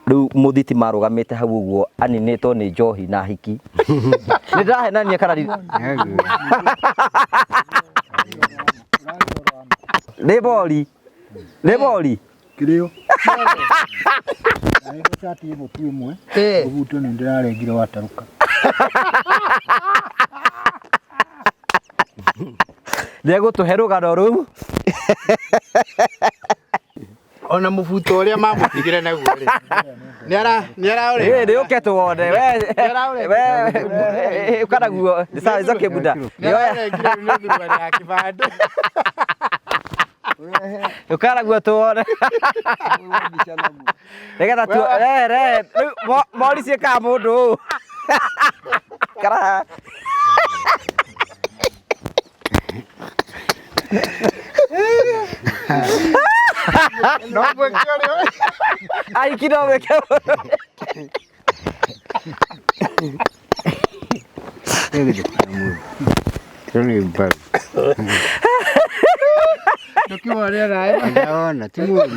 Rĩu mũthitima arũgamĩte hau ũguo aninĩtwo nĩ njohi na hiki. Nĩ ndĩrahenania kana nĩ bori? Nĩ bori? Kĩrĩo. Naĩ cati ĩno tu ĩmwe. Mũbuto nĩ ndĩrarengire watarũka. Nĩ egũtũhe rũgano rũu. Ona mũbuto ũrĩa mamũtigire naguo rĩ, nĩ araũrĩa. Ĩ, nĩ ũke tuone we. Nĩaraũrĩa. We ũka naguo. Nĩ sawa, it's okay, Buda. Nĩ ararengire nĩ thuruarĩ ya kĩbandĩ. Ũka naguo tuone nĩgetha tu re re rĩu mori ciĩkaga mũndũ ũũ kara. No mwĩke ũrĩa Aiki no mwĩke mũndũ. Ndũkĩmwone nawe. Ndaona ti mũru.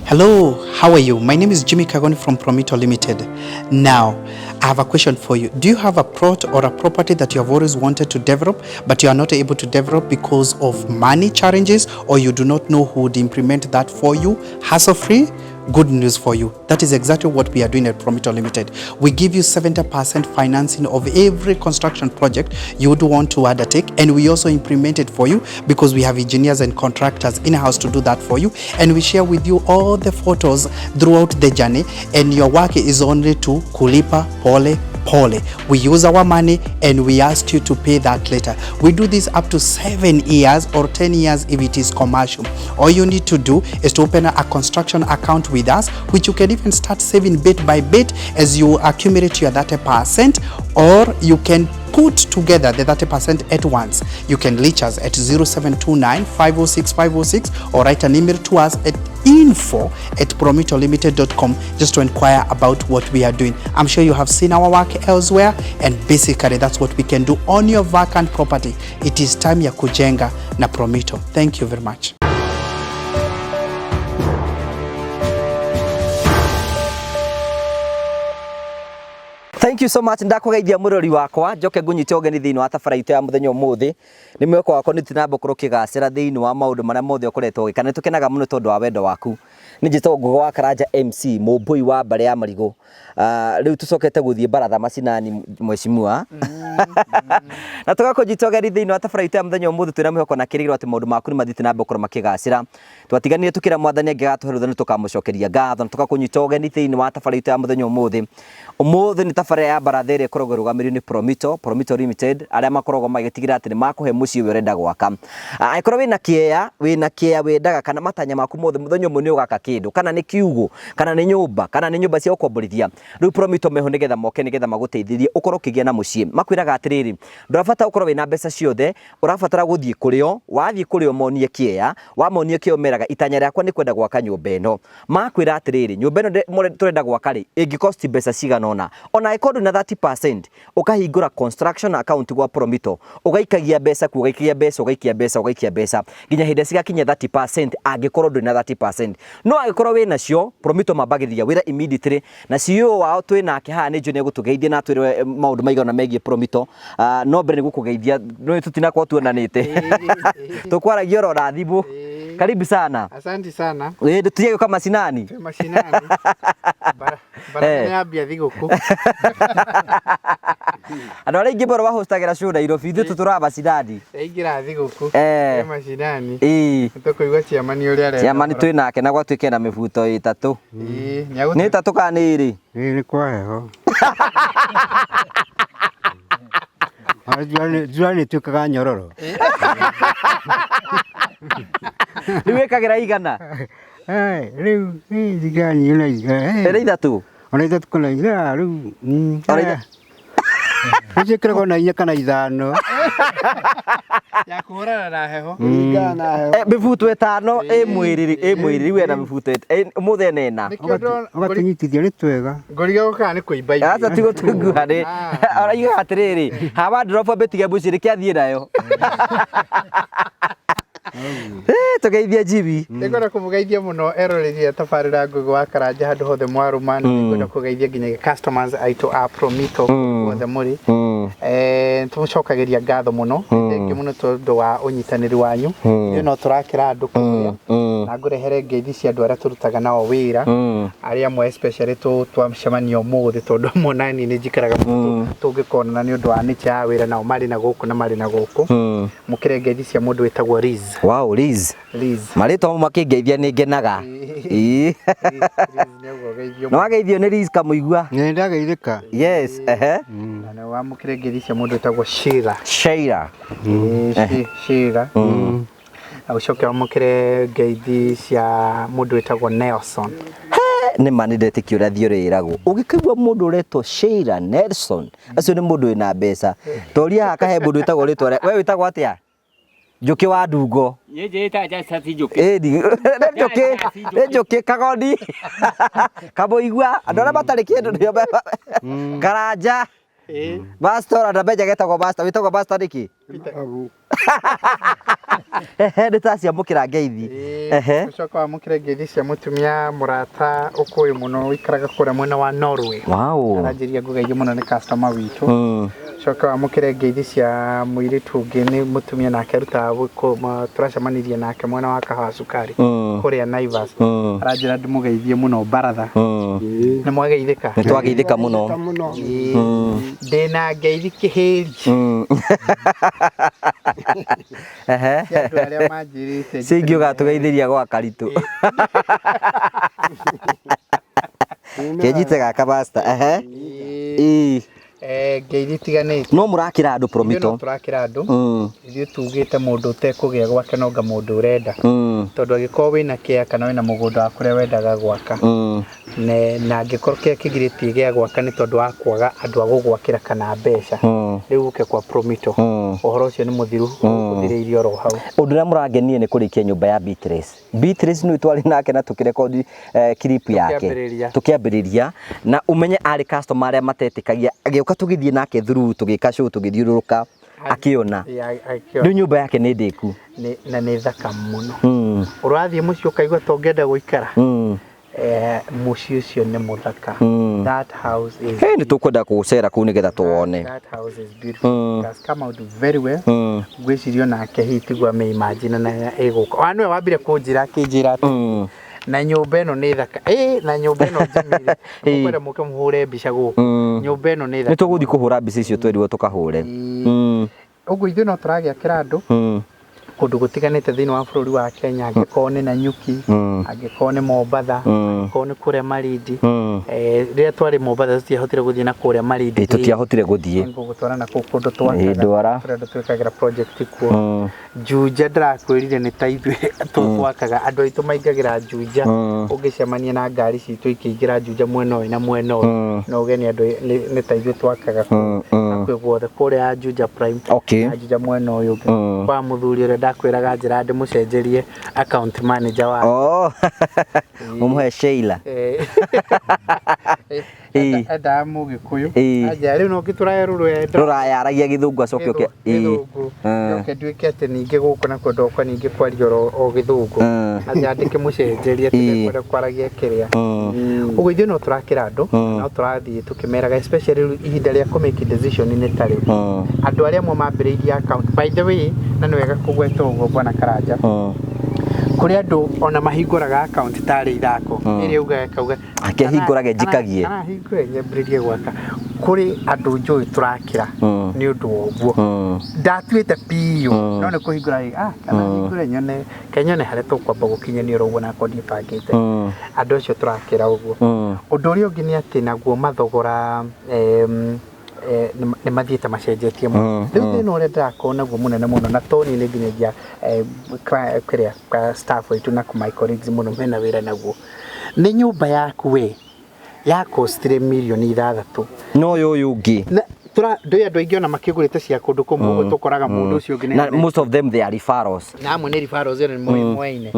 Hello, how are you? My name is Jimmy Kagoni from Promito Limited. Now, I have a question for you. Do you have a plot or a property that you have always wanted to develop, but you are not able to develop because of money challenges, or you do not know who would implement that for you hassle-free? Good news for you. That is exactly what we are doing at Promito Limited. We give you 70% financing of every construction project you would want to undertake, and we also implement it for you because we have engineers and contractors in-house to do that for you, and we share with you all the photos throughout the journey, and your work is only to kulipa pole pole. We use our money and we ask you to pay that later. We do this up to 7 years or 10 years if it is commercial. All you need to do is to open a construction account with us, which you can even start saving bit by bit as you accumulate your 30%, or you can put together the 30% at once. You can reach us at 0729 506 506 or write an email to us at info@promitolimited.com just to inquire about what we are doing. I'm sure you have seen our work elsewhere, and basically that's what we can do on your vacant property. It is time ya kujenga na Promito. Thank you very much. Thank you so much. Ndakũgeithia mũrori wakwa, njoke ngũnyite ũgeni thĩinĩ wa tabara itũ ya mũthenya ũmũthĩ. Nĩ mwĩhoko wakwa nĩ tinamba ũkorwo ũkĩgacĩra thĩinĩ wa maũndũ marĩa mothe ũkoretwo ũgĩka. Nĩ tũkenaga mũno tondũ wa wendo waku. Nĩ njĩtagwo Ngũgĩ wa Karanja MC, mũmbũi wa mbarĩ ya marigũ. Rĩu tũcokete gũthiĩ baratha macinani mheshimiwa. Na tũgakũnyita ũgeni thĩinĩ wa tabara itũ ya mũthenya ũmũthĩ twĩna mwĩhoko na kĩrĩgĩrĩro atĩ maũndũ maku nĩ mathiĩte na mbere gũkorwo makĩgacĩra. Twatiganire tukĩra Mwathani angĩgatũhe rũtha nĩ tũkamũcokeria ngatho na tũgakũnyita ũgeni thĩinĩ wa tabara itũ ya mũthenya ũmũthĩ. Ũmũthĩ nĩ tabara ya baratha ĩrĩa ĩkoragwo ĩrũgamĩrĩirwo nĩ Promito, Promito Limited, arĩa makoragwo magĩtigĩrĩra atĩ nĩ makũhe mũciĩ ũrĩa ũrenda gwaka. Angĩkorwo wĩna kĩea, wĩna kĩea wendaga kana matanya maku mothe mũthenya ũmwe nĩ ũgaka kĩndũ, kana nĩ kiugũ, kana nĩ nyũmba, kana nĩ nyũmba cia gũkomborithia, rĩu Promito meho nĩgetha moke nĩgetha magũteithĩrĩrie ũkorwo ũkĩgĩa na mũciĩ. Makwĩraga atĩrĩrĩ, ndũrabatara ũkorwo wĩna mbeca ciothe, ũrabatara gũthiĩ kũrĩ o, wathiĩ kũrĩ o monie kĩea, wamonie kĩea ũmeraga itanya rĩakwa nĩ kwenda gwaka nyũmba ĩno. Makwĩra atĩrĩrĩ, nyũmba ĩno tũrenda gwaka rĩ, ĩngĩ cost mbeca cigana ũna. Ona angĩkorwo ndũrĩ na 30%, ũkahingũra construction account gwa Promito, ũgaikagia mbeca kuo, ũgaikagia mbeca, ũgaikia mbeca, ũgaikia mbeca, nginya hĩndĩ ĩrĩa cigakinya 30% angĩkorwo ndũrĩ na 30%. No angĩkorwo wĩ nacio, Promito mambagĩrĩria wĩra immediately, na CEO wao twĩ nake haha nĩ njũĩ nĩ egũtũgeithia na atwĩre maũndũ maigana megiĩ Promito. No mbere nĩ gũkũgeithia, nĩ tũtinakorwo tuonanĩte. Tũkwaragia oro na thimũ. Karibu sana. Asante sana. Ĩ, tũtige gũka macinani. Twĩ macinani. Bara nĩ yambia thigũkũ. Andũ arĩa aingĩ mũno mahostagĩra show Nairobi, ithuĩ tũtũraga macinani. Yaingĩra thigũkũ. Twĩ macinani. Nĩtũkũigua ciamani ũrĩa arenda. Ciamani twĩ nake na gwatuĩke na mĩbuto ĩtatũ. Nĩ ĩtatũ kana nĩ ĩrĩ? Ĩĩ nĩ kwa heho. Njura nĩ ĩtuĩkaga nyororo. Rĩu wĩkagĩra igana? Rĩu njikaraga na igana. Ĩrĩ ithatũ? Ona ithatũ kana inya rĩu. Nĩnjĩkĩraga ona inya kana ithano. Ya kũhũrana na heho. Kũringana na heho. Mĩbuto ĩtano ĩ mwĩrĩ, ĩ mwĩrĩ rĩu ena mĩbuto ũmũthĩ ena ĩna. Ũgatũnyitithia nĩ twega. Ngoriga gũkaga nĩ kũimba irio. Aca ti gũtunguha nĩ arauga atĩrĩrĩ, hawa ndrobu ambĩtige mũciĩ nĩkĩo athiĩ nayo. Eh, tũgeithie Jimmy. Nĩngwenda kũmũgeithia mũno eroreri a tabarĩra Ngũgĩ wa Karanja handũ hothe mwarũma na nĩngwenda kũgeithia nginyagia customers aitũ a Promito guothe mũrĩ. Eh, tũmũcokagĩria ngatho mũno. Thengiũ mũno tondũ wa ũnyitanĩri wanyu. Ithuĩ no tũrakĩra andũ kũrĩa na ngũrehere ngeithi cia andũ arĩa tũrutaga nao wĩra arĩa amwe especially twacemania ũmũthĩ tondũ amwe nani nĩ njikaraga mũno tũngĩkonana nĩ ũndũ wa nature ya wĩra nao marĩ na gũkũ na marĩ na gũkũ. Mũkĩre ngeithi cia mũndũ wĩtagwo Liz. Wow, Liz. Liz. Marĩtwa mau makĩngeithia nĩ ngenaga. Ĩĩ. Nĩ wageithio nĩ Liz Kamũigua. Nĩ ndageithĩka. Yes, ehe. Na nĩ wamũkĩre ngeithi cia mũndũ wĩtagwo Sheila. Sheila. Ĩĩ, Sheila. Na ũcoke wamũkĩre ngeithi cia mũndũ wĩtagwo Nelson. Nĩ ma nĩ ndetĩkia ũrĩa thiĩ ũrĩragwo ũgĩkaigua mũndũ ũretwo Sheila Nelson acio nĩ mũndũ wĩna mbeca toria haha kahe mũndũ wĩtagwo rĩtwa rĩa we wĩtagwo atĩa Njũkĩ wa Ndungo. Niĩ njĩtaga Justus Njũkĩ. Ĩni, nĩ Njũkĩ, nĩ Njũkĩ Kagoni. Kamũigua, andũ arĩa matarĩ kĩndũ nĩo Karanja. Pastor na Benja getagwo pastor, wĩtagwo pastor nĩkĩ? Ehe, nĩ taciamũkĩra ngeithi. Ehe. Ũcoka wamũkĩre ngeithi cia mũtumia mũrata ũkũĩ mũno ũikaraga kũrĩa mwena wa Norway. Wow. Aranjĩria ngũgeithio mũno nĩ customer witũ. Coka wamũkĩre ngeithi cia mũirĩtu ũngĩ nĩ mũtumia nake arutaga tũracemanirie nake mwena wa Kahawa Cukari kũrĩa Naivas. Aranjĩra ndĩmũgeithie mũno baratha. Nĩ mwageithĩka? Nĩ twageithĩka mũno. Ĩĩ. Ndĩna ngeithi kĩhĩri Ehe. cia andũ arĩa manjĩrĩte. Cio ingĩ ũgatũgeithĩria gwa Karitũ. Kĩnjite gaka pastor. Ehe. Ĩĩ. Ngeithi itiganĩte. No mũrakĩra andũ Ithuĩ Promito. no tũrakĩra andũ. Ithuĩ tugĩte mũndũ ũtekũgĩa gwake nonga mũndũ ũrenda. Tondũ angĩkorwo wĩna kĩa kana wĩna mũgũnda waku ũrĩa wendaga gwaka na angĩkorwo kĩrĩa kĩgirĩtie gĩa gwaka nĩ tondũ wa kwaga andũ a gũgwakĩra kana mbeca, rĩu ũke kwa Promito. Ũhoro ũcio nĩ mũthiru, ũthirĩirie oro hau. Ũndũ ũrĩa mũrangenirie nĩ kũrĩkia nyũmba ya Beatrice. Beatrice nĩwe twarĩ nake na tũkĩrekondi clip yake. Tũkĩambĩrĩria. Tũkĩambĩrĩria na ũmenye arĩ customer arĩa matetĩkagia agĩũka tũgĩthiĩ nake through tũgĩka show tũgĩthiũrũrũka akĩona. Rĩu nyũmba yake nĩ ndĩku. Na nĩ thaka mũno. Ũrathiĩ mũciĩ ũkaigua ta ũngĩenda gũikara. Mũciĩ ũcio nĩ mũthaka. That house is Hey, nĩ tũkwenda gũcera kũu nĩgetha tuone. That house is beautiful. It has come out very well. Ngwĩciria onake hihi tiguo amĩimagine na ĩgũka. Ona nĩwe wambire kũnjĩra akĩnjĩra atĩ na nyũmba ĩno nĩ thaka. Na nyũmba ĩno njimire. Mũkwenda mũke mũhũre mbica gũkũ. Nyũmba ĩno nĩ thaka. Nĩ tũgũthiĩ kũhũra mbica icio twerirwo tũkahũre. Ũguo ithuĩ no tũragĩakĩra andũ kũndũ gũtiganĩte thĩinĩ wa bũrũri wa Kenya, angĩkorwo nĩ Nanyuki, angĩkorwo nĩ Mombatha, angĩkorwo nĩ kũrĩa Malindi. Rĩrĩa twarĩ Mombatha tũtiahotire gũthiĩ na kũrĩa Malindi. Tũtiahotire gũthiĩ. Ngũgũtwara na kũu kũndũ twakaga. Ndwara. Kũrĩa andũ twĩkagĩra project kuo. Juja ndĩrakwĩrire nĩ ta ithuĩ twakaga, andũ aitũ maingagĩra Juja, ũngĩcemania na ngari citũ ikĩingĩra Juja mwena ũyũ na mwena ũyũ, no uge nĩ andũ nĩ ta ithuĩ twakaga kũu. Hakuhĩ guothe kũrĩa Juja Prime na Juja mwena ũyũ ũngĩ. Kwa mũthuri ũrĩa ndakwĩraga njĩra ndĩmũcenjerie account manager wa. Oh. Ũmũhe Sheila. Endaga mũgĩkũyũ. Anja rĩu no ngĩtũraya rũrenda. Rũraya aragia gĩthũngũ acoke oke. Gĩthũngũ. Njoke nduĩke atĩ ningĩ gũkũ nakuo ndoka ningĩ kwaria o gĩthũngũ. Anja ndĩkĩmũcenjerie atĩ ndekwenda kwaragia kĩrĩa. Ũguo ithuĩ no tũrakĩra andũ, no tũrathiĩ tũkĩmeraga especially rĩu ihinda rĩa kũ make decision nĩ ta rĩu. Andũ arĩa amwe mambĩrĩirie account, by the way, na nĩ wega kũgweta ũguo bwana Karanja. Kũrĩ andũ ona mahingũraga account tarĩ ithako. Ĩrĩa ugaga kauga Akĩhingũrage njikagie. Kana hingũre nyambĩrĩrie gwaka. Kũrĩ andũ njũĩ tũrakĩra nĩ ũndũ wa ũguo. Ndatuĩte biũ no nĩ kũhingũra kana hingũre nyone kenyone harĩa tũkwamba gũkinyania oro ũguo nakorwo ndibangĩte. Andũ acio tũrakĩra ũguo. Ũndũ ũrĩa ũngĩ nĩ atĩ naguo mathogora nĩ mathiĩte macenjetie mũno. Rĩu thĩna ũrĩa ndĩrakorwo naguo mũnene mũno na to niĩ nĩ nginyagia kĩrĩa staff aitũ na my colleagues mũno mena wĩra naguo. Nĩ nyũmba yaku we yakostire mirioni 6. No ũyũ ũngĩ. Tũra ndũĩ andũ aingĩ ona makĩgũrĩte cia kũndũ kũmwe ũguo tũkoraga mũndũ ũcio ũngĩ Na most of them they are referrals. Na amwe nĩ referrals ĩno nĩ moyaine.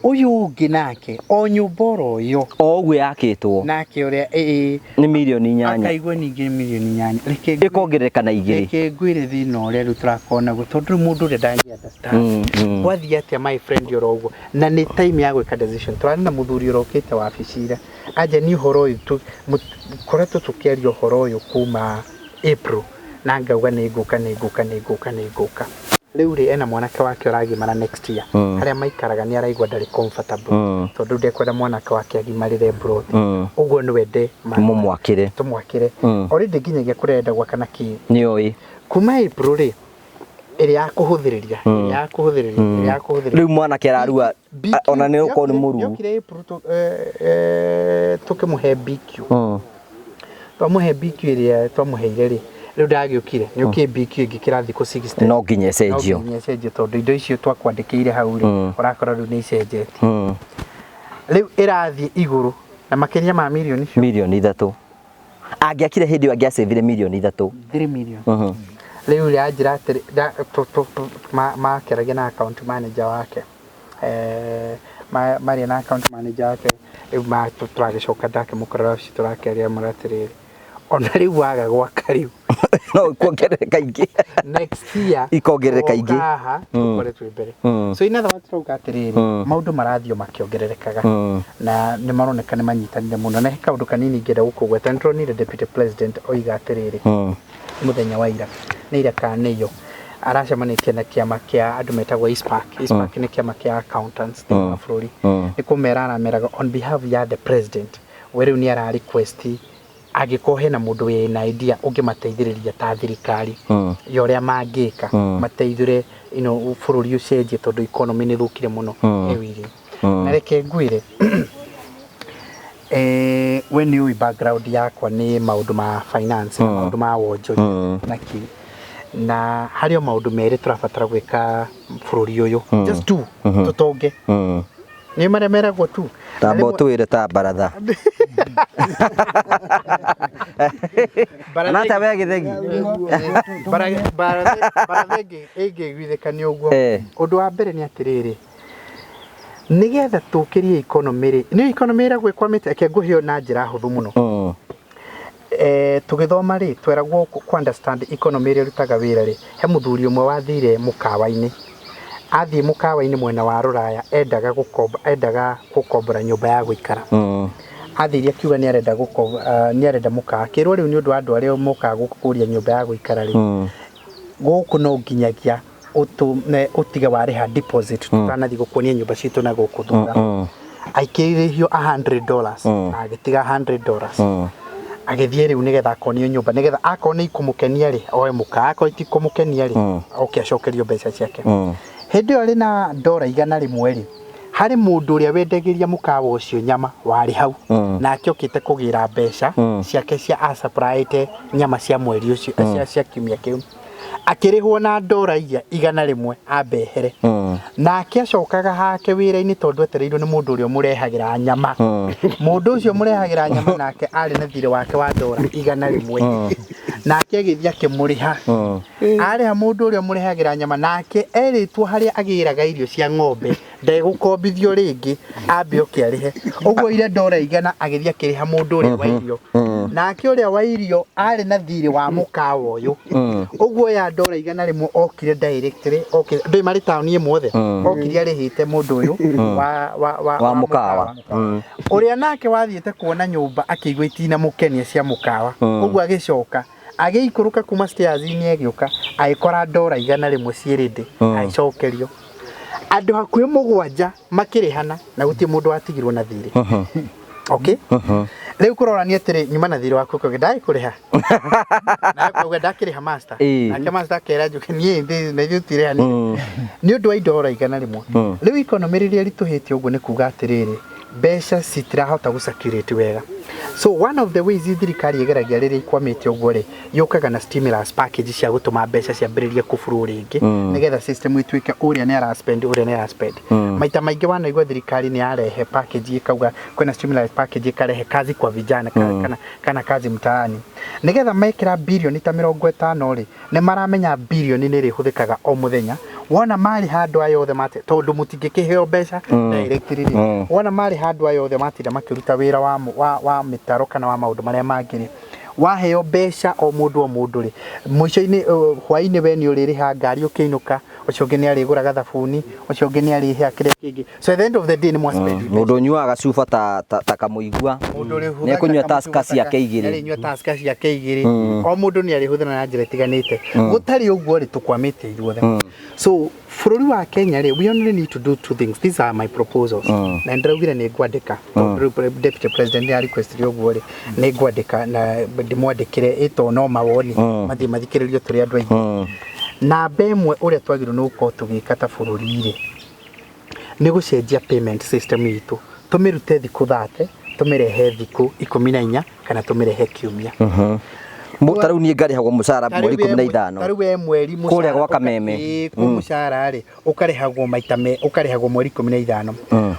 Ũyũ ũngĩ nake o nyũmba oro ĩyo O ũguo yakĩtwo nake ũrĩa ĩĩ nĩ mirioni 8. Akaigua ningĩ mirioni 8. Reke Ĩkongerereka na 2. Reke ngwĩre thĩna ũrĩa rĩu tũrakorwo naguo tondũ rĩu mũndũ ũrĩa ndangĩ understand gwathiĩ atĩa, my friend, oro ũguo na nĩ time ya gwĩka decision. Tũrarĩ na mũthuri ũrokĩte wabici ira anja ni ũhoro ũyũ koretwo tũkĩaria ũhoro ũyũ kuma April na ngauga nĩ ngũka, nĩ ngũka, nĩ ngũka, nĩ ngũka. Rĩu rĩ ena mwanake wake ũragimara next year. Harĩa maikaraga nĩ araigua ndarĩ comfortable tondũ ndekwenda mwanake wake agimarĩre mburoti. Ũguo nĩ wende Mũmwakĩre. Tũmwakĩre. Already nginyagia kũrĩa arenda gwaka na kĩ Nĩ oĩ. Kuma April rĩ ĩrĩa ya kũhũthĩrĩria, ĩrĩa ya kũhũthĩrĩria, ĩrĩa ya kũhũthĩrĩria. Rĩu mwanake ararua BQ ona nĩ ũkorwo nĩ mũruu. Yokire April tũkĩmũhe BQ. Twamũhe BQ ĩrĩa twamũheire rĩ, rĩu ndagĩũkire nĩ ũkĩ BQ ĩngĩ kĩrathiĩ kũ 60. No nginya ĩcenjio. No nginya ĩcenjio tondũ indo icio twakwandĩkĩire hau rĩ, ũrakora rĩu nĩ icenjetie. Rĩu ĩrathiĩ igũrũ na makĩria ma mirioni icio. Mirioni 3 angĩakire hĩndĩ ĩyo angĩacĩvire mirioni 3. 3 million. Rĩu rĩ anjĩra atĩrĩ makĩaragia na account manager wake, maria na account manager wake rĩu tũragĩcoka ndakĩmũkorera wabici tũrakĩaria mwĩra atĩrĩrĩ, ona rĩu waga gwaka rĩu No kuongerereka ingĩ. Next year Ikongerereka ingĩ. tũgoka haha tũkore twĩ mbere. So in other words turauga atĩrĩrĩ, maũndũ marathiĩ o makĩongererekaga na nĩ maroneka nĩ manyitanire mũno. Na he kaũndũ kanini ingĩenda gũkũgweta. Nĩ tũronire deputy president oiga atĩrĩrĩ mũthenya wa ira, nĩ ira kana nĩ iyo, aracemanĩtie na kĩama kĩa andũ metagwo ICPAK. ICPAK nĩ kĩama kĩa accountants thĩinĩ wa bũrũri. Nĩ kũmera arameraga on behalf ya the president, we rĩu nĩ ara request angĩkorwo hena mũndũ wĩna idea ũngĩmateithĩrĩria ta thirikari ya ũrĩa mangĩka mateithũre bũrũri ũcenjie tondũ economy nĩ ĩthũkire mũno ĩwiri. Na reke ngwĩre, we nĩ ũĩ background yakwa nĩ maũndũ ma finance na maũndũ ma wonjoria na kĩ na harĩ o maũndũ merĩ tũrabatara gwĩka bũrũri ũyũ, just two, tũtonge. Nĩ marĩa meragwo tu. Na Tamba ũtwĩre ta baratha. Baratha Nata we gĩthegi. Baratha ĩngĩiguithĩka nĩ ũguo. Ũndũ wa mbere nĩ atĩrĩrĩ, nĩgetha tũkĩrie economy rĩ, nĩ economy ĩragwo ĩkwamĩte. Reke ngũhe na njĩra hũthũ mũno. Tũgĩthoma rĩ, tweragwo kũ understand economy ĩrĩa ĩrutaga wĩra rĩ, he mũthuri ũmwe wathire mũkawa-inĩ. Athiĩ mũkawa-inĩ mwena wa rũraya, endaga gũkomba, endaga gũkombora nyũmba ya gũikara. Athire akiuga nĩ arenda nĩ arenda mũkawa. Akĩrwo rĩu nĩ ũndũ wa andũ arĩa mokaga gũkũria nyũmba ya gũikara rĩ, gũkũ no nginyagia ũtige warĩha deposit tũtanathiĩ gũkuonia nyũmba citũ na gũkũ thutha. Aikĩrĩhio $100, agĩtiga $100, agĩthiĩ rĩu nĩgetha akonio nyũmba, nĩgetha akorwo nĩ ikũmũkenia rĩ oe mũkawa, akorwo itikũmũkenia rĩ oke acokerio mbeca ciake. Hĩndĩ ĩyo arĩ na $100 rĩ, harĩ mũndũ ũrĩa wendagĩria mũkawa ũcio nyama warĩ hau, nake okĩte kũgĩra mbeca ciake cia asupplyĩte nyama cia mweri ũcio, cia kiumia kĩu. Akĩrĩhwo na ndora iria 100 ambehere. Nake acokaga hake wĩra-inĩ tondũ etereirwo nĩ mũndũ ũrĩa ũmũrehagĩra nyama. Mũndũ ũcio ũmũrehagĩra nyama nake arĩ na thirĩ wake wa $100. Nake agĩthiĩ akĩmũrĩha. Arĩha mũndũ ũrĩa ũmũrehagĩra nyama, nake erĩtwo harĩa agĩraga irio cia ng'ombe ndegũkombithio rĩngĩ, ambe oke arĩhe. Ũguo ire $100 agĩthiĩ akĩrĩha mũndũ ũrĩa wa irio. Nake ũrĩa wa irio arĩ na thirĩ wa mũkawa ũyũ. Ũguo ya $100 okire directly, okire ndũĩ marĩ taũni ĩmwe othe, okire arĩhĩte mũndũ ũyũ wa Wa mũkawa. Ũrĩa nake wathiĩte kuona nyũmba akĩigua itinamũkenia cia mũkawa. Ũguo agĩcoka agĩikũrũka kuma stairs-inĩ, agĩũka agĩkora $100 ciĩ ready, agĩcokerio. Andũ hakuhĩ mũgwanja makĩrĩhana na gũtirĩ mũndũ watigirwo na thirĩ. Okay, rĩu kũrorania atĩrĩ, nyuma na thirĩ waku ũkauga ndagĩkũrĩha, nawe ũkauga ndakĩrĩha master. Nake master akera njuke niĩ na ithuĩ tũtirĩhanire nĩ ũndũ wa $100. Rĩu economy rĩrĩa ĩritũhĩte ũguo nĩ kuga atĩrĩrĩ, mbeca citirahota gũ circulate wega. So one of the ways thirikari ĩgeragia rĩrĩa ikwamĩte ũguo rĩ, yũkaga na stimulus package cia gũtũma mbeca ciambĩrĩrie kũburu rĩngĩ, nĩgetha system ĩtuĩke ũrĩa nĩ araspend, ũrĩa nĩ araspend. Maita maingĩ wanaigua thirikari nĩ yarehe package ĩkauga kwĩna stimulus package, ĩkarehe kazi kwa vijana, kana kazi mtaani, nĩgetha mekĩra birioni ta 50 rĩ, nĩ maramenya birioni nĩ ĩrĩhũthĩkaga o mũthenya. Wona marĩ handũ aya othe mate, tondũ mũtingĩkĩheo mbeca directly rĩ, wona marĩ handũ aya othe matinda makĩruta wĩra wa mĩtaro kana wa maũndũ marĩa mangĩ rĩ, waheo mbeca o mũndũ o mũndũ rĩ, mũico-inĩ, hwaĩ-inĩ we nĩ ũrĩrĩha ngari ũkĩinũka, ũcio ũngĩ nĩ arĩgũraga thabuni, ũcio ũngĩ nĩ arĩhĩa kĩrĩa kĩngĩ. So at the end of the day nĩ mwa spend. Mũndũ ũnyuaga cuba ta kamũigua Mũndũ ũrĩhũthagĩra nĩekũnyua kamũcuba Tusker ciake igĩrĩ. Nĩarĩnyua Tusker ciake igĩrĩ. O mũndũ nĩ arĩhũthĩra na njĩra ĩtiganĩte. Gũtarĩ ũguo rĩ, tũkwamĩte ithuothe. So bũrũri wa Kenya rĩ, we only need to do two things. These are my proposals, na ndĩraugire nĩ ngwandĩka, tondũ rĩu deputy president nĩ requestire ũguo rĩ, nĩ ngwandĩka na ndĩmwandĩkĩre ĩto no mawoni mathiĩ mathikĩrĩrio tũrĩ andũ aingĩ. Namba ĩmwe, ũrĩa twagĩrĩirwo nĩ gũkorwo tũgĩka ta bũrũri rĩ, nĩ gũcenjia payment system itũ, tũmĩrute thikũ 30, tũmĩrehe thikũ 14, kana tũmĩrehe kiumia. Ta rĩu niĩ ngarĩhagwo mũcara mweri 15. Ta rĩu we mweri Kũrĩa mũcara gwa Kameme. Ĩĩ, kũ mũcara rĩ ũkarĩhagwo maita me ũkarĩhagwo mweri 15.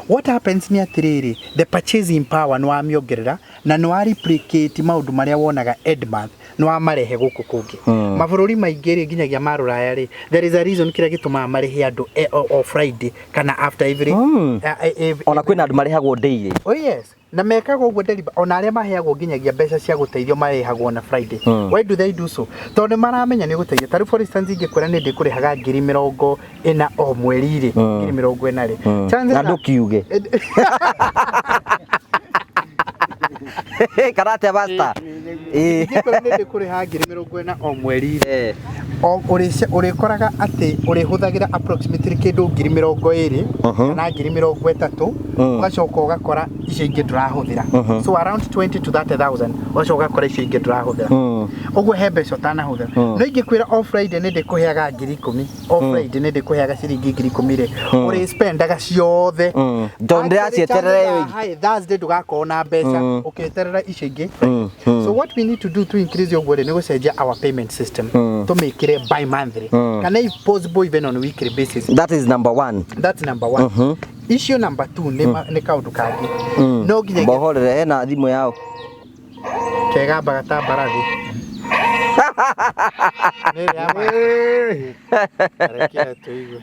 What happens nĩ atĩrĩrĩ, the purchasing power nĩ wamĩongerera na nĩ wa replicate maũndũ marĩa wonaga end month, nĩ wamarehe gũkũ kũngĩ. Mabũrũri maingĩ rĩ, nginyagia ma rũraya rĩ, there is a reason kĩrĩa gĩtũmaga marĩhe andũ o Friday kana after every Ona kwĩna andũ marĩhagwo daily. Oh yes, na mekaga ũguo deliver. Ona arĩa maheagwo nginyagia mbeca cia gũteithio marĩhagwo na Friday. Why do they do so? Tondũ nĩ maramenya nĩ gũteithia. Ta rĩu for instance, ingĩkwĩra nĩ ndĩkũrĩhaga 40,000 o mweri rĩ, 40,000 rĩ, chances Na ndũkiuge kana atĩa, basta? Ĩĩ. Ingĩkwĩra nĩ ndĩkũrĩha 40,000 o mweri rĩ, o ũrĩkoraga atĩ ũrĩhũthagĩra approximately kĩndũ 20,000 kana 30,000, ũgacoka ũgakora icio ingĩ ndũrahũthĩra. So around 20 to 30,000, ũgacoka ũgakora icio ingĩ ndũrahũthĩra. Ũguo he mbeca ũtanahũthĩra. No ingĩkwĩra o Friday nĩ ndĩkũheaga 10,000, o Friday nĩ ndĩkũheaga ciringi 10,000 rĩ, ũrĩspendaga ciothe. Tondũ ndĩracieterera ĩyo ĩngĩ. Hai, Thursday ndũgakorwo na mbeca ũkĩeterera icio ingĩ. So what we need to do to increase ũguo rĩ, nĩ gũcenjia our payment system, tũmĩkĩre bi monthly kana if possible even on weekly basis. That is number one. That's number one. Issue number two nĩ nĩ kaũndũ kangĩ no nginyagia Mbohorere hena thimũ yao. Kegambaga ta mbarathi. Nĩ ĩrĩa ya Reke tũigue.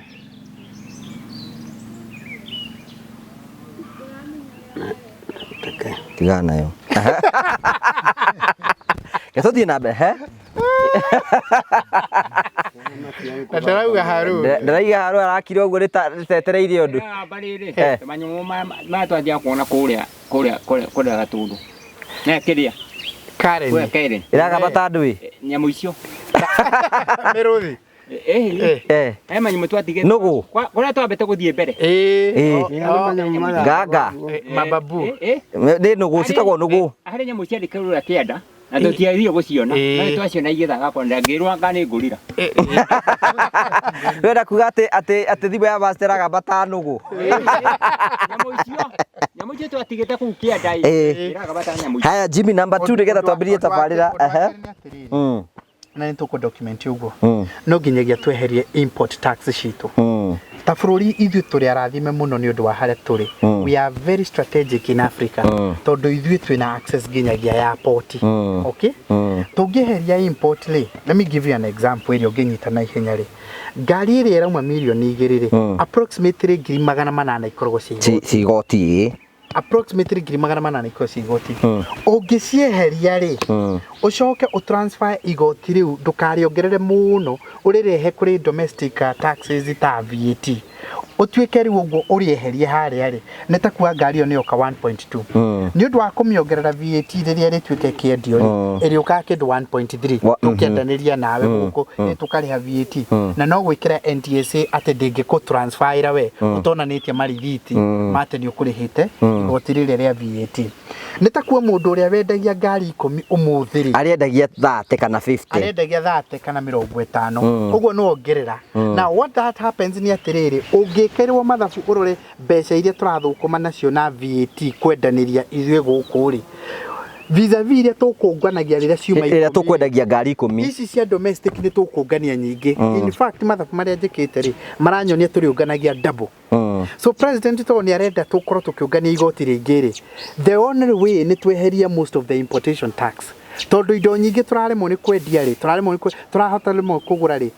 Tigana nayo. Reke tũthiĩ na mbere he. Na ndĩrauga haru. Ndĩraiga haru arakira ũguo rĩtetereire ũndũ. Rĩ manyũmũ maya twanjia kuona kũrĩa Gatũndũ na kĩrĩa Karen. kũrĩa Karen. Ĩragamba ta ndũĩ. Nyamũ icio. Mĩrũthi. Eh. He manyamũ twatigĩte Nũgũ. Kũrĩa twambĩte gũthiĩ mbere. Ĩĩ. Nganga. Mababu. Nĩ nũgũ, citagwo nũgũ. Harĩ nyamũ ciarĩ kũrĩa kĩanda na tũtiathire gũciona, no nĩ twaciona igĩthaka kwa ngĩrwo anga nĩ ngũrira. Wenda kuga atĩ thimũ ya master ĩragamba ta nũgũ. Nyamũ icio twatigĩte kũu kĩanda ĩragamba ta nyamũ icio. Haya Jimmy, number 2, nĩgetha twambĩrĩrie tabarĩra. Ehe. Na nĩ tũkũ document ũguo, no nginyagia tweherie import tax citũ. Ta bũrũri ithuĩ tũrĩ arathime mũno nĩ ũndũ wa harĩa tũrĩ. We are very strategic in Africa, tondũ ithuĩ twĩna access nginyagia ya port. Okay, tũngĩeheria import rĩ, let me give you an example ĩrĩa ũngĩnyita na ihenya rĩ, ngari ĩrĩa ĩrauma 2 mirioni rĩ, approximately 800,000 ikoragwo cia igoti. Cigoti ĩ. Approximately 800,000 ikoragwo cia igoti. Ũngĩcieheria rĩ, ũcoke ũtransfer igoti rĩu, ndũkarĩongerere mũno, ũrĩrehe kũrĩ domestic taxes ta VAT, ũtuĩke rĩu ũguo ũrĩeherie harĩa rĩ, nĩ ta kuga ngari ĩyo nĩ yoka 1.2. Nĩ ũndũ wa kũmĩongerera VAT, rĩrĩa ĩrĩtuĩka ĩkĩendio rĩ, ĩrĩũkaga kĩndũ 1.3. Tũkĩendanĩria nawe gũkũ tũkarĩha VAT, na no gwĩkĩra NTSA atĩ ndĩngĩkũ transfer we ũtonanĩtie marithiti ma atĩ nĩ ũkũrĩhĩte igoti rĩrĩa rĩa VAT. Nĩ ta kuo mũndũ ũrĩa wendagia ngari 10 ũmũthĩ rĩ, Arĩendagia 30 kana 50. Arendagia 30 kana 50, ũguo nĩ wongerera. Now what that happens nĩ atĩrĩrĩ, ũngĩkĩrwo mathabu ũrore mbeca iria tũrathũkũma nacio na VAT kwendanĩria ithuĩ gũkũ rĩ, Vis-a-vis iria tũkũnganagia rĩrĩa ciuma Ĩrĩa ikũmi. tũkwendagia ngari ikũmi. Ici cia domestic nĩ tũkũngania nyingĩ. In fact, mathabu marĩa njĩkĩte rĩ, maranyonia tũrĩũnganagia double. So president tondũ nĩ arenda tũkorwo tũkĩũngania igoti rĩingĩ rĩ, the only way nĩ tweheria most of the importation tax, tondũ indo nyingĩ tũraremwo nĩ kwendia rĩ, tũraremwo nĩ tũrahota rĩmwe kũgũra rĩ,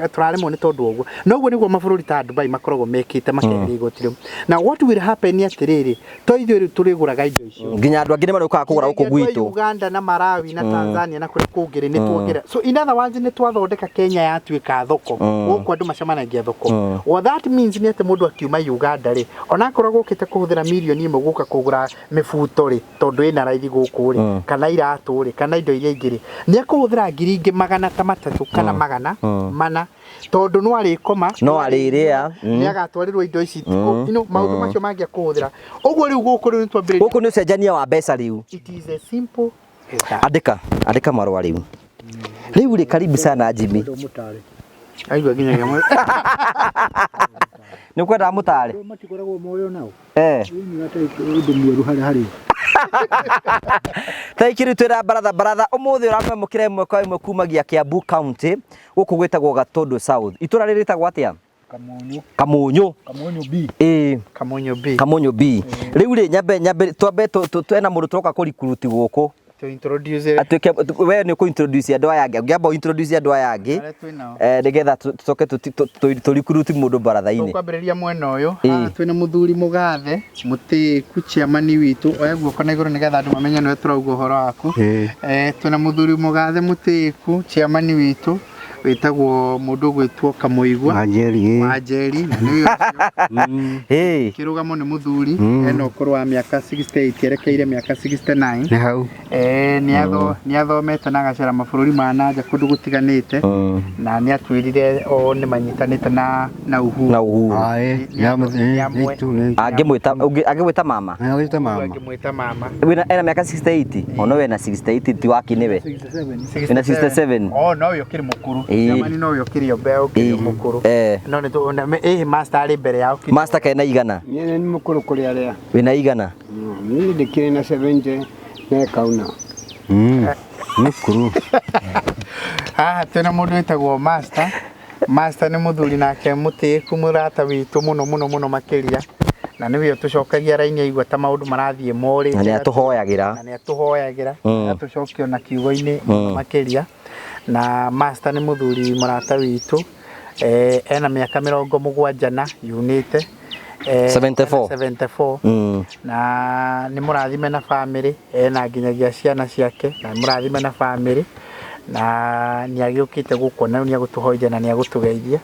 tũraremwo nĩ tondũ wa ũguo. Noguo nĩguo mabũrũri ta Dubai makoragwo mekĩte, makeheria igoti rĩu. Na what will happen nĩ atĩrĩrĩ, to ithuĩ rĩu tũrĩgũraga indo icio, Nginya andũ angĩ nĩ marĩũkaga kũgũra gũkũ nginyagia andũ a gwitũ. Uganda na Malawi na Tanzania na kũrĩa kũngĩ rĩ, nĩ tuongerera. So in other words, nĩ twathondeka Kenya yatuĩka thoko. Gũkũ andũ macemanagia thoko. What that means nĩ atĩ mũndũ akiuma Uganda rĩ, onakorwo gũkĩte kũhũthĩra mirioni 1 gũka kũgũra mĩbuto rĩ, tondũ ĩna raithi gũkũ rĩ, kana iratũ rĩ, kana indo iria ingĩ rĩ, nĩ ekũhũthĩra ngiri ingĩ magana ta matatũ kana 400, tondũ no arĩkoma, No arĩrĩa. Nĩ agatwarĩrwo indo ici, maũndũ macio mangĩ akũhũthĩra. Ũguo rĩu gũkũ rĩu nĩ twambĩrĩria. Gũkũ nĩ ũcenjania wa mbeca rĩu. It is as simple as that. Andĩka, andĩka marũa rĩu. Rĩu rĩ, karibu sana, Jimmy. Mũtarĩ. Aigua nginyagia Nĩ ũkwendaga mũtarĩ? Matikoragwo moyo nao. Eh. Nĩ gatarĩ ũndũ mwerũ harĩ harĩ. Thank you. Twĩra baratha baratha ũmũthĩ ũramwamũkĩra ĩmwe kwa ĩmwe kumagia Kiambu County, gũkũ gwĩtagwo Gatũndũ South. Itũra rĩrĩ rĩtagwo atĩa? Kamunyu. Kamunyu. Kamunyu B. Ĩĩ. Kamunyu B. Kamunyu B. Rĩu rĩ, nyambe nyambe twambe twena mũndũ tũroka kũrikuruti gũkũ. To introduce it. Atuĩke we nĩ ũkũ-introduce andũ aya angĩ. Ũngĩamba introduce andũ aya angĩ, Arĩa twĩ nao. Nĩgetha tũcoke tũrikuruti mũndũ baratha-inĩ. Tũkwambĩrĩria mwena ũyũ. Ĩĩ. Haha twĩna mũthuri mũgathe mũtĩĩku, chairman witũ. Oya guoko na igũrũ nĩgetha andũ mamenye nĩwe tũrauga ũhoro waku. Ĩĩ. Twĩna mũthuri mũgathe mũtĩĩku, chairman witũ, wĩtagwo mũndũ ũgwĩtwo Kamũigua Wanjeri, ĩĩ. Wanjeri, na nĩwe ũcio. Ĩĩ. Kĩrũgamo nĩ mũthuri ena ũkũrũ wa mĩaka 68 erekeire mĩaka 69. Nĩ hau. Nĩ athomete na agacera mabũrũri ma nanja kũndũ gũtiganĩte, na nĩ atwĩrire o nĩ manyitanĩte na Uhuru. Na Uhuru. Aĩ, Nĩ amwe. Angĩmwĩta angĩmwĩta mama. Angĩmwĩta mama. Angĩmwĩta mama. Wĩna ena mĩaka 68, ono wena 68 ti waki nĩwe. Wĩna 67. Oh, no we ũkĩrĩ mũkũrũ. Ĩĩ. Chairman no we ũkĩrĩ mbere, ũkĩrĩ Ĩĩ. mũkũrũ. No nĩ ĩhĩ master arĩ mbere yao kidogo. Master kena igana? Niĩ nĩ mũkũrũ kũrĩ arĩa. Wĩna igana? Niĩ ndĩkĩrĩ na 70 na ĩkauna. Mũkũrũ. Haha twĩna mũndũ wĩtagwo Master. Master nĩ mũthuri nake mũtĩĩku, mũrata witũ mũno mũno mũno makĩria, na nĩwe ũtũcokagia raini aigua ta maũndũ marathiĩ morĩte. Na nĩ atũhoyagĩra. Na nĩ atũhoyagĩra, atũcokia na kiugo-inĩ mũno makĩria. Na Master nĩ mũthuri mũrata witũ, ena mĩaka 70 na yunĩte. 74. 74. Na nĩ mũrathime na famĩlĩ, ena nginyagia ciana ciake, na nĩ mũrathime na famĩlĩ, na nĩ agĩũkĩte gũkũ na rĩu nĩ agũtũhoithia na nĩ agũtũgeithia.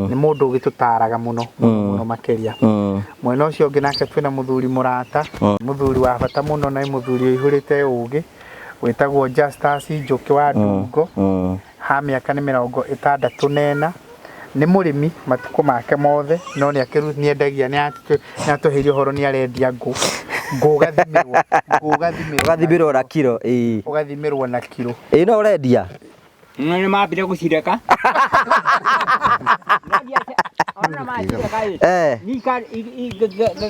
Nĩ mũndũ ũgĩtũtaraga mũno mũno mũno makĩria. Mwena ũcio ũngĩ nake twĩna mũthuri mũrata, mũthuri wa bata mũno, na nĩ mũthuri ũihũrĩte ũgĩ, wĩtagwo Justus Njũkĩ wa Ndungo. Ha mĩaka nĩ 64, nĩ mũrĩmi matukũ make mothe, no nĩ nĩ endagia, nĩ atũheire ũhoro nĩ arendia ngũ, ngũ ũgathimĩrwo, ngũ ũgathimĩrwo. Ũgathimĩrwo na kiro, ĩĩ. Ũgathimĩrwo na kiro. Ĩĩ, no ũrendia? Nĩ mambire gũcireka. Ona macireka ĩ.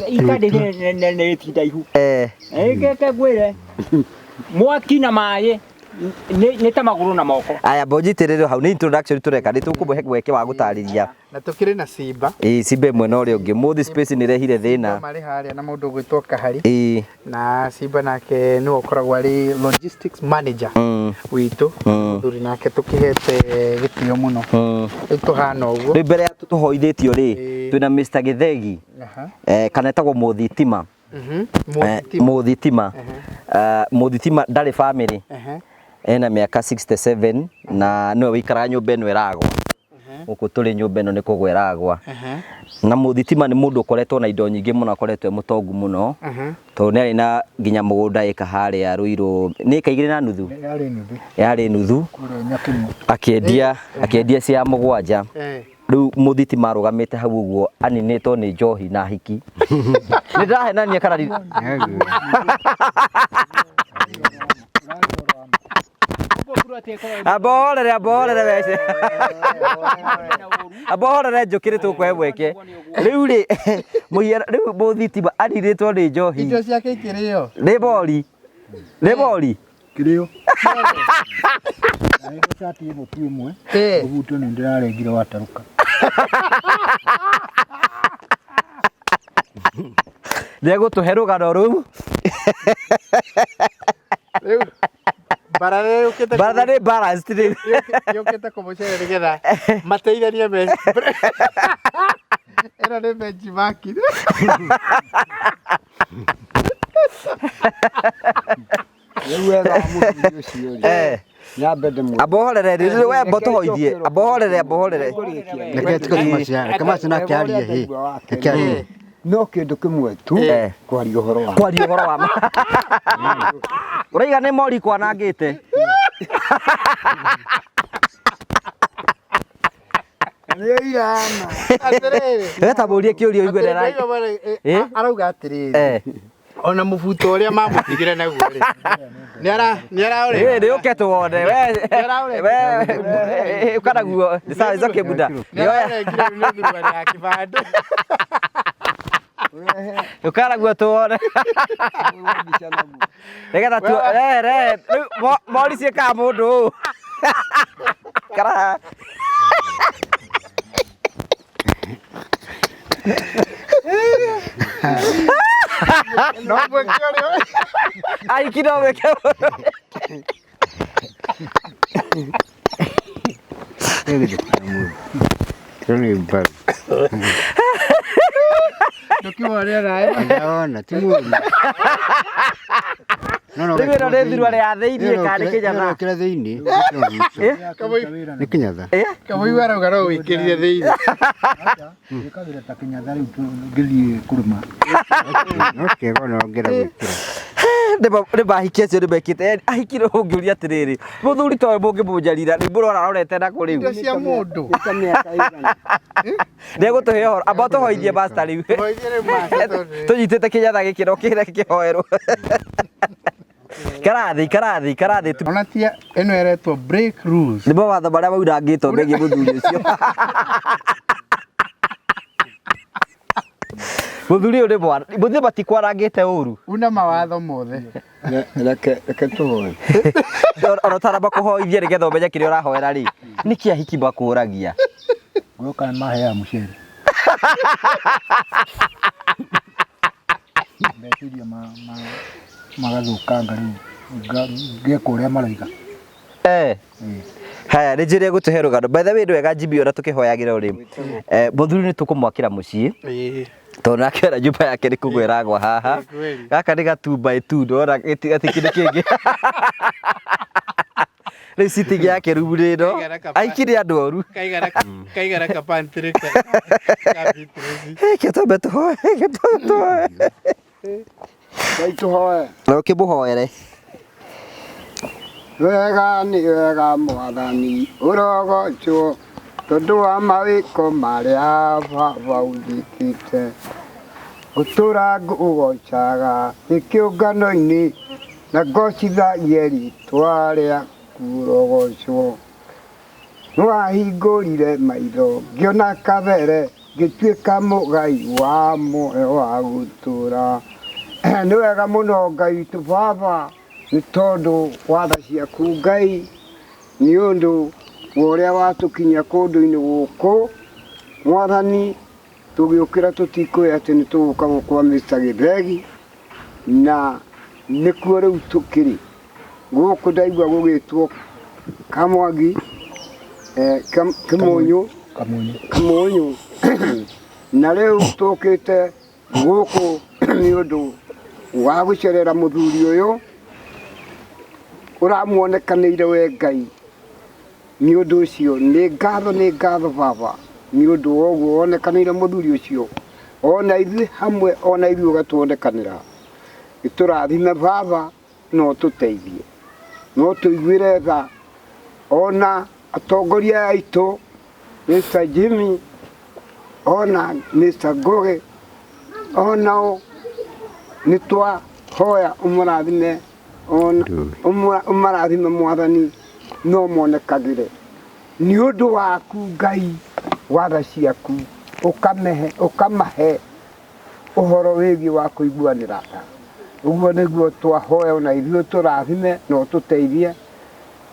Ikandĩire nĩ itinda ihu. Ĩkĩte ngwĩre mwaki na maĩ nĩ ta magũrũ na moko. Aya, mbonjitĩrĩre hau, nĩ introduction tũreka, nĩ tũkũmũhe mweke wa gũtarĩria. Na tũkĩrĩ na Simba. Ĩĩ, Simba mwena ũrĩa ũngĩ. Mũthĩ space nĩ ĩrehire thĩna. Marĩ harĩa na mũndũ ũgwĩtwo Kahari. Na Simba nake nĩwe ũkoragwo arĩ logistics manager witũ, mũthuri nake tũkĩhete gĩtĩo mũno. Rĩu tũhana ũguo. Rĩu mbere ya tũhoithĩtio rĩ, twĩna Mr. Gĩthegi, kana etagwo Mũthitima. Mũthitima. Mũthitima. Mũthitima ndarĩ famĩlĩ. Ena mĩaka 67 na nĩwe wĩikaraga nyũmba ĩno ĩragwa. Gũkũ tũrĩ nyũmba ĩno nĩ kũgwa ĩragwa. Na Mũthitima nĩ mũndũ ũkoretwo na indo nyingĩ mũno, akoretwo e mũtongu mũno, tondũ nĩ arĩ na nginya mũgũnda ĩka harĩa Ruiru, nĩ ĩka 2.5? Yarĩ nuthu. Yarĩ nuthu. Kũrĩa Nyakĩmo. Akĩendia cia mũgwanja. Rĩu Mũthitima arũgamĩte hau ũguo aninĩtwo nĩ njohi na hiki. Nĩ ndĩrahenania kana Amborere, amborere wece. Amborere njũkĩrĩ, tũkũhe mweke. Rĩu rĩ, mũhiano rĩu Mũthitima aninĩtwo nĩ njohi. Indo ciake ikĩrĩo. Nĩ bori. Nĩ bori. Kĩrĩo. Ndaheirwo cati ĩno tu ĩmwe. Mũbuto nĩ ndĩrarengire watarũka. Nĩegũtũhe rũgano rũu. Rĩu baratha yũkĩte Baratha nĩ balanced rĩu. Yũkĩte kũmũcere nĩgetha mateithanie me ĩno nĩ benchmark. Rĩu wega wa mũthuri ũcio rĩ, nyambe ndĩmwĩre. Amba ũhorere rĩu we amba ũtũhoithie. Amba ũhorere, amba ũhorere. Reke tuke tumaciare. Reke macio nake arie hĩ. Reke arie. No kĩndũ kĩmwe tu kwaria ũhoro wa Kwaria ũhoro wa ma. Ũraiga nĩ mori kwanangĩte. Nĩ irama. Atĩrĩrĩ. We ta mũrie kĩũria ũigue ndara. Arauga atĩrĩrĩ. Ona mũbuto ũrĩa mamũtigire naguo rĩ. Nĩ ara nĩ araũrĩ. Ĩ nĩ ũke tuone. We we ũka naguo. Sawa, it's okay Buda. Nĩ ararengire nĩ thuruarĩ ya kĩbandĩ. Ũka naguo tuone. Nĩgetha tu re re rĩu mori ciĩkaga mũndũ ũũ. Kara. No mwĩke ũrĩa. Ahiki no mwĩke ũndũ. Nĩ mbaru. Ndũkĩmwone nawe. Ndona ti mũru. Rĩu ĩno nĩ thuruarĩ ya thĩiniĩ kana nĩ kĩnyatha? Kĩra thĩiniĩ. Nĩ kĩnyatha. Kamũigua arauga no wĩkĩrire thĩiniĩ. Wĩkagĩra ta kĩnyatha rĩu ngĩthiĩ kũrĩma. No kĩega ona ongera gwĩkĩra. Nĩ mahiki acio nĩ mekĩte ahiki rĩu ũngĩũria atĩrĩrĩ mũthuri ta ũyũ mũngĩmũnjarira nĩ mũrora arorete na kũ rĩu Indo cia mũndũ. Nĩ ta mĩaka ĩigana? Nĩegũtũhe ũhoro amba ũtũhoithie master rĩu. Tũhoithie rĩu master tondũ Tũnyitĩte kĩnyatha gĩkĩ no kĩrĩa kĩhoerwo. Karathi karathi karathi. Ona tia ĩno ĩretwo break rules. Nĩ mawatho marĩa maunangĩtwo megiĩ mũthuri ũcio. Mũthuri ũyũ nĩ mwana mũthuri matikwarangĩte ũru. Una mawatho mothe. Reke reke tũhoe. Ona ũtaramba kũhoithia nĩgetha ũmenye kĩrĩa ũrahoera rĩ, nĩkĩ ahiki makũragia? Guoka nĩ maheaga mũcere. Meciria magathũkanga rĩu ngeka ũrĩa maroiga. Haya nĩ njĩra ĩgũtũhe rũgano. By the way nĩ wega Jimmy ona tũkĩhoyagĩra rĩ, mũthuri nĩ tũkũmwakĩra mũciĩ tondũ nake ona nyũmba yake nĩ kũgwa ĩragwa haha. Gaka nĩ gatumba ĩtu ndona gati kĩndũ kĩngĩ. Rĩu sitting yake rumu nĩ ĩno. Ahiki nĩ andũ oru. Kaigana kapantry ka Beatrice. Reke twambe tũhoe, reke twambe tũhoe. Ngai tũhoe. Na ũkĩmũhoere. Wega nĩ wega mwathani ũrogocwo tondũ wa mawĩko marĩa baba ũnjĩkĩte. Ngũtũũra ngũgocaga nĩ kĩũngano-inĩ na ngocithagie rĩtwa rĩaku ũrogocwo. Nĩwahingũrire maitho ngĩona kabere ngĩtuĩka mũgai wa muoyo wa gũtũũra. Nĩ wega mũno Ngai witũ baba nĩ tondũ wa tha ciaku Ngai nĩ ũndũ wa ũrĩa watũkinyia kũndũ-inĩ gũkũ mwathani tũgĩũkĩra tũtikũĩ atĩ nĩ tũgũka gũkũ Mr. Gĩthegi na nĩkuo rĩu tũkĩrĩ gũkũ ndaigua gũgĩtwo Kamwangi Kĩmũnyũ Kamunyũ na rĩu tũkĩte gũkũ nĩ ũndũ wa gũcerera mũthuri ũyũ ũramuonekanĩire we Ngai nĩ ũndũ ũcio nĩ ngatho baba nĩ ũndũ wa ũguo wonekanĩire mũthuri ũcio ona ithuĩ hamwe ona ithuĩ ũgatuonekanĩra nĩtũrathime baba no tũteithie no tũiguĩre tha ona atongoria aitũ Mr. Jimmy ona Mr. Ngugi onao nĩ twahoya ũmũrathime ũmarathime mwathani no monekagĩre nĩ ũndũ waku Ngai watha ciaku ũkamahe ũhoro wĩgiĩ wa kũiguanĩra tha. Ũguo nĩguo twahoya ona ithuĩ tũrathime na ũtũteithie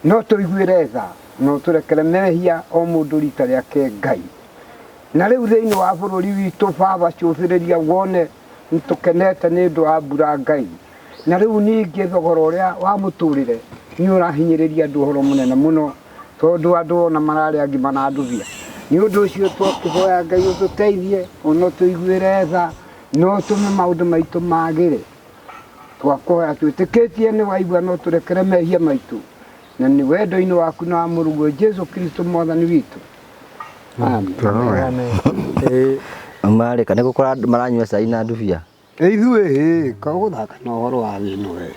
no tũiguĩre tha na ũtũrekere mehia o mũndũ rita rĩake Ngai. Na rĩu thĩinĩ wa bũrũri witũ baba cũthĩrĩria wone nĩtũkenete nĩ ũndũ wa mbura Ngai. Na rĩu ningĩ thogora ũrĩa wa mũtũrĩre nĩ ũrahinyĩrĩria andũ ũhoro mũnene mũno tondũ andũ ona mararĩa ngima na ndubia. Nĩ ũndũ ũcio twakĩhoya Ngai ũtũteithie ona ũtũiguĩre tha na ũtũme maũndũ maitũ magĩre. Twakũhoya twĩtĩkĩtie nĩ waigua no tũrekere mehia maitũ na nĩ wendo-inĩ waku na wa mũrũguo Jesu Kristo mwathani witũ. Amen. Marĩka nĩ gũkora andũ maranyua cai na ndubia. Ithuĩ hĩ kagũthaka na ũhoro wa wĩno we.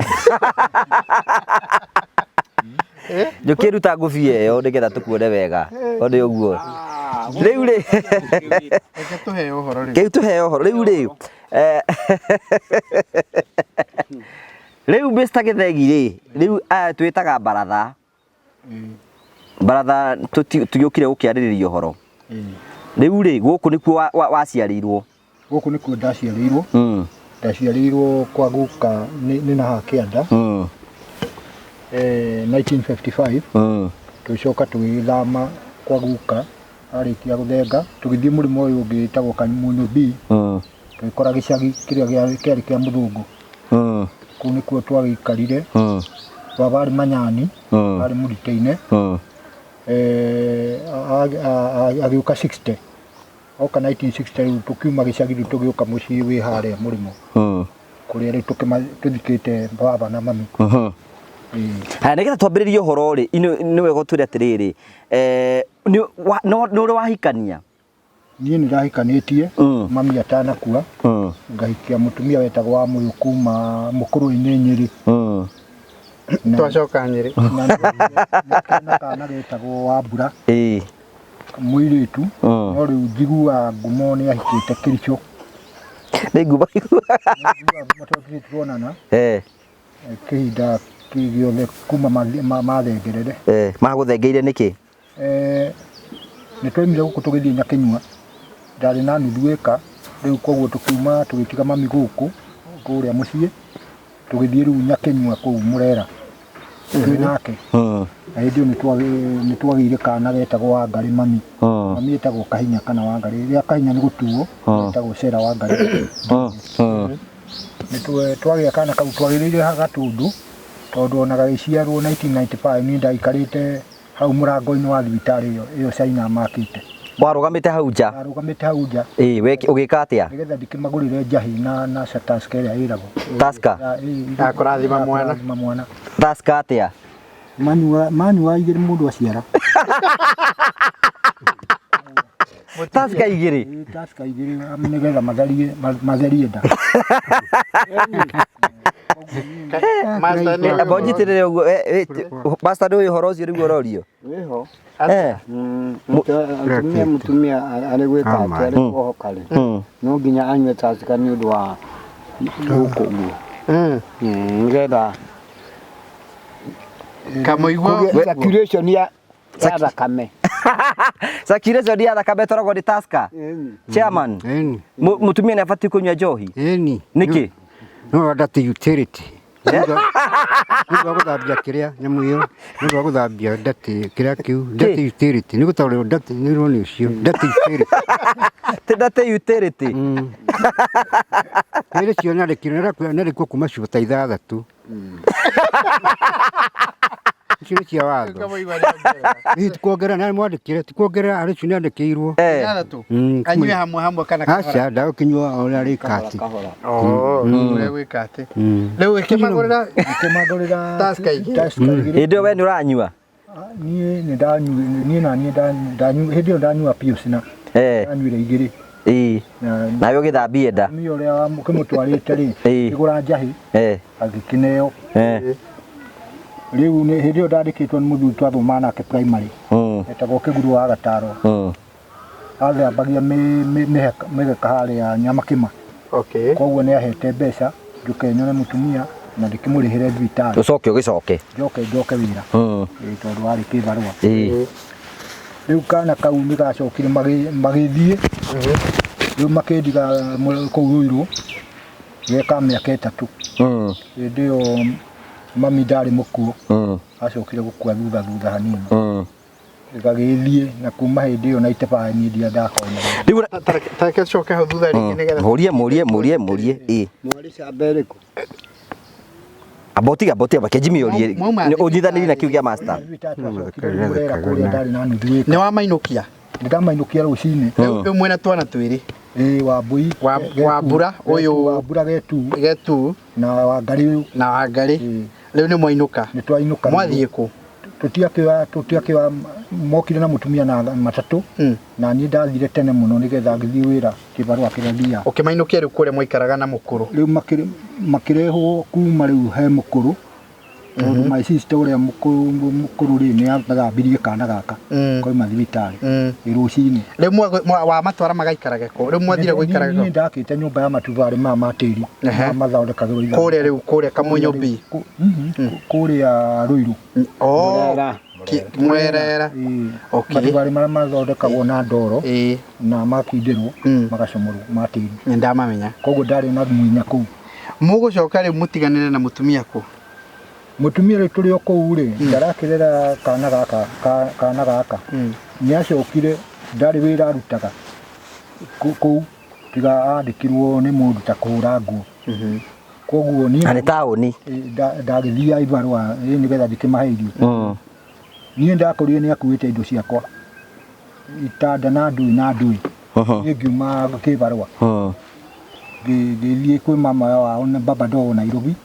Njũkĩ ruta ngũbia ĩyo nĩgetha tũkuone wega. Tondũ ũguo. Rĩu rĩ Reke tũheo ũhoro rĩu. kĩu tũheo ũhoro rĩu rĩ rĩu Mr. Gĩthegi rĩ rĩu aya twĩtaga baratha baratha tũgĩũkire gũkĩarĩrĩria ũhoro rĩu rĩ gũkũ nĩkuo waciarĩirwo Gũkũ nĩkuo ndaciarĩirwo. Ndaciarĩirwo kwa guka nĩ na haha kĩanda 1955. Tũgĩcoka tũgĩthama kwa guka arĩkia gũthenga tũgĩthiĩ mũrĩmo ũyũ ũngĩ wĩtagwo Kamunyu B. Tũgĩkora gĩcagi kĩrĩa kĩarĩ kĩa mũthũngũ. Kũu nĩkuo twagĩikarire. Baba arĩ Manyani, arĩ Mũrita-inĩ. Agĩũka 60. Oka 1960 rĩu tũkiuma gĩcagi rĩu tũgĩũka mũciĩ wĩ harĩa mũrĩmo. Kũrĩa rĩu tũthikĩte baba na mami. Haya, nĩgetha twambĩrĩrie ũhoro rĩ, nĩ wega ũtwĩre atĩrĩrĩ, nĩ ũrĩ wahikania? Niĩ nĩ ndahikanĩtie, mami atanakua, ngahikia mũtumia wetagwo wa Mũyũ kuma Mũkũrwe-inĩ Nyĩrĩ. Twacoka Nyĩrĩ. Na kana getagwo Wambura. Mũirĩtu, no rĩu njiguaga ngumo nĩ ahikĩte Kericho. Nĩ ngumo iguaga. Nĩ ngumo tondũ tuonana. Kĩhinda gĩothe kuma mathengerere. Magũthengeire nĩkĩ? Nĩ twaimire gũkũ tũgĩthiĩ Nyakĩnyua, ndarĩ na nuthu ĩka, rĩu koguo tũkiuma tũgĩtiga mami gũkũ kũrĩa mũciĩ, tũgĩthiĩ rĩu Nyakĩnyua kũu Mũrera twĩ nake. Na hĩndĩ ĩyo nĩ twagĩire kana getagwo Wangarĩ mami. Mami etagwo Kahinya kana Wangarĩ, rĩrĩa Kahinya nĩ gũtuo, etagwo Sera Wangarĩ. Nĩ twagĩa kana kau twagĩrĩire Gatũndũ, tondũ ona gagĩciarwo 1995 niĩ ndaikarĩte hau mũrango-inĩ wa thibitarĩ ĩyo China makĩte. Warũgamĩte hau nja? Ndarũgamĩte hau nja. Ũgĩka atĩa? Nĩgetha ndĩkĩmagũrĩre njahĩ na Tusker ĩrĩa ĩragwo. Tusker? Ya kũrathima mwana. Kũrathima mwana. Tusker atĩa? Manyua igĩrĩ mũndũ aciara. Tusker igĩrĩ? Tusker igĩrĩ nĩgetha matherie nda. Mbonjitĩrĩre ũguo, Master ndũĩ ũhoro ũcio nĩguo ũrorio? Wĩho. Atumia mũtumia arĩ gwĩka atĩ arĩ kuohoka rĩ, no nginya anyue Tusker nĩ ũndũ wa gũkũ ũguo. Nĩgetha Kamũigua circulation ya thakame. Circulation ya thakame ĩtwaragwo nĩ Tusker? Chairman, mũtumia nĩ abatiĩ kũnyua njohi? Nĩkĩ? No ndati utility. Nĩ ũndũ wa gũthambia kĩrĩa nyamũ ĩyo, nĩ ũndũ wa gũthambia ndati kĩrĩa kĩu, ndati utility, nĩ gũtaũrĩrwo ndati nĩ ũrona ũcio, ndati utility. Ti ndati utility. Nĩ cio nyandĩkirwo kuma ciugo ta ithathatũ. Icio nĩ cia watho. Hihi ti kuongerera, nĩ mwandĩkire, ti kuongerera, arĩ cio nĩandĩkĩirwo. Ithathatũ? Anyue hamwe hamwe kana kahora? Aca, ndagũkĩnyua ũrĩa arĩka atĩ. Ũrĩa gwĩka atĩ. Rĩu ĩkĩmagũrĩra Ĩkĩmagũrĩra Tusker igĩrĩ. Tusker igĩrĩ. Hĩndĩ ĩyo we nĩ ũranyua? Niĩ nĩ ndanyua, niĩ na niĩ ndanyua, hĩndĩ ĩyo ndanyua Pilsner. Ndanyuire igĩrĩ. Nawe ũgĩthambie nda. Mũtumia ũrĩa ũkĩmũtwarĩte rĩ, kĩgũra njahĩ, agĩkĩneo. Rĩu hĩndĩ ĩyo ndandĩkĩtwo nĩ mũthuri twathomaga nake primary. Etagwo Kĩguru wa Gataro. Athambagia mĩgeka harĩa Nyamakĩma. Koguo nĩ ahete mbeca njũke nyone mũtumia na ndĩkĩmũrĩhĩre thibitarĩ. Ũcoke ũgĩcoke. Njoke njoke wĩra. Tondũ warĩ kĩbarũa. Rĩu kana kau nĩ gacokire magĩthiĩ. Rĩu makĩndiga kũu Ruiru. Ge ka mĩaka 3. Hĩndĩ ĩyo mami ndarĩ mũkuũ. Acokire gũkua thutha thutha hanini. Gagĩthiĩ na kuma hĩndĩ ĩyo na itebaa niĩ ndirĩ ndakona. Rĩu Tareke tucoke hau thutha rĩngĩ nĩgetha Mũrie mũrie mũrie mũrie ĩ. Mwarĩ camba ĩrĩkũ? Amba ũtige amba ũtige reke Jimmy orie. Mwauma Ũnyitanĩri na kiu gĩa master. Twacokire Murera kũrĩa ndarĩ na nuthu ĩka. Nĩ wamainũkia? Nĩndamainũkia rũcinĩ. Rĩu mwĩna twana twĩrĩ. Ĩĩ Wambui. Wambura ũyũ Wambura getu. Getu. Na Wangarĩ ũyũ. Na Wangarĩ. Rĩu nĩ mwainũka. Nĩ twainũka. Mwathiĩ kũ? Tũtiakĩoya tũtiakĩoya mokire na mũtumia na matatũ na niĩ ndathire tene mũno nĩgetha ngĩthiĩ wĩra kĩbarũa kĩrĩa thiaga. Ũkĩmainũkia rĩu kũrĩa mwaikaraga na mũkũrũ? Rĩu makĩrehwo kuma rĩu he mũkũrũ tondũ my sister ũrĩa mũkũrũ rĩ nĩ athambirie kana gaka koima thibitarĩ rũcinĩ. Rĩu wamatwara magaikarage kũ? Rĩu mwathire gũikarage kũ? Niĩ ndakĩte nyũmba ya matubarĩ maya ma tĩri mathondekagĩrwo ithandũkũ. Kũrĩa rĩu kũrĩa Kamunyũ B? Kũrĩa Ruiru. Mwerera. Matubarĩ marĩa mathondekagwo na ndoro na makindĩrwo magacomorwo ma tĩri. Nĩ ndamamenya. Koguo ndarĩ na muinya kũu. Mũgũcoka rĩu mũtiganĩre na mũtumia kũ? Mũtumia rĩu tũrĩ o kũu rĩ, ndarakĩrera kana gaka kana gaka. Nĩ acokire ndarĩ wĩra arutaga kũu tiga andĩkirwo nĩ mũndũ ta kũhũra nguo. Koguo niĩ Na nĩ taũni. Ndagĩthiaga ibarũa nĩgetha ndĩkĩmahe irio. Niĩ ndakorire nĩ akuĩte indo ciakwa itanda na ndũĩ na ndũĩ. Niĩ ngiuma kĩbarũa. Ngĩthiĩ kwĩ mama wao na baba ndogo Nairobi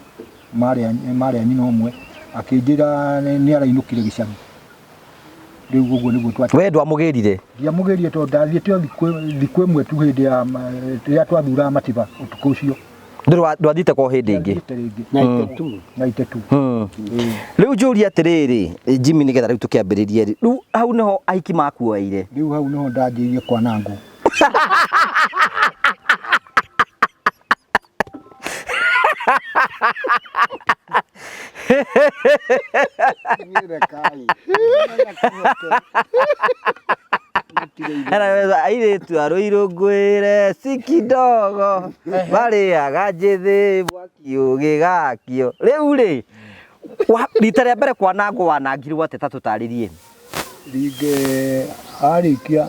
marĩa nyina ũmwe akĩnjĩra nĩ arainũkire gĩcagi. Rĩu ũguo nĩguo twathiĩ. We ndwamũgĩrire? Ndiamũgĩrire tondũ ndathiĩte o thikũ ĩmwe tu hĩndĩ ya rĩrĩa twathuraga matiba ũtukũ ũcio. Ndwathiĩte kwao hĩndĩ ĩngĩ? Ndiathiĩte rĩngĩ. Na itetu. Rĩu njũrie atĩrĩrĩ Jimmy nĩgetha rĩu tũkĩambĩrĩrie rĩ, rĩu hau nĩho ahiki makuoeire? Rĩu hau nĩho ndanjĩrĩirie kwanangwo. Airĩtu a Ruiru ngwĩre si kidogo marĩaga njĩthĩ mwaki ũgĩgakio. Rĩu rĩ, rita rĩa mbere kwanangwo wanangirwo atĩa ta tũtarĩrie? Rĩngĩ arĩkia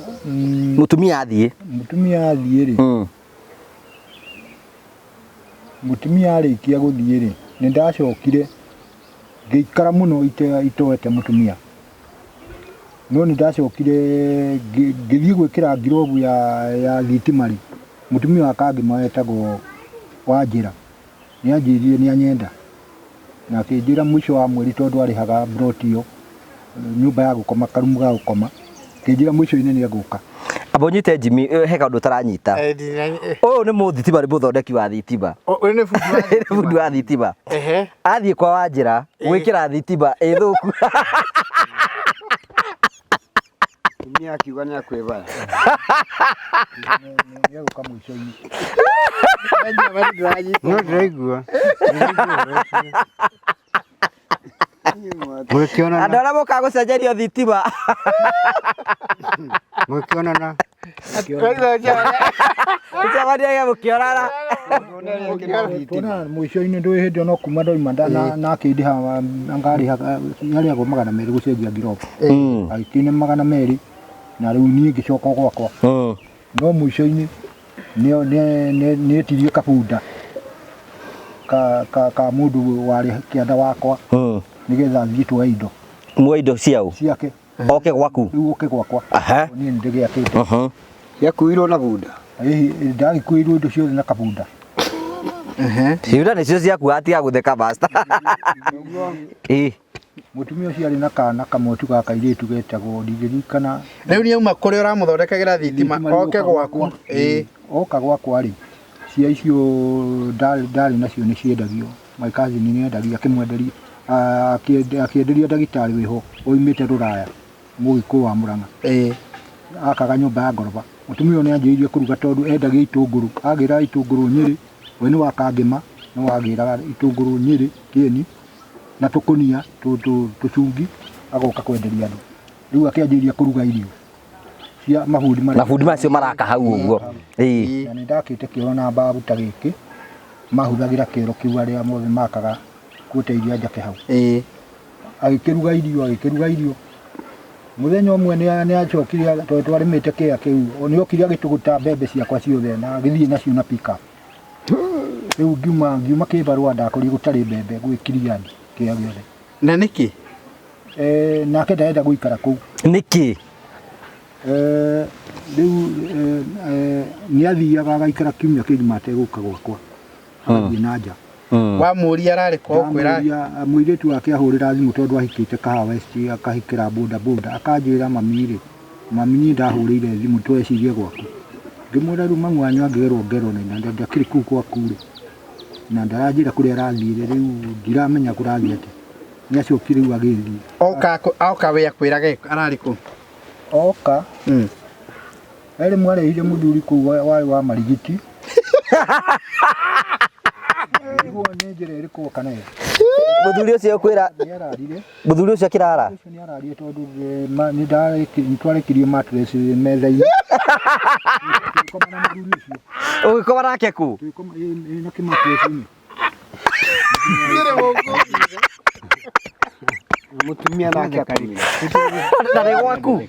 Mũtumia athiĩ. Mũtumia athiĩ rĩ. Mũtumia arĩkia gũthiĩ rĩ, nĩ ndacokire ngĩikara mũno itoete mũtumia. No nĩ ndacokire ngĩthiĩ gwĩkĩra ngirobu ya thitima rĩ, mũtumia wa Kangĩma wetagwo Wanjĩra nĩ anjĩrire nĩ anyenda. Na akĩnjĩra mũico wa mweri tondũ arĩhaga mburoti ĩyo, nyũmba ya gũkoma, karumu ga gũkoma, akĩnjĩra mũico-inĩ nĩ egũka. Amba ũnyite Jimmy, he kaũndũ ũtaranyita. Ũyũ nĩ mũthitima, nĩ mũthondeki wa thitima. Ũyũ nĩ bundi wa thitima. Bundi wa thitima. Athiĩ kwa Wanjĩra gwĩkĩra thitima ĩ thũku. Mũtumia akiuga nĩ akwĩbaya. Nĩ egũka mũico-inĩ. No ndĩraigua. Mũgĩkĩonana. Andũ arĩa mokaga gũcenjerio thitima. Mũgĩkĩonana. Gũcemania mũkĩonana. Tuona mũico-inĩ ndũĩ hĩndĩ ĩyo no kuma ndoima na akĩndĩha ngarĩha yarĩhagwo 200 gũcenjia ngirobu. Agĩkĩne 200 na rĩu niĩ ngĩcoka gwakwa. No mũico-inĩ nĩetirie kabunda ka mũndũ warĩ kĩanda wakwa nĩgetha thiĩ tuoe indo. Muoe indo ciao? Ciake. Oke gwaku? Rĩu oke gwakwa. Niĩ nĩndĩgĩakĩte. Ciakuirwo na bunda? Ndagĩkuĩirwo indo ciothe na kabunda. Ciũra nĩcio ciaku atiga gũtheka master. Mũtumia ũcio arĩ na kana kamwe tu ga kairĩtu getagwo ndingĩririkana. Rĩu nĩ auma kũrĩa ũramũthondekagĩra thitima oke gwaku. Oka gwakwa rĩ, cia icio ndarĩ nacio nĩ ciendagio. My cousin nĩ endagia akĩmwenderia akĩenderia ndagĩtarĩ wĩho oimĩte Rũraya Mũgĩkũyũ wa Mũrang'a. Akaga nyũmba ya ngoroba. Mũtumia ũyũ nĩ anjĩrĩirie kũruga tondũ endagia itũngũrũ. Agĩraga itũngũrũ Nyĩrĩ, we nĩ wa Kangĩma, no agĩraga itũngũrũ Nyĩrĩ kĩeni na tũkũnia tũcungi agoka kwenderia andũ. Rĩu akĩanjĩrĩria kũruga irio cia mabundi marĩa Mabundi macio maraka hau ũguo. Na nĩ ndakĩte kĩoro na mbabu ta gĩkĩ. Mahũthagĩra kĩoro kĩu arĩa mothe makaga gũteithia njake hau. Ĩĩ. Agĩkĩruga irio, agĩkĩruga irio. Mũthenya ũmwe nĩ acokire tondũ twarĩmĩte kĩea kĩu, nĩ okire agĩtũgũta mbembe ciakwa ciothe na agĩthiĩ nacio na pick up. Rĩu ngiuma ngiuma kĩbarũa ndakorire gũtarĩ mbembe gwĩ cleared kĩea gĩothe. Na nĩkĩ? Eh, nake ndarenda gũikara kũu. Nĩkĩ? Eh, rĩu eh, eh, nĩ athiaga agaikara kiumia kĩgima ategũka gwakwa agathiĩ na nja. Wamũria ararĩ kũ akwĩra? Ndamũria mũirĩtu wake ahũrĩra thimũ tondũ ahikĩte Kahawa West akahikĩra boda boda akanjĩra mami rĩ mami niĩ ndahũrĩire thimũ twecirie gwaku ngĩmwĩra rĩu mamu wanyu angĩgerwo ngero na ndakĩrĩ kũu gwaku rĩ na ndaranjĩra kũrĩa arathiĩre rĩu ndiramenya kũrathiĩ atĩa nĩ acokire rĩu agĩthiĩ. Oka oka we akwĩraga ararĩ kũ? Oka he rĩmwe arehire mũthuri kũu warĩ wa marigiti. Nĩguo nĩ njĩra ĩrĩkũ oka nayo. Mũthuri ũcio kwĩra Nĩ ararire. Mũthuri ũcio akĩrara. Ũcio nĩ ararire tondũ nĩ twarekirie mattress metha-inĩ. Tũgĩkoma na mũthuri ũcio. Ũgĩkoma nake kũ? Tũgĩkoma na kĩmattress-inĩ. Mũtumia nake akomire. Na nĩ gwaku?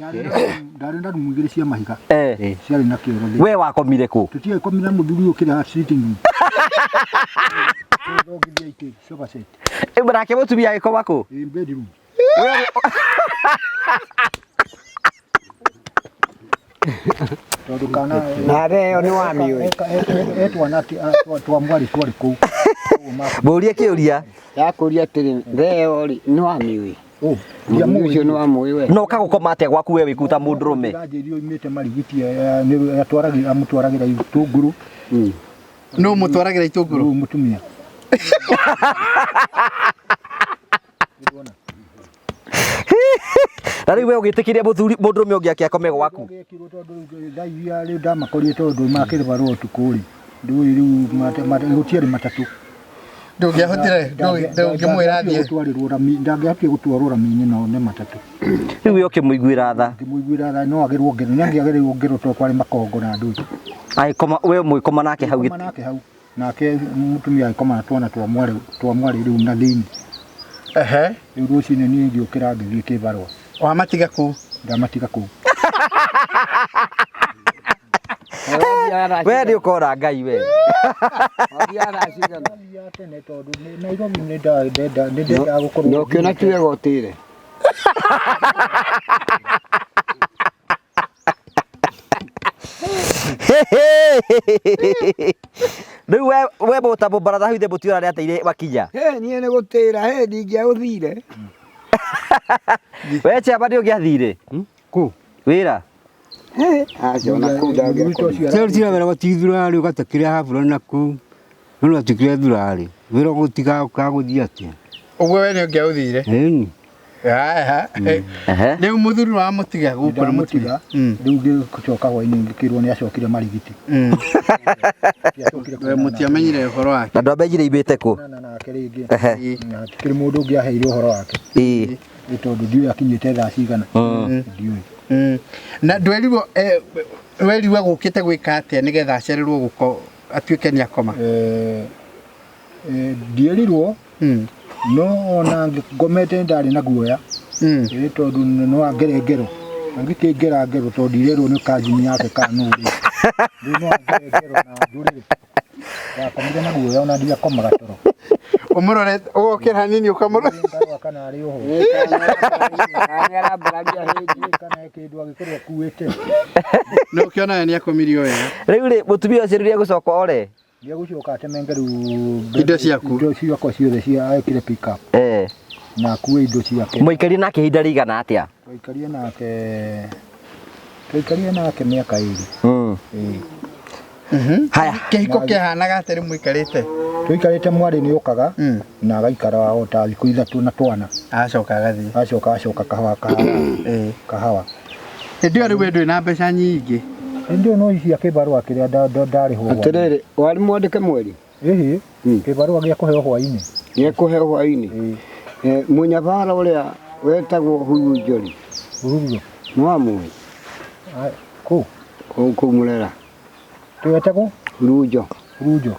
Ndarĩ na rumu igĩrĩ cia mahiga. Eh. Ciarĩ na kĩoro thĩinĩ. We wakomire kũ? Tũtiakomire na mũthuri ũyũ kĩrĩa sitting room. Tũgĩthongithia itĩ sofa set. Nake mũtumia agĩkoma kũ? In bedroom. Tondũ kana Nawe ĩyo nĩ wamĩũĩ. E twana twa mwarĩ twarĩ kũu. Mũrie kĩũria. Ndakũria atĩrĩ, theo rĩ, nĩ wamĩũĩ? Mũthuri ũcio nĩ wamũĩ we? Na ũkagũkoma atĩa gwaku we wĩ kũu ta mũndũrũme? Ndĩranjĩrire oimĩte Marigiti amũtwaragĩra itũngũrũ. Nũ mũtwaragĩra itũngũrũ? Rĩu mũtumia. Na rĩu we ũgĩtĩkĩria mũthuri mũndũrũme ũngĩ akĩakome gwaku? Gĩekirwo tondũ rĩu thaa iria rĩu ndamakorire tondũ makĩrĩ barũa ũtukũ rĩ ndũĩ rĩu gũtiarĩ matatũ. Ndũngĩahotire ndũngĩmwĩra athiĩ. Gũtwarĩrwo rami ndangĩahotire gũtwarwo rami-inĩ no nĩ matatũ. Rĩu we ũkĩmũiguĩra tha. Ngĩmũiguĩra tha no agerwo ngero nĩ angĩagereirwo ngero tondũ kwarĩ makongo na ndũĩ. Agĩkoma we mũgĩkoma nake hau. Gĩkoma nake hau. Nake mũtumia agĩkoma na twana twa mwarĩ twa mwarĩ rĩu na thĩinĩ. Ehe. Rĩu rũcinĩ niĩ ngĩũkĩra ngĩthiĩ kĩbarũa. Wamatiga kũ? Ndamatiga kũu. We nĩ ũkora Ngai we. Ndathiaga tene tondũ Nairobi nĩ ndendaga gũkorwo. Na ũkĩona ti wega ũtĩre. Rĩu we we mũta mũbaratha hau ithe mũtiũra nĩ ateire makinya. He niĩ nĩ gũtĩra, he ndingĩagũthire. We chama nĩ ũngĩathire? Kũ? Wĩra? He, aca ona kũu ndangĩakomire. Rĩu tira wĩra gũtithura rĩ ũgatakĩrĩa habura na kũu. No rwatukire thurarĩ wĩra gũtiga kagũthiĩ atĩa? Ũguo we nĩ ũngĩaũthire. Ĩni. Haya. Rĩu mũthuri wamũtiga gũkũ nĩ mũtiga. Rĩu ngĩcoka hwainĩ ngĩkĩrwo nĩ acokire Marigiti. We mũtiamenyire ũhoro wake. Na ndwamenyire imĩte kũ? Na nake rĩngĩ. Na hatikĩrĩ mũndũ ũngĩ aheire ũhoro wake. Ĩĩ. Nĩ tondũ ndiũĩ akinyĩte thaa cigana. Ndiũĩ. Na ndwerirwo werirwo agũkĩte gwĩka atĩa nĩgetha acererwo gũko atuĩke nĩ akoma? Ndierirwo no ona ngomete ndarĩ na guoya ĩ tondũ no angere ngero angĩkĩngera ngero tondũ ndirerwo nĩ kajini yake kana nũ rĩ rĩu no angere ngero na njũrĩre ndakomire na guoya ona ndiakomaga toro Ũmũrore ũgokĩra hanini ũkamũrora ngarora kana arĩ oho kana he kĩndũ angĩkorwo akuĩte No ũkĩona we nĩ akomirio wega. Rĩu rĩ mũtumia ũcio rĩrĩa egũcoka ore? Nĩegũcoka atemenge rĩu Indo ciaku. Indo ciakwa ciothe cia ekĩre pick up. Eh. Na akue indo ciake. Mũikarire nake ihinda rĩigana atĩa? Twaikarire nake twaikarire nake mĩaka ĩrĩ. Ĩĩ. Haya. Kĩhiko kĩahanaga atĩa rĩu mũikarĩte? Tũikarĩte mwarĩ nĩ okaga na agaikara o ta thikũ ithatũ na twana. Acoka agathiĩ. Acoka acoka kahawa kahawa. Kahawa. Hĩndĩ ĩyo rĩu we ndũrĩ na mbeca nyingĩ. Hĩndĩ ĩyo no icia kĩbarũa kĩrĩa ndarĩhwo. Atĩrĩrĩ, warĩ mwandĩke mweri? Ĩhĩ, kĩbarũa gĩa kũheo hwainĩ. Gĩa kũheo hwainĩ. Mũnyabara ũrĩa wetagwo Hurunjo rĩ? Hurunjo. Nĩ wamũĩ? Kũ? Kũu kũu Mũrera. Wetagwo? Hurunjo. Hurunjo.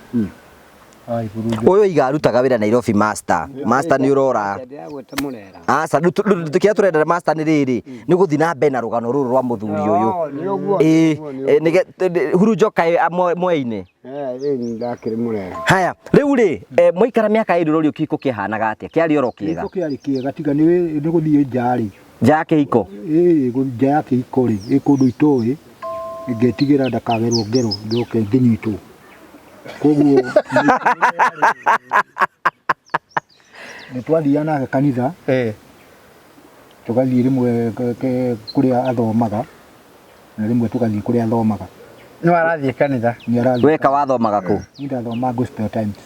Ai burunjo. Ũyũ iga arutaga wĩra Nairobi master. Master nĩ ũrora. Ndĩragwĩta mũrera. Aca kĩrĩa tũrenda master nĩ rĩrĩ nĩ gũthiĩ na mbere na rũgano rũrũ rwa mũthuri ũyũ. Oh, nĩ ũguo. Ĩĩ nĩ ũguo. Hurunjo kaĩ mweinĩ. Eh, ĩĩ ndakĩrĩ mũrera. Haya, rĩu rĩ mwaikara mĩaka ĩrĩ rũriũ kĩhiko kĩahanaga atĩa? Kĩarĩ oro kĩega. Kĩhiko kĩarĩ kĩega tiga nĩ nĩ gũthiĩ nja rĩ. Nja ya kĩhiko. Ĩĩ nja ya kĩhiko rĩ, ĩ kũndũ itoĩ ngetigĩra ndakagerwo ngero njoke ngĩnyitwo. Koguo nĩ twathiaga nake kanitha tũgathiĩ rĩmwe kũrĩa athomaga na rĩmwe tũgathiĩ kũrĩa athomaga. Nĩ warathiĩ kanitha. Nĩ arathiĩ. Weka wathomaga kũ? Niĩ ndathoma Gospel Times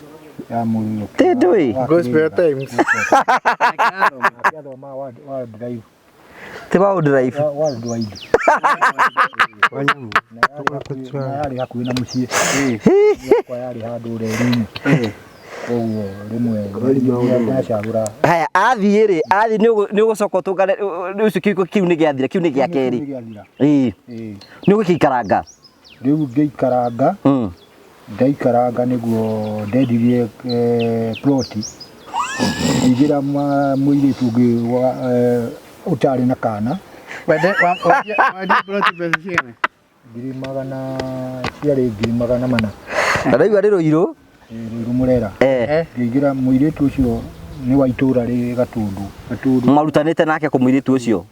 ya mũriũ. Tĩ ndũĩ? Gospel Times. Athoma World Life. Ti World Life. World Wide. Wanyamũ. Na yarĩ hakuhĩ na mũciĩ. Yakwa yarĩ handũ reri-inĩ. Koguo rĩmwe ndacagũra. Haya, athiĩ rĩ, athiĩ nĩ ũgũcoka ũtũngane ũcio kĩhiko kĩu nĩ gĩathira, kĩu nĩ gĩa kerĩ. Gĩathira. Ĩĩ. Ĩĩ. Nĩ ũgũgĩikaranga. Rĩu ngĩikaranga ndaikaranga nĩguo ndendirie ploti ngĩigĩra mũirĩtu ũngĩ ũtarĩ na kana. Wende wendia ploti mbeca cigana? Ngiri magana ciarĩ 400,000. Na ndaigua nĩ Rũirũ. Rũirũ Mũrera. Ngĩigĩra mũirĩtu ũcio nĩ wa itũũra rĩ Gatũndũ. Gatũndũ. Marutanĩte nake kũ mũirĩtu ũcio?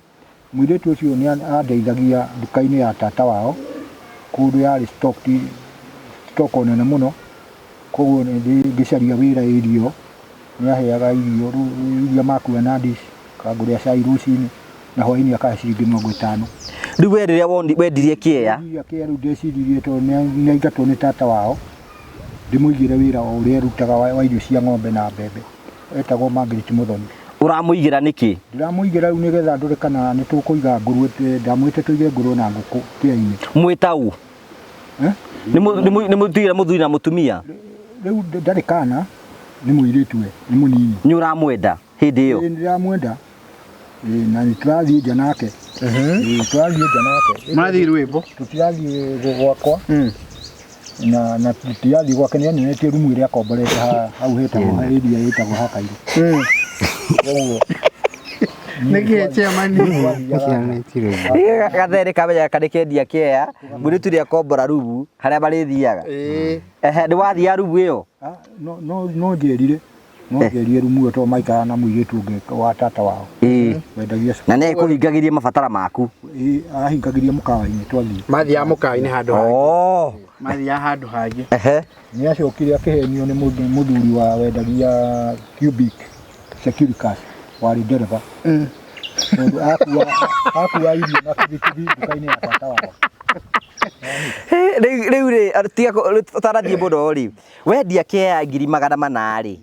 Mũirĩtu ũcio nĩ andeithagia nduka-inĩ ya tata wao kũndũ yarĩ stock stock nene mũno. Koguo ngĩcaria wĩra irio nĩ aheaga irio iria makua na dish akangũrĩra cai rũcinĩ na hwainĩ akahe ciringi 50. Rĩu we rĩrĩa wendirie kĩea? Wendirie kĩea rĩu ndeciririe tondũ nĩ aingatwo nĩ tata wao ndĩmũigĩre wĩra o ũrĩa arutaga wa irio cia ng'ombe na mbembe. Etagwo Margaret Muthoni. Ũramũigĩra nĩkĩ? Ndĩramũigĩra rĩu nĩgetha ndore kana nĩ tũkũiga ngũrwe, ndamwĩte tũige ngũrwe na ngũkũ kĩea-inĩ. Mwĩta ũ? Nĩ mũtigĩra mũthuri na mũtumia? Rĩu ndarĩ kana, nĩ mũirĩtu we, nĩ mũnini. Nĩ ũramwenda hĩndĩ ĩyo? Ĩĩ ndĩramwenda. Na nĩ tũrathiĩ nja nake. Ĩĩ tũrathiĩ nja nake. Mũrathiĩ rwĩmbo? Tũtirathiĩ gwakwa. Na tũtirathiĩ gwake nĩ anyonetie rumu ĩrĩa akomborete hau hetagwo area ĩtagwo Hakairũ. Koguo Nĩkĩ chairman? Gathere kamenya kana kendia kĩea, mũirĩtu nĩ akombora rumu harĩa marĩthiaga. Ehe, nĩ wathiaga rumu ĩyo? No njĩrire. No njĩrire rumu ĩyo tondũ maikaraga na mũirĩtu ũngĩ wa tata wao. Wendagia Na nĩ ekũhingagĩria mabatara maku? Ĩĩ, arahingagĩria mũkawa-inĩ twathiĩ. Mathiaga mũkawa-inĩ handũ hangĩ. Mathiaga handũ hangĩ. Nĩ acokire akĩhenio nĩ mũthuri wa wendagia cubic Securicas warĩ ndereba. Tondũ akua irio na kibikibi nduka-inĩ ya tata wao. Rĩu rĩ, tiga ũtanathiĩ mũno rĩ, wendia kĩea 400,000 rĩ,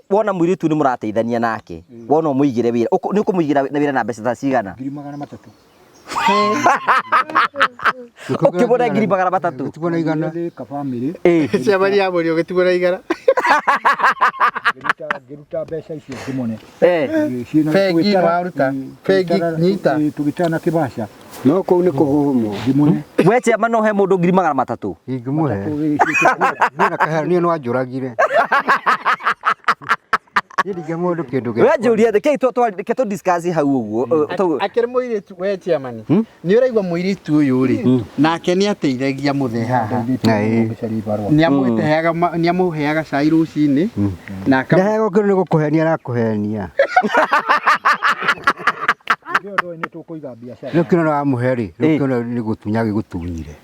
wona mũirĩtu nĩ mũrateithania nake, wona ũmũigĩre wĩra, nĩ ũkũmũigĩra wĩra na mbeca ta cigana? 300,000. Ũkĩmũne 300,000? Ũgĩtigwo na igana. Thĩka bamĩrĩ. Chairman ya mũriũ ũgĩtigwo na igana. Ngĩruta mbeca icio ngĩmone. Bengi waruta. Bengi nyita. Tũgĩtara na kĩbaca. No kũu nĩ kũhuhumwo. Ngĩmone. We chairman no he mũndũ 300,000? Ingĩmũhe. Niĩ na kahera niĩ no anjũragire. Niĩ ndingĩhe mũndũ kĩndũ We njũria, reke tũ discuss hau ũguo. Akĩrĩ mũirĩtu we chairman. Nĩ ũraigua mũirĩtu ũyũ rĩ, nake nĩ ateithagia mũthee haha. Nĩ amũheaga cai rũcinĩ na Ndaheagwo kĩndũ nĩ gũkũhenia arakũhenia. Rĩu kĩndũ wamũhe rĩ, rĩu kĩndũ nĩ gũtunya gĩgũtunyire.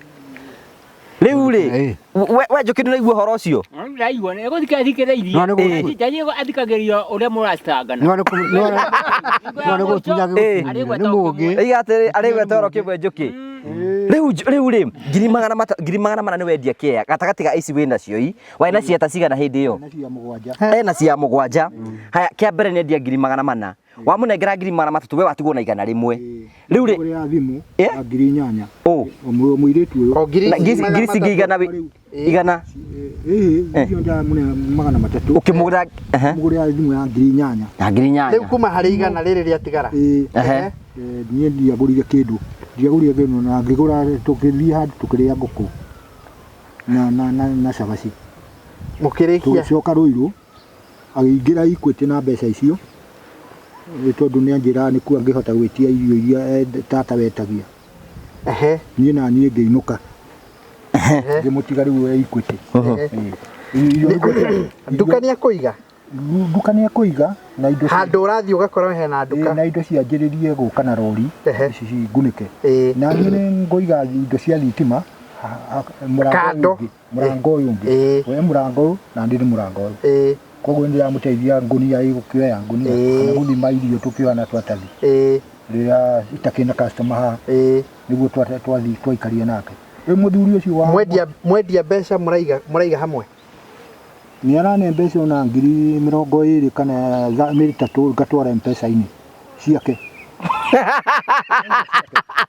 Rĩu rĩ, we Njũkĩ nĩũraigua ũhoro ũcio? Ndaigua, nĩ gũthikĩrĩirie. No, nĩ gũkũ- Ndanyi athikagĩrĩria ũrĩa mũracitangana. No, nĩ gũtunya gĩgũtunyire, nĩ mũũgĩ. Iga atĩrĩ, arĩgweta oro kĩmwe Njũkĩ. Rĩu rĩ, 400,000 nĩ wendia kĩea, gatagatĩ ga ici wĩnacio i, warĩ na cieta cigana hĩndĩ ĩyo? Ena cia mũgwanja. Haya, kĩa mbere nĩ endia 400,000. Wamũnengera 300,000, we watigwo na 100. Rĩu rĩ, Ngũrĩra thimũ ya 8,000. Ũ. Mũirĩtu ũyũ. Na ngiri cingĩ igana igana. Ĩĩ, icio ndamũne 300. Ũkĩmũgũra, ehe. Mũgũrĩra thimũ ya 8,000. Ya 8,000. Rĩu kuma harĩ igana rĩrĩ rĩatigara. Ĩĩ. Niĩ ndiagũrire kĩndũ. Ndiagũrire kĩndũ na ngĩgũra tũkĩthiĩ handũ tũkĩrĩa ngũkũ. Na cabaci. Mũkĩrĩkia. Tũgĩcoka Rũirũ, agĩingĩra Equity na mbeca icio, nĩ tondũ nĩ anjĩraga nĩkuo angĩhota gwĩtia irio iria tata wetagia. Ehe. Niĩ na niĩ ngĩinũka. Ngĩmũtiga rĩu e Equity. Ehe. Irio nĩguo Nduka nĩ akũiga? Nduka nĩ ekũiga na indo Handũ ũrathiĩ ũgakora hena nduka. Na indo cianjĩrĩrie gũka na rori ici ngunĩke. Na niĩ nĩ ngũiga indo cia thitima mũrango ũyũ Kando. ũngĩ, mũrango ũyũ ũngĩ. We mũrango ũyũ na niĩ nĩ mũrango ũyũ. Koguo nĩ ndĩramũteithia ngũnia ĩgũkĩoya ngũnia kana gũthima irio tũkĩoya na twatathi. Rĩrĩa itakĩrĩ na customer haha nĩguo twathiĩ twaikarire nake. Rĩu mũthuri ũcio wa Mwendia mwendia mbeca mũraiga mũraiga hamwe? Nĩ arane mbeca ona 20,000 kana 30 ngatwara M-Pesa-inĩ ciake.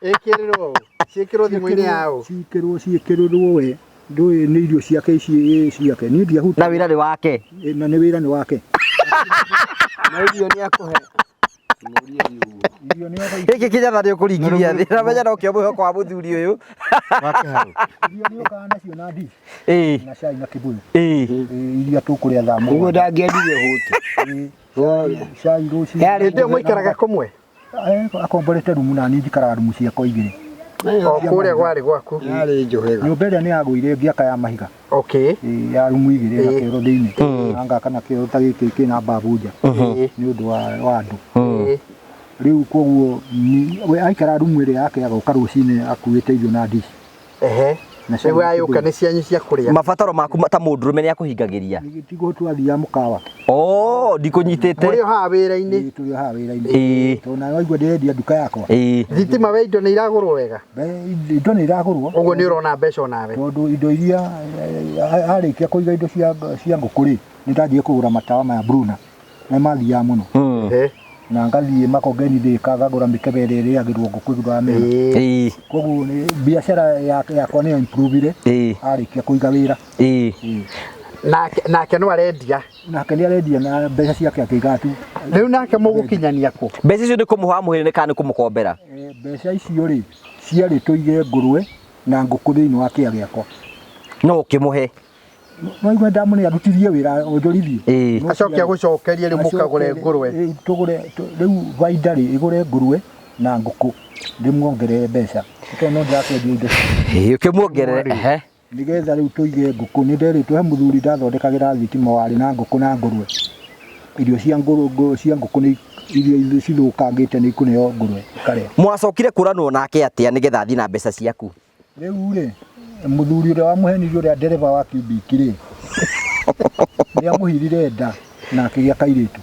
Ĩkĩrĩrwo ũ? Ciĩkĩrwo thimũ-inĩ ya ũ? Ciĩkĩrwo ciĩkĩrĩrwo we ndũĩ nĩ irio ciake ici ciake niĩ ndiahuta. Na wĩra nĩ wake. Na nĩ wĩra nĩ wake. Na irio nĩ akũhe. Gĩkĩ kĩnyatha nĩ ũkũringithia thĩ na menya no kĩo mwĩhoko wa mũthuri ũyũ. Irio nĩ okaga nacio na ndici. Ĩĩ. Na cai na kĩbũyũ. Ĩĩ. Iria tũkũrĩa thaa Ũguo ndangĩendirie hũti. Cai rũcinĩ. Hĩndĩ ĩyo mũikaraga kũmwe? Akomborete rumu na niĩ njikaraga rumu ciakwa igĩrĩ. O kũrĩa gwarĩ gwaku? Yarĩ njũhĩga. Nyũmba ĩrĩa nĩ yagũire ngĩaka ya mahiga. Okay. Ĩĩ, ya rumu igĩrĩ na kĩoro thĩinĩ. Na ngaka na kĩoro ta gĩkĩ kĩna mbabu nja. Nĩ ũndũ wa andũ. Rĩu koguo we aikara rumu ĩrĩa yake agoka rũcinĩ akuĩte irio na ndici. Ehe. Na Rĩu ayũka nĩ cianyu cia kũrĩa. Mabataro maku ta mũndũrũme nĩ akũhingagĩria? Tiguo twathiaga mũkawa. Oh, ndikũnyitĩte. Mũrĩ o haha wĩra-inĩ? Ĩĩ, tũrĩ o haha wĩra-inĩ. Ĩĩ. Tondũ nawe waigua ndĩrendia nduka yakwa. Ĩĩ. Thitima we indo nĩ iragũrwo wega? Indo nĩ iragũrwo. Ũguo nĩ ũrona mbeca onawe? Tondũ indo iria arĩkia kũiga indo cia ngũkũ rĩ, nĩ ndanjie kũgũra matawa maya Bruna. Nĩ mathiaga mũno. Na ngathiĩ Makongeni Thĩka ngagũra mĩkebe ĩrĩa ĩrĩagĩrwo ngũkũ thutha wa mĩena. Ĩĩ. Koguo biacara yakwa nĩ improve-ire arĩkia kũiga wĩra. Ĩĩ. Nake nake no arendia. Nake nĩ arendia na mbeca ciake akĩigaga tu. Rĩu nake mũgũkinyania kũ? Mbeca icio nĩ kũmũhe wamũheire kana nĩ kũmũkombera? Mbeca icio rĩ, ciarĩ tũige ngũrwe na ngũkũ thĩinĩ wa kĩea gĩakwa. No ũkĩmũhe? No igua ndamũne arutithie wĩra onjorithie. Ĩĩ. Acoke agũcokerie rĩu mũkagũre ngũrwe. Rĩu tũgũre rĩu baida rĩ ĩgũre ngũrwe na ngũkũ ndĩmuongerere mbeca. Tondũ no ndĩrakĩendia indo. Ĩĩ ũkĩmuongerere. Ehe. Nĩgetha rĩu tũige ngũkũ nĩ nderĩtwo he mũthuri ndathondekagĩra thitima warĩ na ngũkũ na ngũrwe. Irio cia cia ngũkũ nĩ iria cithũkangĩte nĩ ikũneo ngũrwe ikarĩa. Mwacokire kũranwo nake atĩa nĩgetha athiĩ na mbeca ciaku? Rĩu rĩ mũthuri ũrĩa wamũhenirie ũrĩa ndereba wa cubic rĩ nĩ amũhirire nda na akĩgĩa kairĩtu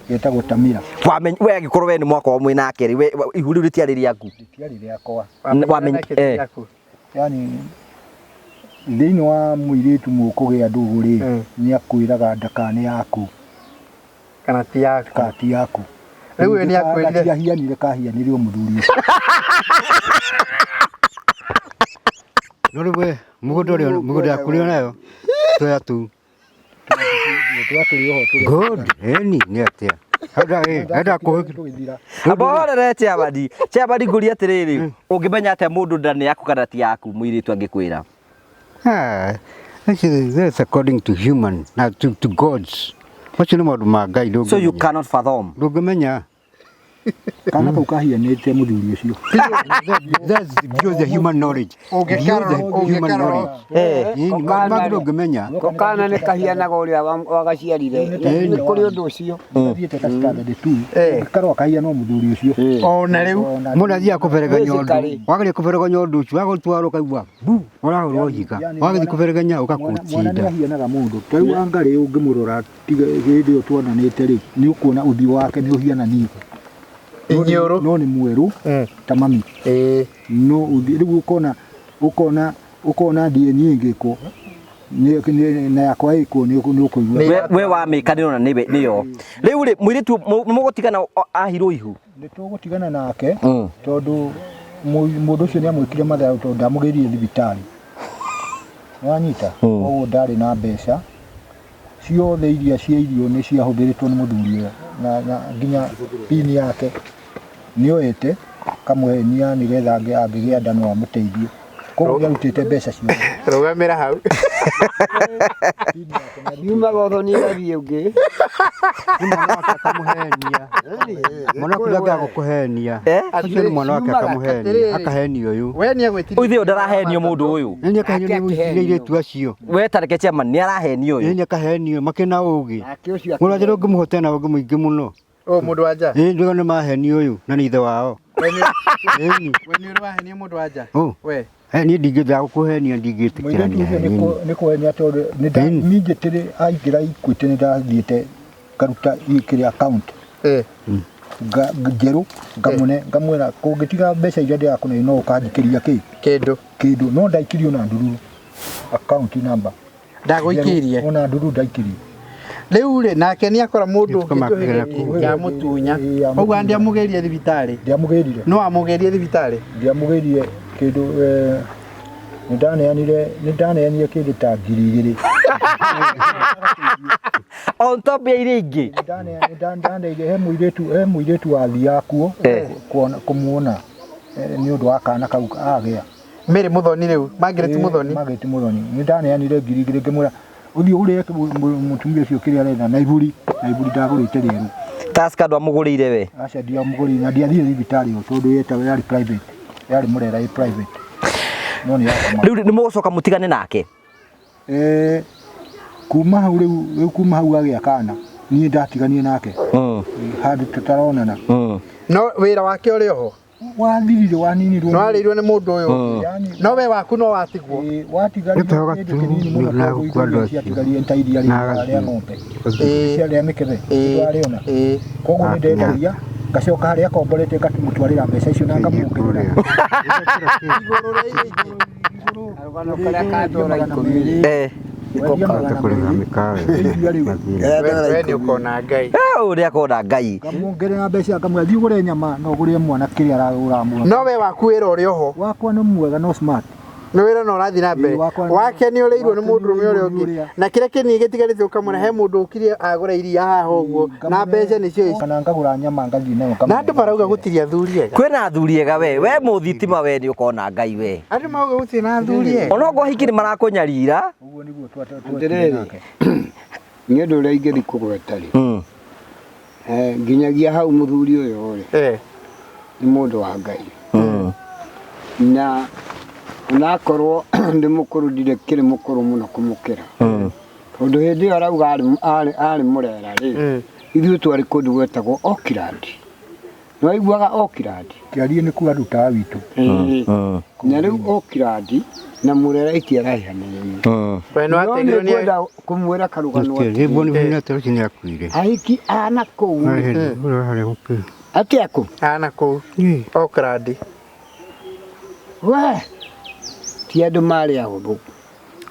getagwo Tamira. Wamenya we angĩkorwo we nĩ mwakorwo mwĩ nake rĩ ihu rĩu rĩtiarĩ rĩaku? Rĩtiarĩ rĩakwa. Wamenya eh. Yani thĩinĩ wa mũirĩtu mũkũgĩa ndũgũ rĩ nĩ akwĩraga ndaka nĩ yaku kana ti yaku. Kana ti yaku. Rĩu ũyũ nĩ akwĩrire. Gatiahianire kahianire o mũthuri ũcio. No rĩu we mũgũnda ũrĩa mũgũnda yaku ũrĩa nayo tũya tu. Good. Eni nĩ atĩa? Henda kũhĩkĩra. Amba horere chairman. Chairman ngũrie atĩrĩrĩ, ũngĩmenya atĩa mũndũ nda nĩ yaku kana ti yaku mũirĩtu angĩkwĩra? Ah, that's according to human, na to gods. Macio nĩ maũndũ ma Ngai ndũngĩmenya. So you cannot fathom. Ndũngĩmenya. Kana kau kahianĩte mũthuri ũcio. That's beyond the human knowledge. Beyond the human knowledge. Mangĩ ndũngĩmenya. Ko kana nĩ kahianaga ũrĩa wagaciarire. Nĩ kũrĩ ũndũ ũcio. Thiĩte ta standard 2. Karũa kahiana mũthuri ũcio. Ona rĩu. Mũndũ athiaga kũberegenya ũndũ. Wageria kũberegenya ũndũ ũcio wagũtwarwo ũkaigua bu ũrahũrwo higa. Wagĩthiĩ kũberegenya Mwana nĩ ũgakũtinda. ahianaga mũndũ. Ta rĩu Wangarĩ ũngĩmũrora tiga hĩndĩ ĩyo tuonanĩte rĩ, nĩ ũkuona ũthiũ wake nĩ ũhiana niĩ. Iniũrũ. No nĩ mwerũ ta mami. No ũthiũ rĩu ũkona ũkona ũkona DNA ĩngĩkwo na yakwa ĩkwo nĩ ũkũigua. We wamĩka nĩ ũrona nĩyo. Rĩu rĩ mũirĩtu mũgũtigana ahirwo ihu? Nĩ tũgũtigana nake tondũ mũndũ ũcio nĩ amwĩkire mathabu tondũ ndamũgĩrire thibitarĩ. Nĩwanyita? Koguo ndarĩ na mbeca ciothe iria cia irio nĩ ciahũthĩrĩtwo nĩ mũthuri ũyũ na nginya pini yake nĩoete kamũhenia nĩgetha angĩgĩa nda no amũteithie. Koguo nĩ arutĩte mbeca ciothe. Rũgamĩra hau. Yumaga ũthoni ĩgathiĩ ũngĩ. Nĩ mwana wake akamũhenia. Mwana waku ndangĩaga gũkũhenia. Eh? Ũcio nĩ mwana wake Ciumaga akamũhenia. atĩrĩrĩ. Akahenia ũyũ. We nĩ agwĩtirie. Ũyũ thĩ ndarahenio mũndũ ũyũ. Nĩ akahenio nĩ airĩtu acio. We tareke chairman nĩ arahenio ũyũ. Nĩ akahenio makĩna ũgĩ. Nake ũcio Mũrũ wa Nja ndũngĩmũhotera na ũgĩ mũingĩ mũno. Ũyũ mũndũ wa nja. Ĩĩ ndũga nĩ mahenio ũyũ na nĩ ithe wao. We nĩ Ĩni. we nĩ ũrĩ wahenia mũndũ wa nja. Ũ. We. Eh, niĩ ndingĩenda gũkũhenia ndingĩtĩkĩra Mũirĩtu ũcio nĩ nĩ kũhenia tondũ nĩ nda- Ĩni. niĩ njĩtĩrĩ aingĩra Equity nĩ ndathiĩte ngaruta kĩrĩa account Eh. njerũ ngamũne ngamwĩra kũngĩtiga mbeca iria ndĩrakũne no ũkanjikĩria kĩ Kĩndũ. kĩndũ no ndaikirio na ndururu account number Ndagũikĩirie. ona ndururu ndaikirie Rĩu rĩ nake nĩ akora mũndũ Gĩtuko ũngĩ makĩgera njũhĩgĩri kũu. yamũtunya. Ĩĩ, yamũtunya. Ũguo ndiamũgĩrie thibitarĩ. Ndiamũgĩrire. No amũgĩrie thibitarĩ. Ndiamũgĩrire kĩndũ eh, nĩndaneanire nĩndaneanire kĩndũ ta 2000. On top ya iria ingĩ. Nĩndaneire he mũirĩtu wathiaga kuo Eh. kuona kũmuona eh, nĩ ũndũ wa kana kau agĩa. Mary Muthoni rĩu, Margaret Ĩĩ, Muthoni. Margaret Muthoni. Nĩndaneanire 2000 ngĩmwĩra ũthiĩ ũgũrĩre mũtumia ũcio kĩrĩa arenda na iburi na iburi ndagũrĩte rĩerũ. Tusker ndwamũgũrĩire we. Aca ndiamũgũrĩire na ndiathire thibitarĩ ĩyo tondũ yetagwo yarĩ private. Yarĩ Murera ĩ private. No nĩ yakoma. Rĩu nĩ mũgũcoka mũtigane nake. Eh, kuma hau rĩu rĩu kuma hau agĩa kana niĩ ndatiganire nake handũ tũtaronana. No wĩra wake ũrĩ oho. Wathirire waninirwo. No arĩirwo nĩ mũndũ ũyũ. Yani, No we waku no watigwo. ĩĩ, watigarire Nĩtwega kĩndũ tu kĩnini mũno na tondũ gũkua indo andũ iria acio. ciatigarire nĩ ta iria Na rĩa ng'ombe. Ĩĩ. Cia rĩa mĩkebe Ĩĩ. ndwarĩona. Ĩĩ. Koguo nĩ ndendagia ngacoka harĩa akomborete ngamũtwarĩra mbeca icio na ngamuongerera. Igũrũ rĩa iria ingĩ. Karũgano karĩa ka ndora ikũmi. Eh. Wendia magana kũrĩha merĩ, mĩkawa iria rĩu. We we nĩ ũkona Ngai. Eh, ũrĩa akona Ngai. Ngamuongerera mbeca ngamwĩra thiĩ ũgũre nyama na ũgũrĩre mwana kĩrĩa ũramũra. No we waku wĩra ũrĩ oho. Wakwa nĩ mwega no smart. Nĩ wĩra no ũrathiĩ na mbere. Ĩĩ, wakwa nĩ- Wake nĩ ũrĩirwo nĩ wake mũndũrũme ũrĩa nĩ ũngĩ. ũrĩa. Na kĩrĩa kĩnini gĩtigarĩte ũkamwĩra he mũndũ ũkire agũra iria haha ũguo. Na mbeca nĩcio ici. Kana ngagũra nyama ngathiĩ nayo Na andũ marauga gũtirĩ athuri ega. Kwĩna athuri ega we. We mũthitima we nĩ ũkona Ngai we. Andũ mauga gũtirĩ na athuri ega. Ona okorwo ahiki nĩ marakũnyarira. Ũguo nĩguo Atĩrĩrĩ, nĩ ũndũ ũrĩa ingĩthiĩ kũgweta rĩ, eh, nginyagia hau mũthuri ũyũ rĩ, Eh. nĩ mũndũ wa Ngai. Na onakorwo ndĩ mũkũrũ ndirĩ kĩrĩ mũkũrũ mũno kũmũkĩra. Tondũ hĩndĩ ĩyo arauga arĩ Mũrera rĩ, ithuĩ twarĩ kũndũ gwetagwo Auckland. Nĩ waiguaga Auckland? Kĩarie nĩ kuo arutaga witũ. Ĩĩ. Na rĩu Auckland na Mũrera itiaraihanĩrĩirie. We nĩ No wategeirwo nĩ nĩ ngwenda kũmwĩra karũgano atĩrĩ, nĩ akuire ahiki ana kũu rĩ, atĩa kũ? ana kũu Auckland. We ti andũ marĩ ahũthũ,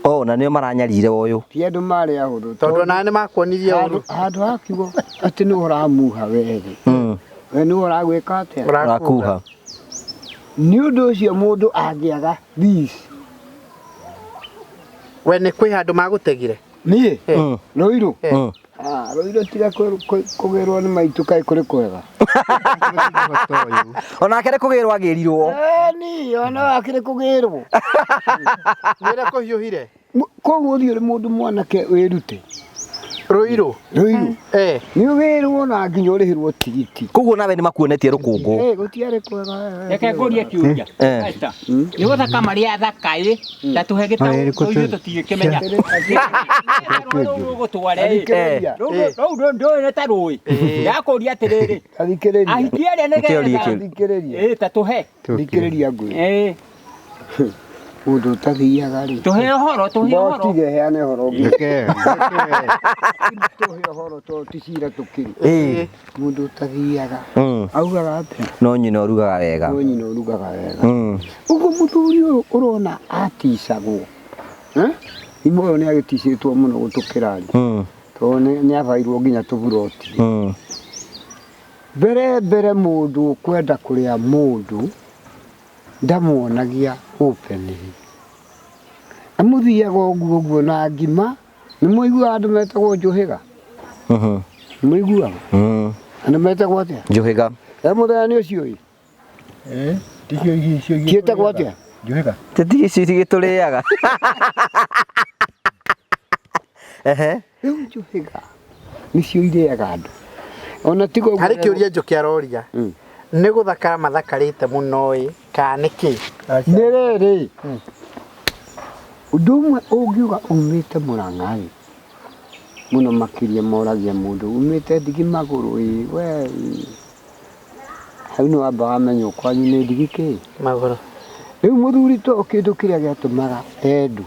Oh, na nĩo maranyarire ũyũ. ti andũ marĩ ahũthũ Tondũ ona nĩ makuonirie handũ ũru. handũ hakiugo atĩ nĩwe ũramuha werĩ, we nĩwe ũragwĩka atĩa? Ũrakuha. Nĩ ũndũ ũcio mũndũ angĩaga this We nĩ kwĩ handũ magũtegire. niĩ Rũirũ Eh. Ah, Rũirũ tiga kũgĩrwo nĩ maitũ kaĩ kũrĩ kwega. Onake nĩ kũgĩrwo agĩrirwo. Ni ona wakĩrĩ kũgĩrwo. Wĩra kũhiũhire. Koguo ũthiĩ ũrĩ mũndũ mwanake wĩrute Rũirũ. Rũirũ Eh. nĩ ũgĩrwo na nginya ũrĩhĩrwo tigiti. Koguo nawe nĩ makuonetie rũkũngũ. Eh, gũtiarĩ kwega. Reke ngũrie kĩũria. Eh. Esther, nĩ gũthaka marĩ athaka ĩ, ta tũhe gĩtaũ ithuĩ tũtingĩkĩmenya. Rũĩ rũgũtware ĩ. Thikĩrĩria. Rũu ndũĩ nĩ ta rũĩ. Ndakũria atĩrĩrĩ, Thikĩrĩria. ahiki arĩa Nĩkĩo nĩgetha kĩũria. Thikĩrĩria. ĩ ta tũhe. Thikĩrĩria ngwĩre. Ĩ, Mũndũ ũtathiaga rĩ. tũhe ũhoro, tũhe ũhoro. Mbotige heane ũhoro ũngĩ. Reke, Tũhe ũhoro tondũ ti cira tũkĩrĩ. Ĩĩ. Mũndũ ũtathiaga augaga atĩa? No nyina ũrugaga wega. No nyina ũrugaga wega. Ũguo mũthuri ũyũ ũrona aticagwo. Eh? Imwe ũyũ nĩ agĩticĩtwo mũno gũtũkĩra rĩ. Tondũ nĩ abairwo nginya tũburoti. Mbere mbere mũndũ ũkwenda kũrĩa mũndũ ndamuonagia openly. Amũthiaga ũguo ũguo na ngima nĩ mũiguaga andũ metagwo njũhĩga? Nĩ mũiguaga? Andũ metagwo atĩa? Njũhĩga. E mũthenya nĩ ũcio ĩ? Eh, ticio icio Ciĩtagwo atĩa? Njũhĩga. Tĩtigi icio igĩtũrĩaga. Ehe. Rĩu njũhĩga nĩcio irĩaga andũ ona tiga ũguo. Harĩ kĩũria njũkĩ aroria, nĩ gũthakara mathakarĩte mũno ĩ kana nĩ kĩ? Nĩ rĩrĩ, ũndũ ũmwe ũngiuga umĩte Mũrang'a-rĩ, mũno makĩria moragia mũndũ umĩte ndigi magũrũ ĩ, we ĩ, hau nĩ wamba wamenywo kwanyu nĩ ndigi kĩ? Magũrũ. Rĩu mũthuri to kĩndũ kĩrĩa gĩatũmaga endwo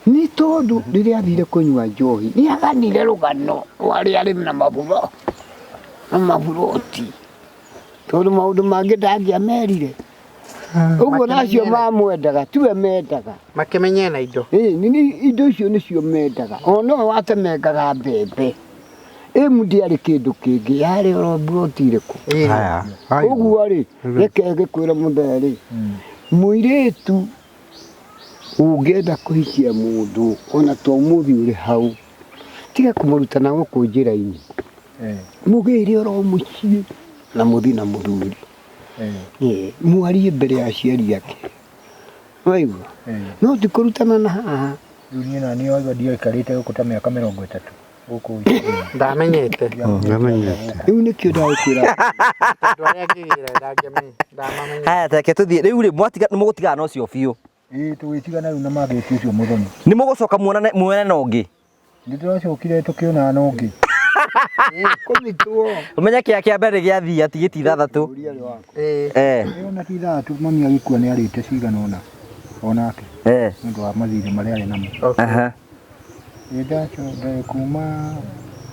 nĩ tondũ rĩrĩa athire kũnyua njohi nĩ aganire rũgano rwa arĩa arĩ na maburo na maburoti, tondũ maũndũ mangĩ ndangĩamerire. Ũguo nacio mamwendaga tiwe mendaga. Makĩmenye na indo. Ĩĩ, indo icio nĩcio mendaga. O nowe watemengaga mbembe. Ĩmu ndĩarĩ kĩndũ kĩngĩ, yarĩ oro mburoti ĩrĩkũ. Haya. Haya. Ũguo rĩ, reke ngĩkwĩre mũthee rĩ, mũirĩtu ũngĩenda kũhikia mũndũ ona to ũmũthĩ ũrĩ hau, tiga kũmũruta na gũkũ njĩra-inĩ. Mũgĩre oro mũciĩ na mũthiĩ na mũthuri. Mwarie mbere ya aciari ake. Waigua? No ti kũrutana na haha. Rĩu niĩ na niĩ waigua ndiaikarĩte gũkũ ta mĩaka 30 gũkũ icagi-inĩ. Ndamenyete. Ndamenyete. Rĩu nĩkĩo ndagũkwĩra. Tondũ arĩa ngĩgĩra ndangĩamenya. Ndamamenya. Haya, tareke tũthiĩ rĩu rĩ, mwatiga nĩ mũgũtigana na ũcio biũ? Ĩĩ, tũgĩtigana rĩu na Margaret ũcio mũthoni. Nĩ mũgũcoka muonane muonane na ũngĩ? Nĩ tũracokire tũkĩonana na ũngĩ. Kũmitwo. Ũmenye kĩa kĩa mbere gĩathiĩ atigĩti ithathatũ. Ĩĩ. Ĩyo na ti ithathatũ, mami agĩkua nĩ arĩte cigana ũna onake nĩ ũndũ wa mathirĩ marĩa arĩ namo. Aha. Ĩ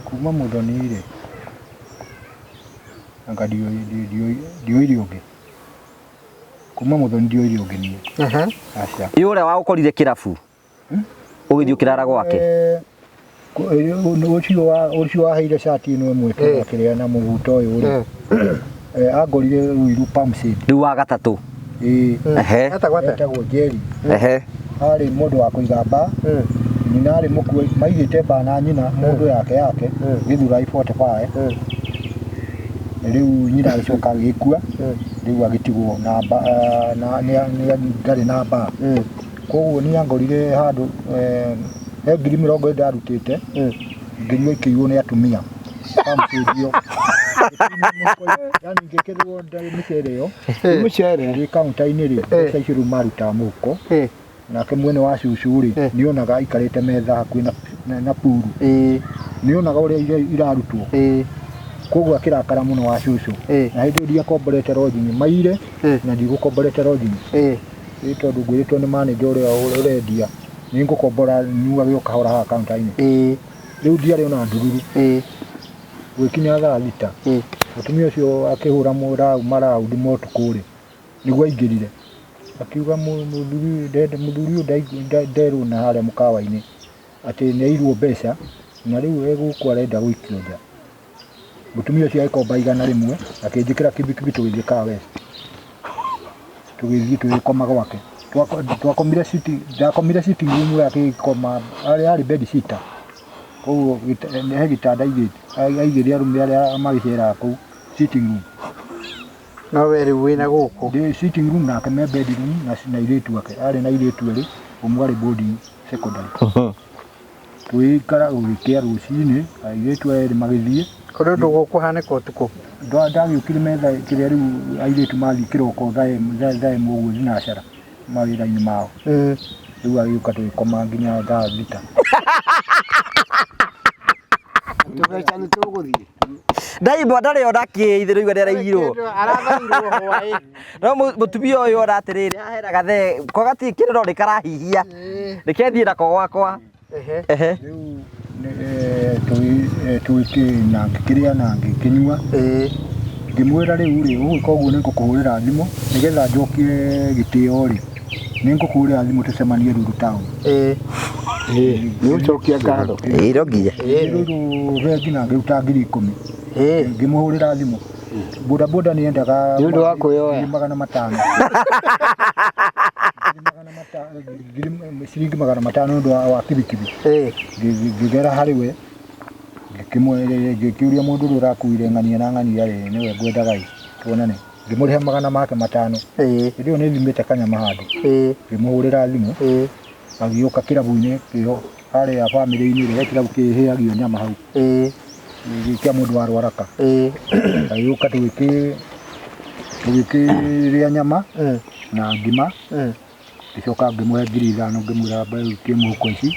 kuma mũthoni rĩ, anga ndioire ũngĩ. Kuma mũthoni ndioire ũngĩ niĩ. Aca. Ĩ ũrĩa wagũkorire kĩrabu? Ũgĩthiĩ ũkĩrara gwake? Ũcio waheire cati ĩno ĩmwe tũgakĩrĩa na mũbuto ũyũ rĩ. Angorire Ruiru Palm Shade. Rĩu wa gatatũ. Ĩĩ. Ehe. Etagwo atĩa? Etagwo Jerry. Ehe. Arĩ mũndũ wa kũiga mbaa. Nyina arĩ mũkuo, maigĩte mbaa na nyina mũndũ yake yake Gĩthurai 45. Rĩu nyina agĩcoka agĩkua, rĩu agĩtigwo na mbaa, na ndarĩ na mbaa. Koguo niĩ angorire handũ he 20,000 ndarutĩte, ngĩnyua ikĩiywo nĩ atumia. Kamũcenjio. Yaani ngĩkĩrwo ndarĩ mĩcere ĩyo. Mũcere. Ndĩ kaunta-inĩ rĩ, mbeca icio rĩu marutaga mũhuko. Nake mwene wa cucu rĩ, nĩonaga aikarĩte metha hakuhĩ na puru. Nĩonaga ũrĩa irarutwo. Koguo akĩrakara mũno wa cucu. Na hĩndĩ ĩyo ndiakomborete lodging, maire na ndigũkomborete lodging. Ĩ tondũ ngwĩrĩtwo nĩ manager ũrĩa ũrendia, nĩ ngũkombora nyuage o kahora haha kaunta-inĩ. Rĩu ndiarĩ ona ndururu. Gũgĩkinya thaa 6. Mũtumia ũcio akĩhũra maraundi ma ũtukũ rĩ, nĩguo aingĩrire. Akiuga mũthuri ũyũ nderwo na harĩa mũkawa-inĩ atĩ nĩ airwo mbeca na rĩu egũkũ arenda gũikio nja. Mũtumia ũcio agĩkomba 100 akĩnjĩkĩra kibikibi tũgĩthiĩ Kaa West. Tũgĩthiĩ tũgĩkoma gwake. Twakomire sitting, ndakomire sitting room yake ĩgĩkoma, yarĩ bed sitter. Koguo he gĩtanda aigĩre arũme arĩa magĩceraga kũu sitting room. No we rĩu wĩna gũkũ. Ndĩ sitting room nake me bed room na airĩtu ake. Arĩ na airĩtu erĩ, ũmwe arĩ boarding secondary. Tũgĩikara gũgĩkĩa rũcinĩ, airĩtu aya erĩ magĩthiĩ. Kũrĩ ũndũ gũkũhanĩka ũtukũ? Ndagĩũkire metha kĩrĩa rĩu airĩtu mathiĩ kĩroko thaa 1 ũguo thinacara mawĩra-inĩ mao. Rĩu agĩũka tũgĩkoma nginya thaa 6. Tũbeca nĩ tũgũthiĩ. Ndaimba ndarĩ ona kĩ ithe rĩu nĩaraiyirwo. Arathairwo hwaĩ. No mũtumia ũyũ ona atĩrĩrĩ, haha hena gathee, ko gatirĩ kĩrĩro nĩ karahihia. Reke thiĩ nako gwakwa. Ehe. Rĩu tũgĩkĩ na ngĩkĩrĩa na ngĩkĩnyua. Ngĩmwĩra rĩu rĩ, ũgwĩka ũguo nĩ ngũkũhũrĩra thimũ nĩgetha njokie gĩtĩo rĩ, nĩ ngũkũhũrĩra thimũ tũcemanie Ruru town. Nĩ ũcokia ngatho. Ĩĩ, no nginya. Ruru bengi na ngĩruta 10,000. Ngĩmũhũrĩra thimũ. Boda boda nĩ endaga Nĩ ũndũ wa kwĩyoya. 500. Ciringi 500 nĩ ũndũ wa kibikibi. Ngĩgera harĩ we, ngĩkĩũria mũndũ ũrĩa ũrakuire ng'ania na ng'ania rĩ, nĩwe ngwendaga ĩ, tuonane. Ngĩmũrĩha 500. Hĩndĩ ĩyo nĩ thimĩte kanyama handũ. Ngĩmũhũrĩra thimũ, agĩũka kĩrabu-inĩ kĩho. Harĩa bamĩrĩ-inĩ rĩ, he kĩrabu kĩhĩagio nyama hau. Ĩĩ. Kĩa mũndũ wa Rwaraka. Ĩĩ. Agĩũka tũgĩkĩrĩa nyama na ngima. Ngĩcoka ngĩmũhe 5,000 ngĩmwĩra amba ũikie mũhuko ici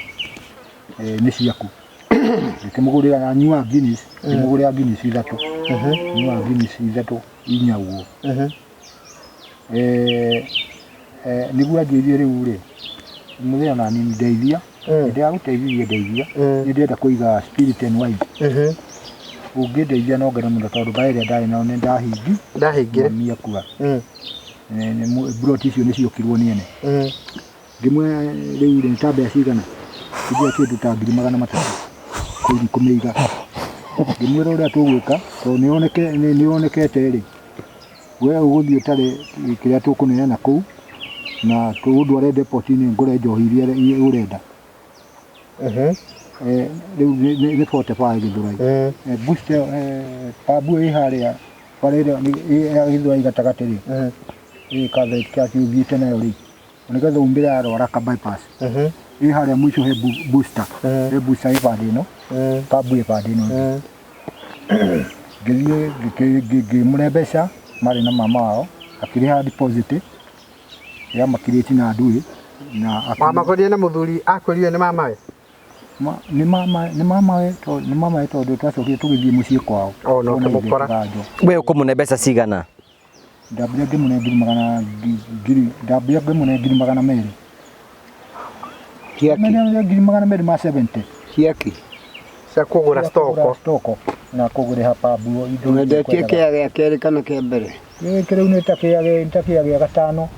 nĩ ciaku. Ngĩkĩmũgũrĩra na anyuaga Guinness, ngĩmũgũrĩra Guinness ithatũ. Anyuaga Guinness ithatũ inya ũguo. Nĩguo anjĩrire rĩu rĩ, mũthenya nani ndeithia, nĩndĩragũteithirie ndeithia, nĩ ndĩrenda kũiga spirit and wine. Ũngĩndeithia no ngene mũno tondũ mbaĩ ĩrĩa ndarĩ nayo nĩ ndahingi, Ndahingire. Mami akua. Mburoti icio nĩ ciokirwo nĩ ene. Ngĩmwĩra rĩu rĩ, nĩ ta mbeca cigana? Ngĩmwĩra kĩndũ ta 300,000 kũmĩiga. Ngĩmwĩra ũrĩa tũgwĩka tondũ nĩ yonekete rĩ, we ũgũthiĩ ũtare kĩrĩa tũkũneana kũu na tũgũtware depot-inĩ ngũre njohi iria ũrenda. Rĩu nĩ 45 Gĩthũrai. Booster pub ĩ harĩa bara ĩrĩa ya Gĩthũrai gatagatĩ rĩ, ĩ Catholic Church ũthiĩte nayo rĩ, nĩgetha umĩre ya Ruaraka bypass. Ĩ harĩa mũico he booster, he booster ĩ bande ĩno, pub ĩ bande ĩno ĩngĩ. Ngĩthiĩ ngĩmũne mbeca marĩ na mama wao, akĩrĩha deposit ya makirĩti na nduĩ na Wamakorire na mũthuri akwĩrire nĩ mamawe? Nĩ mama, nĩ mamawe tondũ, nĩ mamawe tondũ twacokire tũgĩthiĩ mũciĩ kwao. O na Ona ithe ũkĩmũkora. kĩganjo. We ũkũmũne mbeca cigana? Ndambire ngĩmũne ngiri magana ngiri, ndambire ngĩmũne 200,000. Ciaki. Ngĩmũne 270,000. Ciaki. Cia kũgũra stoko. Stoko na kũgũrĩha pambu indo iria Wendetie ũkwendaga. kĩa gĩa kerĩ kana kĩa mbere? Gĩkĩ rĩu nĩ ta kĩa nĩ ta kĩa gĩa gatano.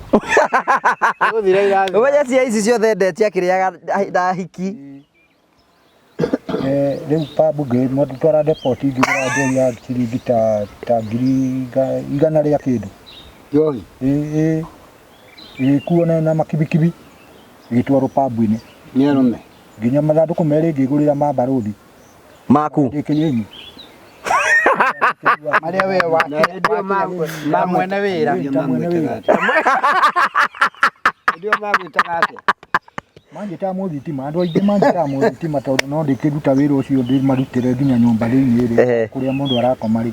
Gũthira irathira. Ũmenye cia ici ciothe ndetia kĩrĩaga na hiki. Rĩu pambu ngĩmũtwara depot ngĩgũra njohi ya ciringi ta ngiri igana rĩa kĩndũ. Njohi? Ĩĩ, ĩgĩkuo na makibikibi ĩgĩtwarwo pambu-inĩ. Nĩ arũme? Nginya mathandũkũ merĩ ngĩgũrĩra ma barũthi. Maku? Gĩkĩ Marĩa we wa mwene wĩra. Ta mwene wĩra. Ndio magwĩtaga atĩa? Manjĩtaga mũthitima, andũ aingĩ manjĩtaga mũthitima tondũ no ndĩkĩruta wĩra ũcio ndĩmarutĩre nginya nyũmba thĩinĩ rĩ, kũrĩa mũndũ arakoma rĩ.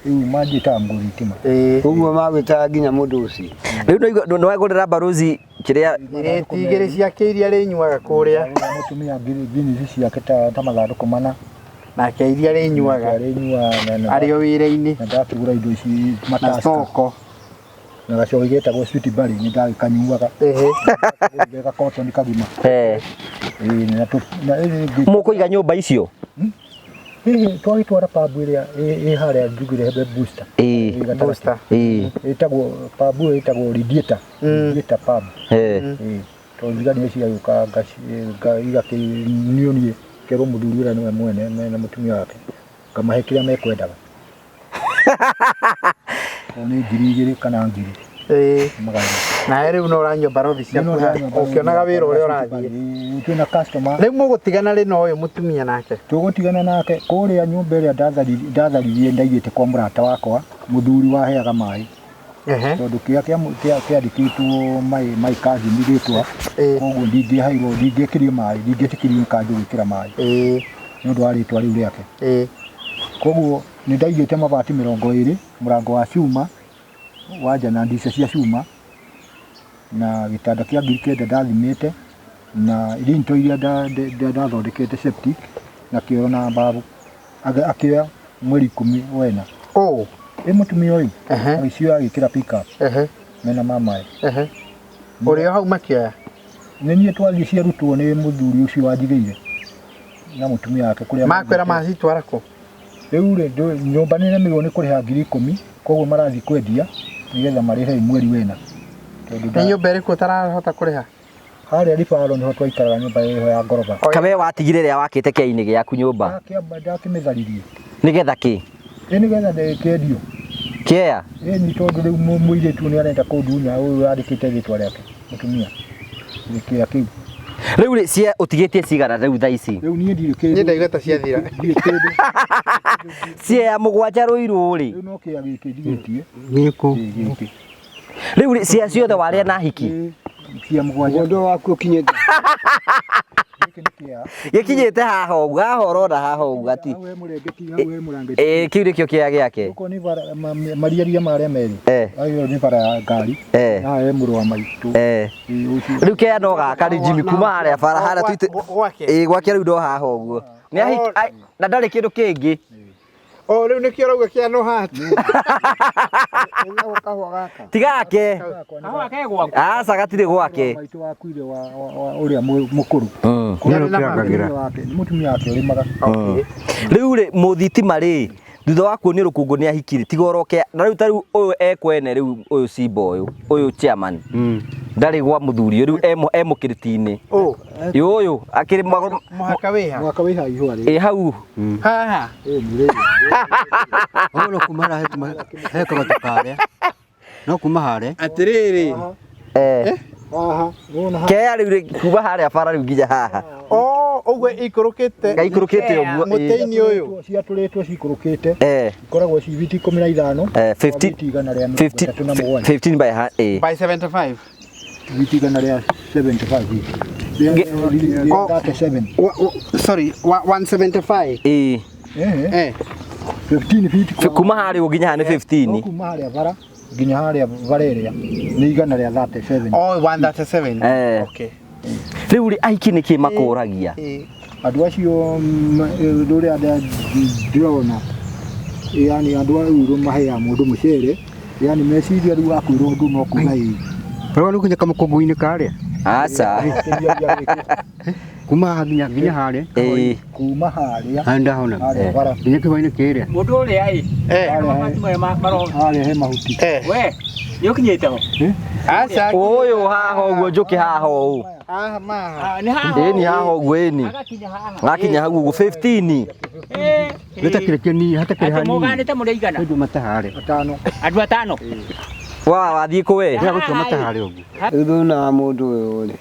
Rĩu manjĩtaga mũthitima. Ũguo magwĩtaga nginya mũndũ ũcio. Rĩu nĩ wagũrĩra barũthi kĩrĩa Irĩti igĩrĩ ciake iria rĩnyuaga kũrĩa. Mũtumia ngiri ici ciake ta mathandũkũ mana. Nake iria rĩnyuaga. Rĩnyuaga na Arĩ o wĩra-inĩ. Na ndakĩgũra indo ici Na mataska. stoko. Na gacohi getagwo sweet barley nĩ ndagĩkanyuaga. Geka cotton kagima. Ĩĩ, na tũ- na ĩrĩ ngĩ- Mũkũiga nyũmba icio? Ĩĩ, twagĩtwara pub ĩrĩa ĩ harĩa njugire he booster. Ĩ gatagatĩ. Booster. Ĩtagwo pub ĩyo ĩtagwo Radiator. Radiator pub. Ĩĩ, tondũ thigari nĩ ciagĩũka igakĩnionie kerwo mũthuri ũrĩa nĩwe mwene mena mũtumia wake ngamahe kĩrĩa mekwendaga. Okorwo nĩ 2,000 kana ngiri. Magana. Nawe rĩu no ũranyua barothi ciaku ũkĩonaga wĩra ũrĩa ũrathiĩ. Twĩna customer. Rĩu mũgũtigana rĩ na ũyũ mũtumia nake? Tũgũtigana nake kũrĩa nyũmba ĩrĩa ndatharirie ndaigĩte kwa mũrata wakwa mũthuri waheaga maĩ. Tondũ kĩrĩa kĩandĩkĩtwo my cousin rĩtwa, koguo ndingĩaheirwo, ndingĩekĩrio maĩ, ndingĩetĩkĩrio nĩ kanjũ gwĩkĩra maĩ nĩ ũndũ wa rĩtwa rĩu rĩake. Koguo nĩ ndaigĩte mabati 20, mũrango wa cuma wa nja na ndica cia cuma na gĩtanda kĩa 9,000 ndathimĩte na rinto iria ndathondekete septic na kĩoro na mbabu. Akĩoya mweri ikũmi wena. Ũũ? Ĩ mũtumia ũyũ. Agĩcioya agĩkĩra pick up. Mena mamae. Ũrĩ o hau makĩoya? Nĩ niĩ twathiĩ ciarutwo nĩ mũthuri ũcio wanjigĩire na mũtumia wake kũrĩa Makwĩra mathiĩte. macitwara kũ? Rĩu rĩ, nyũmba nĩ ĩremirwo nĩ kũrĩha 10,000, koguo marathiĩ kwendia nĩgetha marĩhe mweri wena. Tondũ Nĩ nyũmba ĩrĩkũ ũtarahota kũrĩha? Harĩa Ribaro nĩho twaikaraga nyũmba ĩyo ya ngoroba. Kawe watigire ĩrĩa wakĩte kĩainĩ gĩaku nyũmba? Ndakĩmĩtharirie. Nĩgetha kĩ? Ĩ nĩgetha kĩendio. Kĩea? Ĩ nĩ tondũ rĩu mũirĩtu nĩ arenda kũndunya ũyũ yandĩkĩte rĩtwa rĩake mũtumia. Kĩea kĩu. Rĩu rĩ cia ũtigĩtie cigana rĩu thaa ici? Rĩu niĩ ndirĩ kĩndũ. Niĩ ndaigua ta ciathira. Ndirĩ kĩndũ. Ciea mũgwanja Rũirũ rĩ? Rĩu no kĩea gĩkĩ ndigĩtie. Gĩkũ. Gĩkĩ. Rĩu rĩ cia ciothe warĩa na hiki? Cia mũgwanja. Mũgũnda waku ũkinyĩte. Gĩkĩ nĩ kĩa. Gĩkinyĩte haha ũguo, haha ũrona haha ũguo ati. Hau he mũrengeti, hau he mũrangeti. Ĩĩ kĩu nĩkĩo kĩea gĩake. Okorwo nĩ bara mariaria marĩa merĩ. Eh. Ĩyo nĩ bara ya ngari. Eh. Haha he mũrũ wa maitũ. Eh. Ĩĩ, ũcio. Rĩu kĩea no gaka rĩu Jimmy kuma harĩa bara harĩa Gwa- tũite. gwake? Ĩĩ gwake rĩu no haha ũguo. Nĩ ahiki na ndarĩ kĩndũ kĩngĩ. O rĩu nĩkĩo ũrauga kĩa no hati. Ĩyo kahũa gaka. Ti gake. Kahũa ke gwaku. Aca gatirĩ gwake. Maitũ wakuire wa wa ũrĩa mũkũrũ. Nĩ rũkĩangagĩra. Wake, nĩ mũtumia wake ũrĩmaga. Rĩu rĩ mũthitima rĩ thutha wa kuonio rũkũngũ nĩ ahikire tiga oroke na rĩu ta rĩu ũyũ ekwene rĩu ũyũ simba ũyũ ũyũ chairman ndarĩ gwa mũthuri ũyũ rĩu e mũkĩrĩti-inĩ Ũ. Ĩ ũyũ akĩrĩ magũrũ Mũhaka wĩ ha? Mũhaka wĩ ha ihũa rĩ. ĩ hau Haha. Ĩ nĩ rĩ. Hau no kuma harĩa he kagatũ karĩa. No kuma harĩa. Atĩrĩrĩ. Eh. Haha. Wona haha. Kea rĩu rĩ kuma harĩa bara rĩu nginya haha. Oh, ũguo ikũrũkĩte. Gaikũrũkĩte ũguo. ĩ. Mũtĩ-inĩ ũyũ. Ciatũrĩtwo cikũrũkĩte. Eh. Ikoragwo ci biti 15. Eh, 15 Biti 137. 15 by ĩ. By 75. Biti 175 feet. Rĩa 37. Sorry, 175. Ĩ. Eh. Eh. 15 feet. Kuma harĩa ũguo nginya haha nĩ 15. Kuma harĩa bara nginya harĩa bara ĩrĩa nĩ 137. Oh, 137. Eh. Okay. Rĩu rĩ aiki nĩkĩ makũragia? Andũ acio rũrĩa ndĩrona yani andũ a rĩu maheaga mũndũ mũcere yani meciria rĩu akwĩrwo ũndũ no kuga ĩĩ. Bara rĩu nginya kamũkũngũ-inĩ karĩa. Aca. Kuma haha nginya harĩa. Ĩĩ. Kuma harĩa. Harĩa ndahona. Harĩa bara. Nginya kĩhũa-inĩ kĩrĩa. Mũndũ ũrĩa ĩ. Harĩa he mahuti. We, nĩ ũkinyĩte ho? Aca. Ũyũ haha ũguo njũkĩ haha ũũ. Haha maha. Nĩ haha. Ĩni haha ũguo ĩni. Agakinya haha. Gakinya hau ũguo 15. Gĩtakĩrĩ kĩnini, hatakĩrĩ Atĩ hanini. mũganĩte mũrĩ aigana? Andũ mataharĩ. Atano. Andũ atano. Wa wathiĩ kũ we? Ndĩrenda gũtua mataharĩ ũguo. Rĩu thĩna wa mũndũ ũyũ rĩ,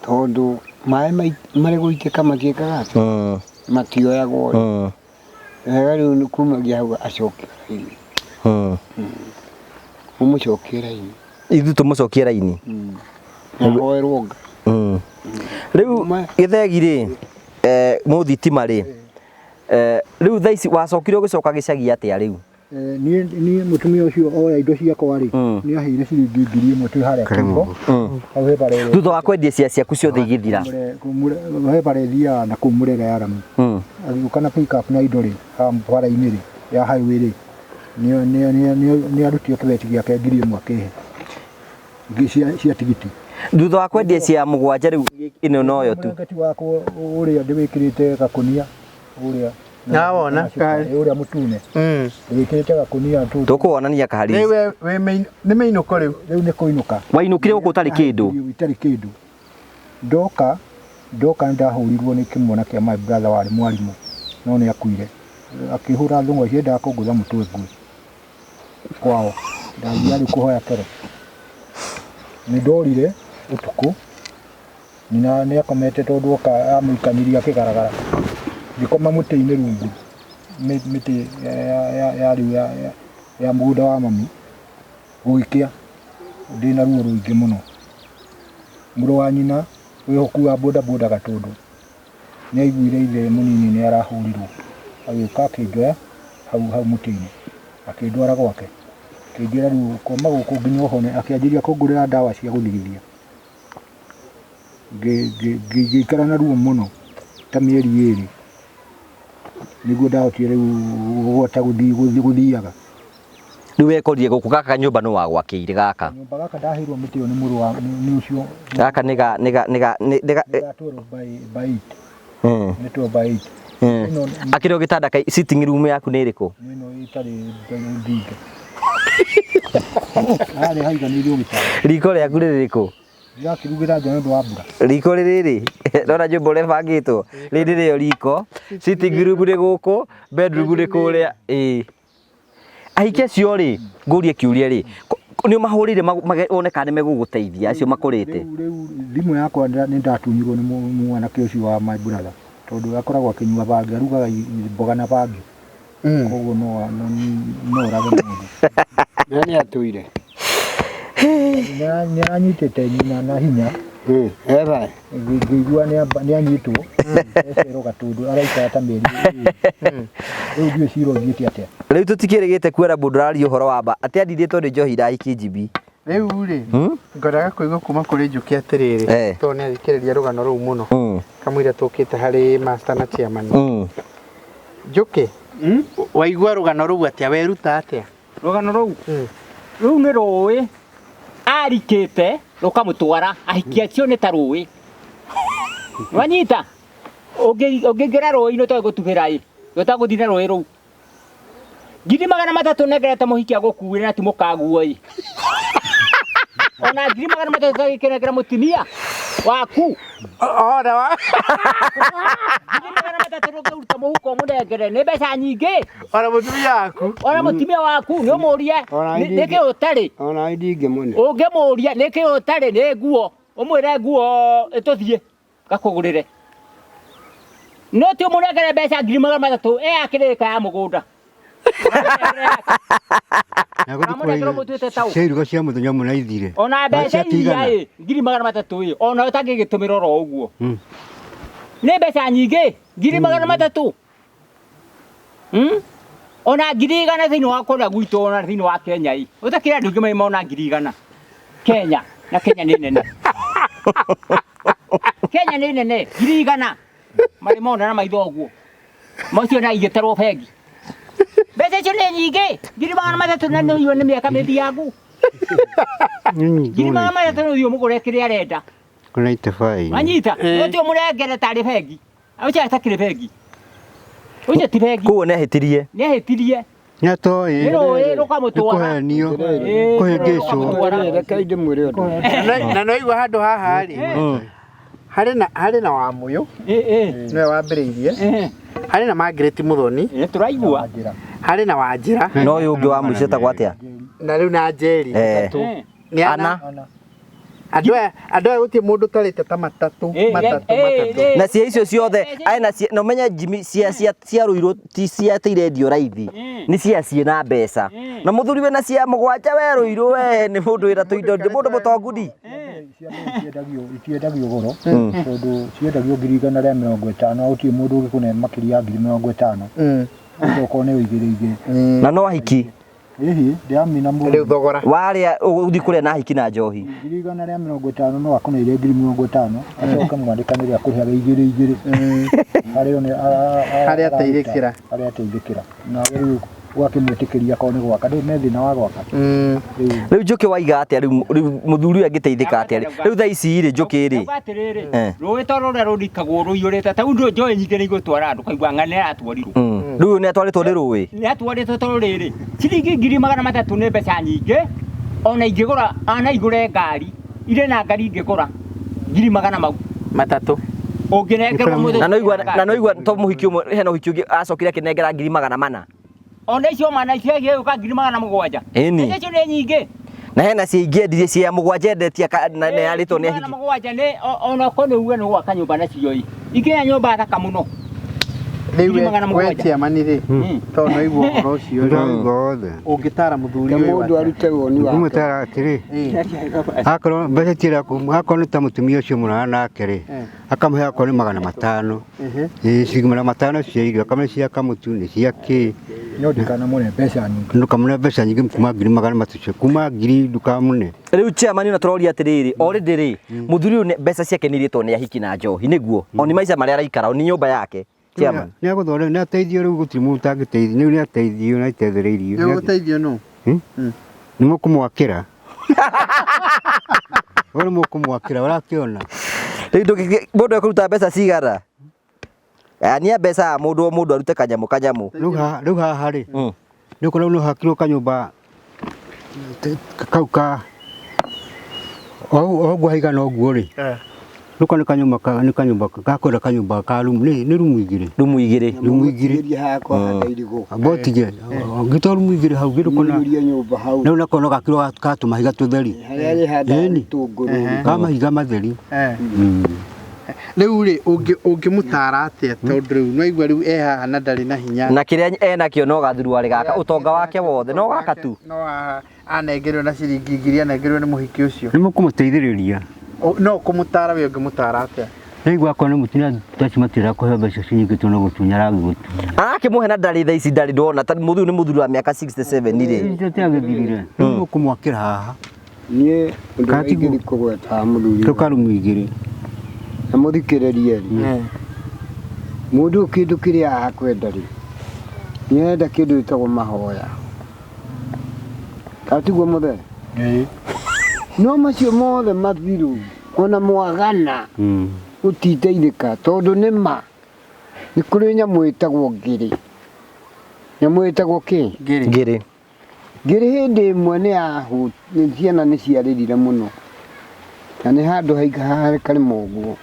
tondũ maĩ marĩ gũitĩka matiĩkaga atĩ, matioyagwo rĩ. Wega rĩu nĩ kumagia hau acokie raini. Ũmũcokie raini. Ithuĩ tũmũcokie raini. Na ahoerwo Ngai. Rĩu gĩthegi rĩ, mũthitima rĩ, rĩu thaa ici wacokire ũgĩcoka gĩcagi atĩa rĩu? Niĩ mũtumia ũcio oya indo ciakwa rĩ, nĩ aheire ciringi 1000 twĩ harĩa Kĩimbo. Hau he bara ĩrĩa. Thutha wa kwendia cia ciaku ciothe igĩthira. He bara ĩthiaga na kũu Mũrera ya Ramu. Agĩũka na pick up na indo rĩ, haha bara-inĩ rĩ, ya highway rĩ, nĩ arutire kĩbeti gĩake 1000 akĩhe. Cia tigiti. Thutha wa kwendia cia mũgwanja rĩu ĩno noyo tu. Mũrengeti wakwa ũrĩa ndĩwĩkĩrĩte gakũnia ũrĩa. Nawona Ũrĩa mũtune. Ndĩwĩkĩrĩte gakũnia tu. Tũkũwonania kahari. Rĩu wĩ nĩ mĩinũko rĩu. Rĩu nĩ kũinũka. Wainũkire gũkũ ũtarĩ kĩndũ. Itarĩ kĩndũ. Ndoka nĩ ndahũrirwo nĩ kĩmwana kĩa my brother warĩ mwarimũ no nĩ akuire. Akĩhũra thũng'wa ciendaga kũngũtha mũtwe ngue. Kwao. Ndathiaga rĩu kũhoya toro. Nĩ ndorire ũtukũ. Nyina nĩ akomete tondũ oka amũikanirie akĩgaragara. Ngĩkoma mũtĩ-inĩ rungu. Mĩtĩ ya rĩu ya mũgũnda wa mami. Gũgĩkĩa. Ndĩna ruo rũingĩ mũno. Mũrũ wa nyina wĩhoku wa boda boda Gatũndũ nĩ aiguire ithe mũnini nĩ arahũrirwo. Agĩũka akĩnjoya hau mũtĩ-inĩ. Akĩndwara gwake. Akĩnjĩra rĩu koma gũkũ nginya ũhone. Akĩanjĩria kũngũrĩra ndawa cia gũthigithia. Ngĩikara na ruo mũno ta mĩeri 2 nĩguo ndahotire rĩu kũhota gũthiaga. Rĩu wekorire gũkũ gaka nyũmba nĩ wagwakĩire gaka. Nyũmba gaka ndaheirwo mĩtĩ ĩyo nĩ mũrũ wa nĩ ũcio. Gaka nĩ ga nĩ ga nĩ ga nĩ ga 12 by 8. Nĩ 12 by 8. Akĩrĩ o gĩtanda ka sitting room yaku nĩ ĩrĩkũ? Ĩno ĩtarĩ thingo. Harĩa haiganĩirio gĩtanda. Riko rĩaku rĩrĩ kũ? Ndĩrakĩrugĩra nja nĩ ũndũ wa mbura. Riko rĩrĩ ndona nyũmba ũrĩa ĩbangĩtwo. Rĩrĩ nĩrĩo riko. Sitting room nĩ gũkũ, bedroom nĩ kũrĩa. Ĩĩ. Ahiki acio rĩ, ngũrie kĩũria rĩ, nĩ ũmahũrĩire wone kana nĩ megũgũteithia acio makũrĩte? Rĩu thimũ yakwa nĩ ndatunyirwo nĩ mwanake ũcio wa my brother tondũ akoragwo akĩnyua bangi, arugaga mboga na bangi. Koguo no orage mũndũ. Na nĩ atũire. Nĩ aranyitĩte nyina na hinya. Eba. Ngĩigua nĩ anyitwo ecerwo Gatundu araikara ta mĩeri ĩrĩ. Rĩu ndiũĩ cira ũthiĩte atĩa. Rĩu tũtikĩrĩgĩte kuona mũndũ ũraria ũhoro wa ma atĩ andindĩtwo nĩ njohi na ahiki njibi. Rĩu rĩ, ngwendaga kũigua kuma kũrĩ Njũkĩ atĩrĩrĩ, tondũ nĩ athikĩrĩria rũgano rũu mũno, kamũira tũkĩte harĩ master na chairman. Njũkĩ, waigua rũgano rũu atĩa? Weruta atĩa? Rũgano rũu rũu nĩ rũĩ arikĩte rũkamũtwara ahiki acio nĩ ta rũĩ wanyita ũngĩingĩra rũĩ-inĩ ũtoĩ gũtubĩra ĩ ũtagũthiĩ na rũĩ rũu 300,000 nengerete mũhiki agũkuĩre na ti mũkaguo ĩ ona 300,000 ũtagĩkĩnengera mũtumia waku Ona wa 300,000 ndũngĩruta mũhuko ũmũnengere nĩ mbeca nyingĩ ona mũtumia waku ona mũtumia waku nĩ ũmũrie Ona nĩkĩ ũtarĩ Ona ndingĩmũne. ũngĩmũria nĩkĩ ũtarĩ nĩ nguo ũmwĩre nguo ĩtũthiĩ ngakũgũrĩre no ti ũmũnengere mbeca 300,000 ĩ akĩrĩka ya mũgũnda Amũnengere ũmũtuĩte taũ. Cia iruga cia mũthenya ũmwe na ithire. Ona mbeca iria Ciatigana. ĩ 300,000 ĩ ona ũtangĩgĩtũmĩra oro ũguo nĩ mbeca nyingĩ 300,000. Ona 100,000 thĩinĩ wa kũrĩa gwitũ ona thĩinĩ wa Kenya ĩ ũtakĩrĩ andũ aingĩ marĩ mona 100,000 Kenya na Kenya nĩ nene Kenya nĩ nene 100,000 marĩ mona na maitho ũguo macio na igĩtarwo bengi mbeca icio nĩ nyingĩ 300,000 na nĩ nĩ mĩaka mĩthiangu 300,000 nĩ ũthiĩ ũmũgũre kĩrĩa arenda Kuna itefai. wanyita ũthiĩ ũmũnengere tarĩ bengi ũcio atakĩrĩ bengi ũcio ti bengi Koguo nĩ ahĩtirie. Nĩ ahĩtirie. Nĩ atoĩ. Nĩ rũĩ rũkamũtwara. Nĩ kũhenio. Kũhĩngĩcwo. Reke ndĩmwĩre ũndũ. Na no igua handũ haha rĩ, harĩ na Wamũyũ nĩwe wambĩrĩirie, harĩ na Margaret Muthoni, tũraigua, harĩ na Wanjĩra, No ũyũ ũngĩ wa mũico etagwo atĩa? Na rĩu na Njeri atatũ. Nĩ ana. Andũ aya andũ aya gũtirĩ mũndũ ũtarĩte ta matatũ matatũ matatũ. Na cia icio ciothe aya na cia na ũmenye Jimmy cia cia cia Ruiru ti cia atĩ irendio raithi nĩ cia ciĩna mbeca na mũthuri wĩna cia mũgwanja we Ruiru we nĩ mũndũ wĩna tũindo nĩ mũndũ mũtongu ni Cia mbere itiendagio itiendagio goro tondũ ciendagio 150,000 gũtirĩ mũndũ ũngĩkũne makĩria ya 50,000 okorwo nĩ igĩrĩ igĩrĩ na no ahiki Ĩhĩ, ndĩramina mũndũ. Rĩu thogora. Warĩa ũgũthiĩ kũrĩa na ahiki na njohi. 150,000 no akũneire 50,000 acoke mwandĩkanĩre akũrĩhage igĩrĩ igĩrĩ harĩa one Harĩa ateithĩkĩra. Harĩa ateithĩkĩra nawe rĩu ũgakĩmwĩtĩkĩria akorwo nĩ gwaka ndũĩ me thĩna wa gwaka. Rĩu Njũkĩ waiga atĩa rĩu rĩu mũthuri ũyũ angĩteithĩka atĩa rĩ rĩu thaa ici rĩ Njũkĩ rĩ Ndauga atĩrĩrĩ rũĩ ta rũrĩa rũrikagwo rũiyũrĩte ta rĩu njoĩ nyingĩ nĩ igũtwara andũ kaigua ng'ane aratwarirwo Rĩu ũyũ nĩ atwarĩtwo nĩ rũĩ nĩ atwarĩtwo tondũ rĩrĩ ciringi 300,000 nĩ mbeca nyingĩ ona ingĩgũra ana igũre ngari irĩ na ngari ingĩgũra ngiri magana mau matatũ ũngĩnengerwo mũthĩ na no igua na no igua to mũhiki ũmwe hena ũhiki ũngĩ acokire akĩnengera 400,000 ona icio mana icio igĩũka 700,000 Ĩni. Mbeca icio nĩ nyingĩ na hena cia ingĩ endirie cia mũgwanja endetie na na yarĩtwo nĩ ahiki 700,000 nĩ ona okorwo nĩ uge nĩ gwaka nyũmba nacio ĩ ikĩnya nyũmba thaka mũno Rĩu 700,000. we chairman rĩ, tondũ no igua ũhoro ũcio rĩ, Ndĩraigua wothe. ũngĩtara mũthuri Ke ũyũ mũndũ atĩa? arute woni wake. Ngũmũtara atĩrĩ, akorwo mbeca tiera akorwo nĩ ta mũtumia ũcio mũrara nake rĩ, akamũhe akorwo nĩ 500. Ĩĩ ciringi 500 cia irio, akamũhe cia kamũtu nĩ cia kĩ. No ndikanamũne mbeca nyingĩ. Ndũkamũne mbeca nyingĩ kuma 300,000 kuma ngiri ndũkamũne. Rĩu chairman ona tũroria atĩrĩrĩ already rĩ mũthuri ũyũ mbeca ciake nĩ irĩtwo nĩ ahiki na njohi nĩguo oni maica marĩa araikara oni nyũmba yake chairman Nĩ agũthondeka nĩ ateithio rĩu gũtirĩ mũndũ ũtangĩteithio rĩu nĩ ateithio nĩ ateithĩrĩirio. Nĩ ũgũteithio nũ? Nĩ mũkũmwakĩra. We nĩ mũkũmwakĩra ũrakĩona. Rĩu mũndũ ekũruta mbeca cigana? Ania mbeca ya mũndũ o mũndũ arute kanyamũ kanyamũ. Rĩu haha rĩ nĩ ũkora no hakirwo kanyũmba kau ka o ũguo haigana ũguo rĩ rĩu nĩ kanyũmba nĩ kanyũmba gakwenda kanyũmba ka rumu nĩ rumu igĩrĩ rumu igĩrĩ rumu igĩrĩ Mũtigĩrie hakwa handa irigũ. Mbotige ngĩtwo rumu igĩrĩ hau gĩndũ kona Mũiyũrie nyũmba hau. rĩu nako no gakirwo ka tũmahiga tũtheri Harĩa rĩhanda Ĩni. itũngũrũ. Ka mahiga matheri. Rĩu rĩ ũngĩmũtara atĩa tondũ rĩu no igua rĩu e haha na ndarĩ na hinya Na kĩrĩa enakĩo no gathuruarĩ gaka ũtonga wake wothe no gaka tu no anengerwo na ciringi ngiri anengerwo nĩ mũhiki ũcio Nĩ mũkũmũteithĩrĩria. No kũmũtara we ũngĩmũtara atĩa? Rĩu gwakwa nĩ mũtumia taci matira kũhe mbeca icio nyingĩ tondũ no gũtunya aragĩgũtunya. Arakĩmũhe na ndarĩ thaa ici ndarĩ ndona ta mũthuri nĩ mũthuri wa mĩaka 67 rĩ. Icio tiagĩthirire. Rĩu ũkũmwakĩra haha. Niĩ ũndũ Ka ũrĩa tiguo? ingĩthiĩ kũgweta mũthuri ũyũ, Tũkarumu igĩrĩ. na mũthikĩrĩrie rĩ, mũndũ ũyũ kĩndũ kĩrĩa akwenda rĩ, nĩ arenda kĩndũ gĩtagwo mahoya. Kana tiguo mũthee? Ĩĩ. No macio mothe mathiru ona mwagana gũtiteithĩka tondũ nĩ ma nĩ kũrĩ nyamũ ĩtagwo ngĩrĩ. Nyamũ ĩtagwo kĩ? Ngĩrĩ. Ngĩrĩ hĩndĩ ĩmwe nĩ yahũ nĩ ciana nĩ ciarĩrire mũno na nĩ handũ haika karĩma ũguo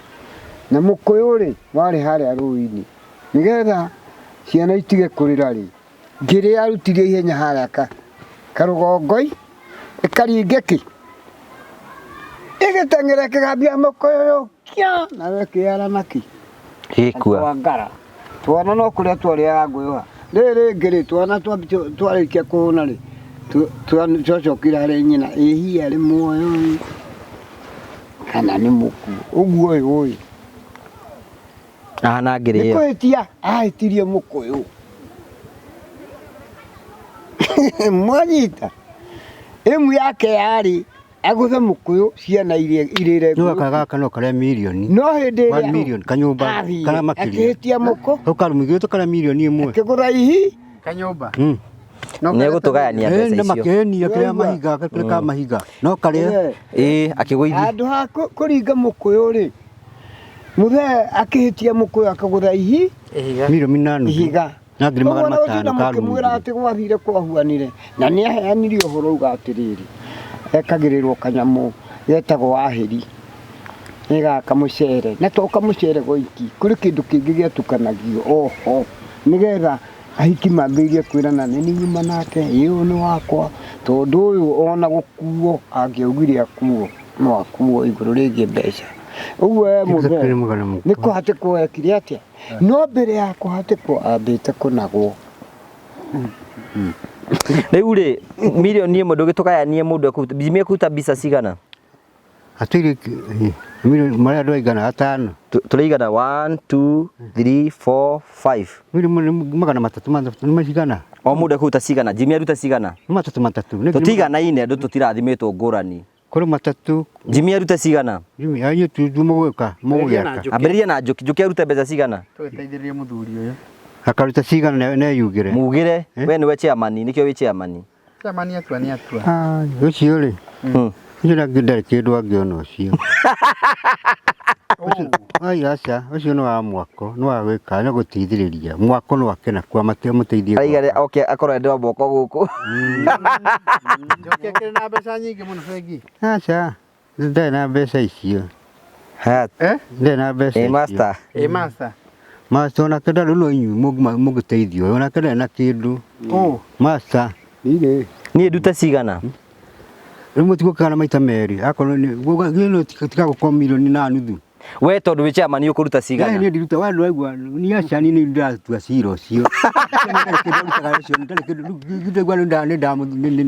na mũkũyũ rĩ warĩ harĩa rũĩ-inĩ nĩgetha ciana itige kũrĩra rĩ ngĩrĩ yarutire ihenya harĩa ka karũgongoi ĩkaringe kĩ ĩgĩteng'era ĩkĩgambia mũkũyũ ũyũ kĩa nawe ĩkĩara nakĩ Gĩkua. Twangara. Twana no kũrĩa twarĩaga ngũyũha. Rĩrĩ rĩngĩ rĩ, twana twarĩkia kũhũna rĩ, twacokire harĩ nyina, ĩ hihi arĩ muoyo ĩ, kana nĩ mũkuũ. Ũguo ũyũ ũyũ. Ahana ngĩrĩ Nĩ ĩyo. kũhĩtia ahĩtirie mũkũyũ. Mwanyita. Ĩmu yake yarĩ agũthe mũkũyũ ciana iria irĩre Nĩ ngũyũ. gaka gaka no karĩa mirioni. No hĩndĩ One ĩrĩa million kanyũmba athire, kana makĩria. akĩhĩtia mũkũ Tũkarumu igĩrĩ tũkarĩa mirioni ĩmwe. akĩgũra ihi Kanyũmba. Nĩ egũtũgayania Eh, mbeca nĩ icio. makĩhenia kĩrĩa mahiga kĩrĩa ka mahiga. No karĩa Eh, Ĩĩ akĩgũithia. handũ ha kũringa mũkũyũ rĩ mũthee akĩhĩtia mũkũyũ akĩgũtha ihi Ihiga. mirioni na nuthu. ihiga Na ngiri Ũguo magana na gũtinda matano karumu. mũkĩmwĩra igĩrĩ. atĩ gwathire kwahuanire na nĩ aheanire ũhoro uga atĩrĩrĩ ekagĩrĩrwo kanyamũ getagwo ahĩri nĩ gaka mũcere na to kamũcere goiki kũrĩ kĩndũ kĩngĩ gĩatukanagio oho nĩgetha ahiki mambĩrĩrie kwĩrana nĩ niĩ nyuma nake ĩ ũyũ nĩ wakwa tondũ ũyũ ona gũkuo angĩaugire akuo no akuo igũrũ rĩgiĩ mbeca ũguo we mũthee Kĩrĩ magana nĩ kũhatĩkwo ekire atĩa no mbere ya kũhatĩkwo ambĩte kũnagwo. Rĩu rĩ mirioni ĩmwe ndũgĩtũgayanie mũndũ ekũruta Jimmy ekũruta mbica cigana? Hatirĩ mirioni marĩa andũ aigana atano. Tũrĩigana 1 2 3 4 5. Mirioni magana matatũ matatũ nĩ macigana? O mũndũ ekũruta cigana? Jimmy aruta cigana? Nĩ matatũ matatũ. Nĩ ngiri Tũtiganaine andũ tũtirathimĩtwo ngũrani. Kũrĩ matatũ. Jimmy arute cigana? Jimmy anyu tu mũgwĩka mũgũgĩaka. Ambĩrĩria na Njoki. Njoki arute mbeca cigana? Tũgĩteithĩrĩrie mũthuri ũyũ. Akaruta cigana na eyugĩre. Mugĩre we nĩwe chairman nĩkĩo wĩ chairman. Chairman atua nĩ atua. Ũcio rĩ. Ũcio nake ndarĩ kĩndũ angĩona ũcio. Ai aca, ũcio nĩ wa mwako, nĩ wa gwĩka, nĩ gũteithĩrĩria. Mwako no ake nakuo amũteithie. Araigare oke akorwo endwa moko gũkũ. Njoki akĩrĩ na mbeca nyingĩ mũno bengi. Aca, ndarĩ na mbeca icio. Eh? Ndarĩ na mbeca icio. Master. Ĩ master. Master onake ndarĩ no inyuĩ mũngĩteithio, onake ndarĩ na kĩndũ. Master. Niĩ ndute cigana? Rĩu mũtigũkĩgana maita merĩ, akorwo nĩ tiga gũkorwo mirioni na nuthu. We tondũ wĩ chairman ũkũruta cigana? Niĩ ndiruta wa ndwaigua ni aca ni ndatua cira ũcio. Nĩ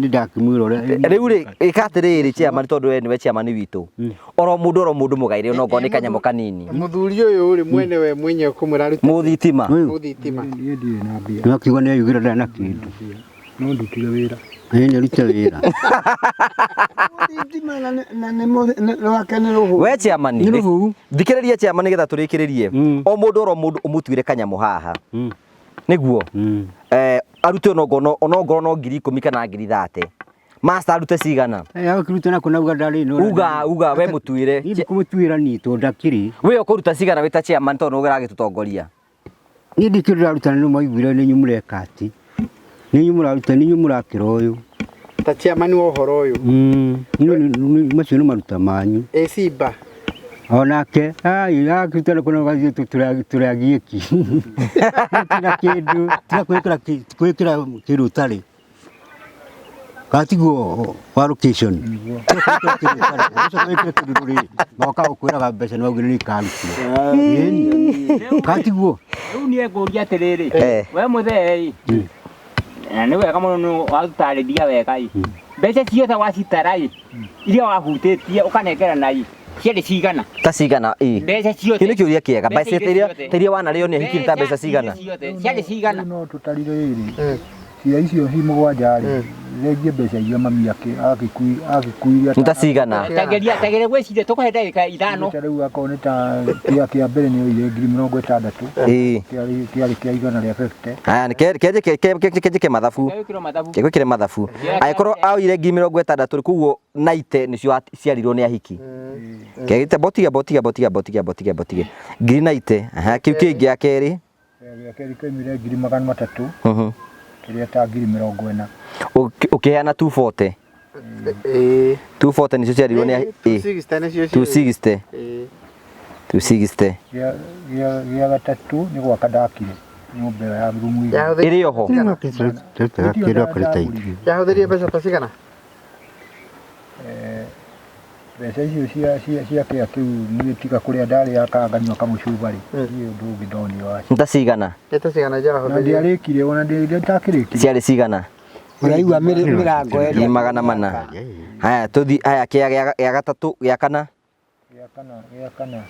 ndakĩmwĩra ũrĩa. Rĩu rĩ ĩka atĩrĩrĩ chairman tondũ we nĩwe chairman witũ. Oro mũndũ oro mũndũ mũgaire onokorwo nĩ kanyamũ kanini. Mũthuri ũyũ rĩ mwene we mwenyewe kũmwĩra arute Mũthitima. Mũthitima. Niĩ ndirĩ na mbia. Nĩwakiuga nĩ eyugĩra ndarĩ na kĩndũ. No ndutire wĩra. Ĩĩ nĩ arute wĩra. We chairman thikĩrĩria chairman nĩgetha tũrĩkĩrĩrie. O mũndũ oro mũndũ ũmũtuĩre kanyamũ haha. Nĩguo. Arute onongorwo no 10,000 kana 30,000. Master arute cigana? Akĩruta nako nauga ndarĩ no. Uga uga we mũtuĩre. Niĩ ndikũmũtuĩra niĩ tondũ ndakĩrĩ. We ũkũruta cigana wĩ ta chairman tondũ nĩwe ũragĩtũtongoria? Niĩ ndikĩrĩ ndĩraruta nĩ mwaiguire nĩ inyuĩ mũreka atĩ. Nĩ inyuĩ mũraruta nĩ inyuĩ mũrakĩra ũyũ. Ta chairman wa ũhoro ũyũ. Macio nĩ maruta manyu. Ĩ Simba. Onake akĩruta nako nauga tũragiĩki. Tina kĩndũ tiga kwĩkĩra kĩndũ ũtarĩ. Kana tiguo wa location. Wĩkĩre kĩndũ ndũrĩ na ũka gũkwĩraga mbeca nĩ waugire nĩ ikarutwo. Kana tiguo. Rĩu niĩ ngũria atĩrĩrĩ, we mũthee ĩ, na nĩ wega mũno nĩ watũtarĩria wega ĩ, mbeca ciothe wacitara ĩ, iria wahutĩtie ũkanengerana ĩ, Ciarĩ cigana? Ta cigana ĩ? Mbeca ciothe. Kĩu nĩ kĩũria kĩega. Mbeca Mbeca iria iria ciothe. ta iria wanarĩo nĩ ahiki nĩ ta mbeca cigana? Ciothe. Ciarĩ cigana? Rĩu no tũtarire rĩrĩ cia icio hi mũgwanja rĩ thengie mbeca iria mami agĩkuire Nĩ ta cigana? Tageria tageria gwĩciria tũkũhe ndagĩka ithano. Ta rĩu akorwo nĩ ta kĩa kĩa mbere nĩ oire ngiri mĩrongo ĩtandatũ Ĩĩ. kĩarĩ kĩarĩ kĩa igana rĩa 50 Haya, kenjĩke mathabu. Gwĩkĩrwo mathabu. Kegwĩkĩre mathabu. Angĩkorwo aoire ngiri mĩrongo ĩtandatũ rĩ, koguo naite nĩcio ciarirwo nĩ ahiki. Kegĩte botige botige botige botige botige botige. Ngiri naite. Aha, kĩu kĩngĩ ya kerĩ. Gĩa kerĩ kĩoimire ngiri magana matatũ kĩrĩa ta ngiri mĩrongo ĩna Ũkĩheana 240. Ĩĩ. 240 nĩcio ciarirwo nĩ ahiki. 260 nĩcio ciarĩ. 260. Ĩĩ. 260. gĩa gĩa gĩa gatatũ nĩ gwaka ndakire nyũmba ĩyo ya rumu igĩrĩ. Yahũthĩrire Ĩrĩ oho. Kĩndũ akarĩta ithuĩ. Yahũthĩrire mbeca ta cigana? Eh, mbeca icio cia cia cia kĩa kĩu niĩ tiga kũrĩa ndarĩ akanganyua kamũcuba rĩ niĩ ũndũ ũngĩ ndonire wa Nĩ ta cigana? Nĩ ta cigana na njahũthĩrire? ndiarĩkirie ona nditakĩrĩkirie Ciarĩ cigana? Ũraigua mĩrango Ngiri ĩrĩa magana mana. Haya, tũthi haya kĩa gĩa gĩa gatatũ gĩa kana. gĩa kana gĩa kana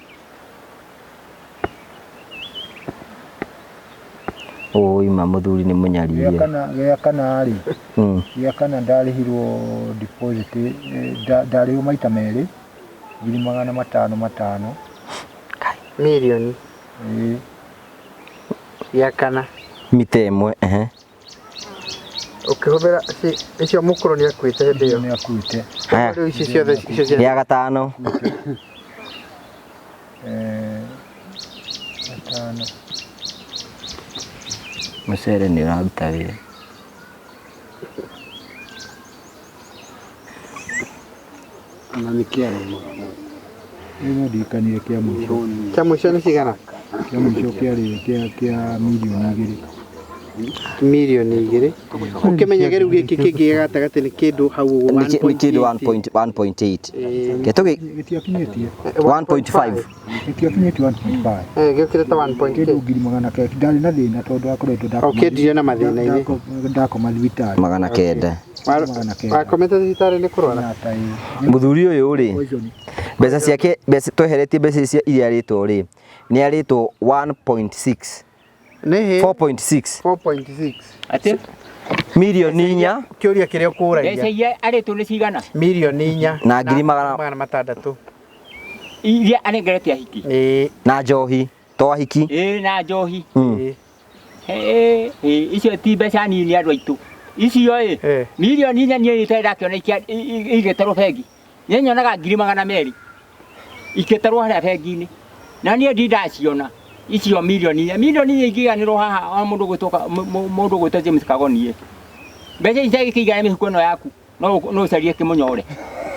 Oi ma mũthuri nĩ gĩa mũnyarire. kana gĩa kana rĩ gĩa kana ndarĩhirwo deposit eh, ndarĩhirwo maita merĩ ngiri magana matano matano Mirioni. ĩĩ Gĩa kana. Mita ĩmwe, ehe. Ũkĩhũthĩra icio mũkũrũ nĩ akuĩte hĩndĩ ĩyo. nĩ akuĩte Haya. Rĩu ici ciothe icio cia Gĩa gatano. Eh, gatano Mũcere nĩ ũraruta wĩra. Na nĩ kĩaro mũno. Rĩu no ndirikanire kĩa mũico Kĩa mũico nĩ cigana? kĩa mũico kĩarĩ kĩa kĩa mirioni igĩrĩ Mirioni igĩrĩ. Ũkĩmenyage rĩu gĩkĩ kĩngĩ gĩa gatagatĩ nĩ kĩndũ hau ũguo Nĩ kĩndũ 1.1.8. Ĩĩ. Ke tũgĩ gĩtiakinyĩtie 1.5. gĩtiakinyĩtie 1.5 Eh, gĩũkĩte ta 1.8. kĩndũ ngiri magana kenda ndarĩ na thĩna tondũ akoretwo ndakoma Ũkĩendirio na mathĩna-inĩ. ndakoma thibitarĩ Magana kenda. magana kenda Wakomete thibitarĩ nĩ kũrwara? na ta ĩĩ. Mũthuri ũyũ rĩ, Poison. mbeca ciake mbeca tweheretie mbeca icio iria arĩtwo rĩ, nĩ arĩtwo 1.6 Nĩ hĩ 4.6 4.6. Atĩ mirioni inya Kĩũria kĩrĩa mbeca ũkũragia. iria arĩtwo nĩ cigana? Mirioni inya Na ngiri magana- magana matandatũ. Iria anengerete ahiki. Ĩĩ. na njohi to ahiki. Ĩĩ na njohi. Ĩĩ. Ĩĩ, ĩĩ, icio ti mbeca nini andũ aitũ. Icio ĩ Eh. mirioni inya niĩ itarĩ ndakĩona igĩtarwo bengi. Niĩ nyonaga ngiri magana merĩ ikĩtarwo harĩa bengi-inĩ. Na niĩ ndi ndaciona icio mirioni inya. Mirioni inya ingĩiganĩrwo haha o mũndũ ũgwĩtwo mũndũ ũgwĩtwo James Kagoni ĩ. Mbeca ici cigĩkĩigana mĩhuko ĩno yaku no no ũcarie kĩmũnyore.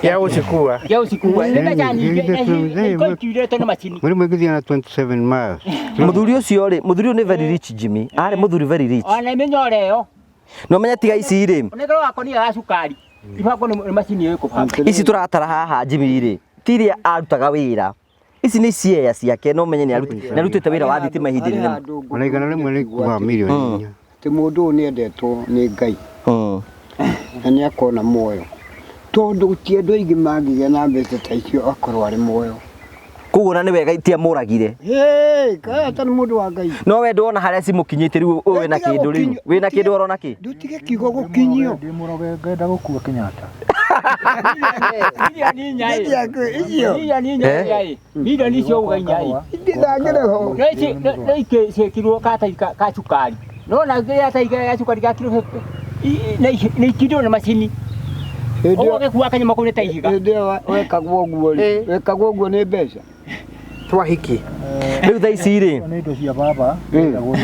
Gĩa gũcikua. Gĩa gũcikua. Nĩ mbeca nyingĩ na ikorwo ikiurĩtwo nĩ macini. Mũrimũ ĩngĩthiĩ na 27 miles. Mũthuri ũcio rĩ, mũthuri ũyũ nĩ very rich Jimmy. Arĩ mũthuri very rich. Ona mĩnyore ĩyo. No menye tiga ici rĩ, Ũnengerwo gakonia ga cukari. Ibangwo nĩ macini ĩyo ĩkũbanga. ici tũratara haha Jimmy rĩ, ti iria arutaga wĩra. Ici nĩ ciea ciake no menye nĩ arutĩte wĩra wa thitima ihinda Harĩ inene. handũ Ona igana rĩmwe nĩ kuga mirioni inya. Atĩ mũndũ ũyũ nĩ endetwo nĩ Ngai na nĩ akona muoyo tondũ ti andũ aingĩ mangĩgĩa na mbeca ta icio akorwo arĩ muoyo. Koguo ona nĩ wega itiamũragire. Hĩ, kaya ta nĩ mũndũ wa Ngai. No we ndwona harĩa cimũkinyĩte rĩu ũyũ wĩna Tiga kĩndũ rĩu. gũkinyio- Wĩna kĩndũ orona kĩ? Ndũtige kiugo gũkinyio. Ndĩ mũroge ngenda gũkua Kenyatta Mirioni inya ĩ. Icio Mirioni inya ĩ. Mirioni icio uga inya ĩ. ndithangĩre ho. No ici no ikĩ ciĩkirwo gatathi ka cukari. No na gatathi ga cukari ga kiro 50. Nĩ ikindĩrwo nĩ macini. Hĩndĩ Ũguo ĩyo gĩkua kanyama kau nĩ ta ihiga. hĩndĩ ĩyo wekagwo ũguo rĩ, wekagwo ũguo nĩ mbeca. Twahiki. Rĩu thaa ici rĩ, nĩ indo cia baba ndagwo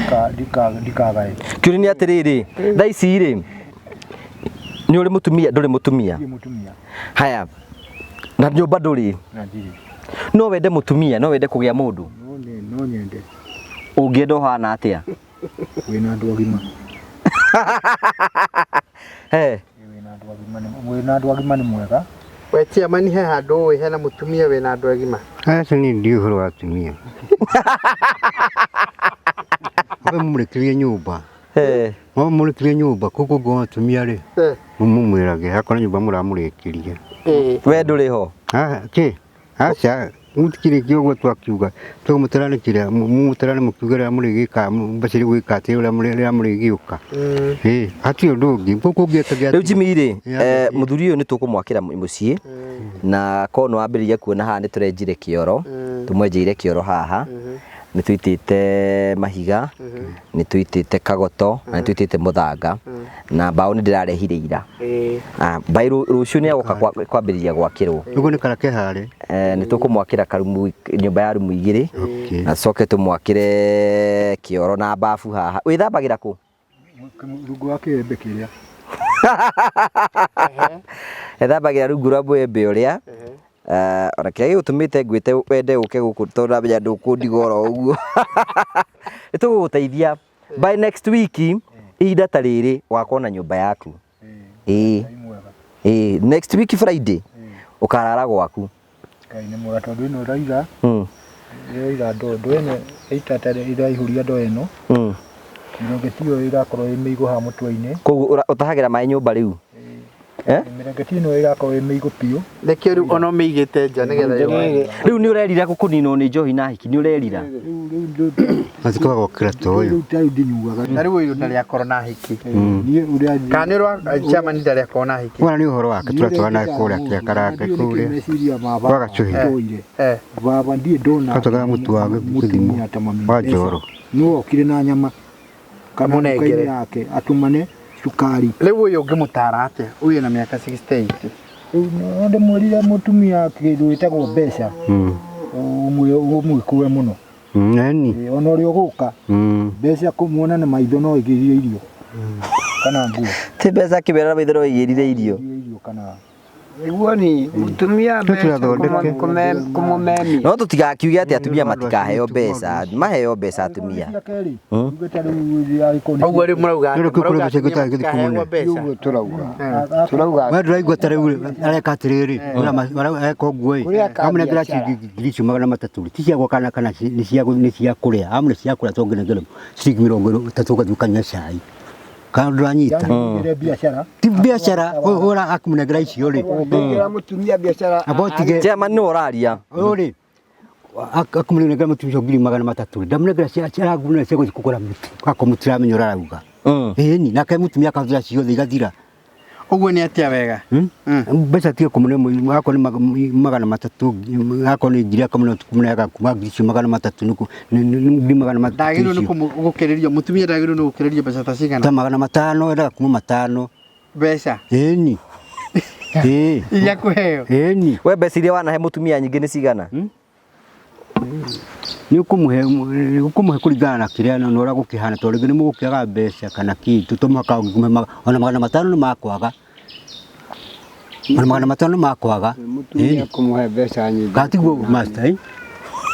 ndikagae kĩũria nĩ atĩrĩrĩ, thaa ici rĩ, nĩ ũrĩ mũtumia ndũrĩ mũtumia? Ndirĩ mũtumia Haya, na nyũmba ndũrĩ. na ndirĩ No wende mũtumia, no wende kũgĩa mũndũ. no no nyende Ũngĩenda ũhana atĩa? wĩna andũ agima He, wĩna andũ agima nĩ wĩna andũ agima nĩ mwega We chairman he handũ ũĩ hena mũtumia wĩna andũ agima. Acio niĩ ndiũĩ ũhoro wa atumia. We mũmũrĩkĩrie nyũmba. he. Mwamũrĩkĩrie nyũmba koguo ngorwo atumia rĩ Eh. mũmwĩrage akorwo nyũmba mũramũrĩkĩria. Ĩĩ. We ndũrĩ ho. Ah, kĩ? Aca mũtikĩrĩkia ũguo twakiuga tũmũtarane kĩrĩa mũtarane mũkiuge rĩrĩa mũrĩgĩka mbeca iria gwĩka atĩ ũrĩa rĩrĩa mũrĩgĩũka. Ĩĩ hatirĩ ũndũ ũngĩ gũkũ ũngĩeka Rĩu Jimmy rĩ, Yeah. Mũthuri ũyũ nĩ tũkũmwakĩra mũciĩ na korwo nĩ wambĩrĩria kuona haha nĩ tũrenjire kĩoro, tũmwenjeire kĩoro haha, nĩ tũitĩte mahiga, nĩ tũitĩte kagoto na nĩ tũitĩte mũthanga na mbaũ nĩ ndĩrarehire ira. Ah, by rũciũ nĩ agoka kwambĩrĩria gwakĩrwo. Ũguo nĩ karake harĩ. Nĩ tũkũmwakĩra karumu, nyũmba ya rumu igĩrĩ Okay. na tũcoke tũmwakĩre kĩoro na bafu haha. Wĩthambagĩra kũ? Rungu wa kĩembe kĩrĩa. Ethambagĩra rungu rwa mwembe ũrĩa. Ona kĩrĩa gĩgũtũmĩte ngwĩte wende ũke gũkũ tondũ ndamenya ndũkũndiga oro ũguo. Nĩ tũgũgũteithia by next week ihinda ta rĩrĩ ũgakorwo na nyũmba yaku. Ĩĩ. Ngai mwega. Ĩĩ, next week Friday ũkarara gwaku. Ngai nĩ mwega tondũ ĩno ĩraiga ĩraiga ndoo ndoo ĩno ĩitata ĩraihũria ndoo ĩno mĩrengeti ĩyo ĩrakorwo ĩ mĩigũ haha mũtwe-inĩ. Koguo ũtahagĩra maĩ nyũmba rĩu? Eh? Mĩrengeti ĩno ĩrakorwo ĩ mĩigũ biũ. Nĩkĩo rĩu ona ũmĩigĩte nja nĩgetha yũme. Rĩu nĩ ũrerira kũninwo nĩ njohi na hiki, nĩ ũrerira? Rĩu rĩu rĩu Mathiko gokĩra ta ũyũ. rĩu ta rĩu ndinyuaga. Na rĩu ũyũ ndarĩ akorwo na hiki. Niĩ ũrĩa Kana nĩ ũrwa chairman ndarĩ akorwo na hiki. Wona nĩ ũhoro wake tũratwara nake kũrĩa kĩa karanga kũrĩa. Meciria ma Kwa gacuhi. toire. Eh. Baba ndirĩ ndona Gatwaraga mũtu wa gĩthimo mũtumia ta mami wa mbeca. njoro. Nĩwe okire na nyama kana Amũnengere. nduka-inĩ yake atũmane cukari. Rĩu ũyũ ũngĩmũtara atĩa? Ũyũ na mĩaka 68. Rĩu no ndĩmwĩrire mũtumia kĩndũ gĩtagwo mbeca ũmwĩkũe mũno. Nani? Ĩ, ona ũrĩa ũgũka mbeca kũmuona na maitho no ĩgĩrie irio kana nguo. Ti mbeca kĩmera na maitho no ĩgĩrire irio. Ĩgĩrie irio kana Nĩguo ni mũtumia mbeca Tũtirathondeke. kũmũmemia. No tũtigakiuge atĩ atumia matikaheo mbeca, maheo mbeca atumia. Cia kerĩ uge ta rĩu arĩkorwo nĩ Ũguo rĩu mũrauga Rĩu atĩ kũu mũrauga kũrĩ atumia gĩcegũ gĩthiĩ matikaheo kũmũne. mbeca. Ũguo tũrauga. Tũrauga We ndũraigua ta rĩu areka atĩrĩrĩ, areka ũguo ĩ, Kũrĩa ka amũnengera biacara. ciringi ngiri icio magana matatũ rĩ, ti cia gwaka kana kana nĩ cia nĩ cia kũrĩa, amũne cia kũrĩa to ngĩnengere ciringi mĩrongo ĩtatũ ũgathiĩ ũkanyua cai. Kana ndũranyita? Ĩre biacara Ti biacara, ũra akũmũnengera icio rĩ, ũngĩingĩra mũtumia biacara amba ũtige Chairman nĩwe ũraria. ũyũ rĩ akamũnengera mũtumia ũcio ngiri magana matatũ rĩ, ndamũnengera cia aramũnengera cia gũthiĩ kũgũra mũtu, akorwo mũtiramenya ũrĩa arauga. Ĩni, nake mũtumia akahũthĩra ciothe igathira. Ũguo nĩ atĩa wega? Mbeca tiga kũmũne akorwo nĩ magana matatũ akorwo nĩ ngiri akamũne kũmũneaga kuma ngiri icio magana matatũ nĩ nĩ ngiri magana matatũ Ndagĩrĩirwo nĩ icio. gũkĩrĩrio mũtumia ndagĩrĩirwo nĩ gũkĩrĩrio mbeca ta cigana? Ta magana matano endaga kuma matano. Mbeca Ĩni. Ĩĩ. iria kũheo. Ĩni. We mbeca iria wanahe mũtumia nyingĩ nĩ cigana? Nĩ ũkũmũhe ũkũmũhe kũringana na kĩrĩa na ũrĩa gũkĩhana tondũ rĩngĩ nĩ mũgũkĩaga mbeca kana kĩ to mũhaka ũngĩkũmũhe ona magana matano nĩ makwaga. Ona magana matano nĩ makwaga. Mũtumia kũmũhe mbeca nyingĩ. Kana tiguo master ĩ?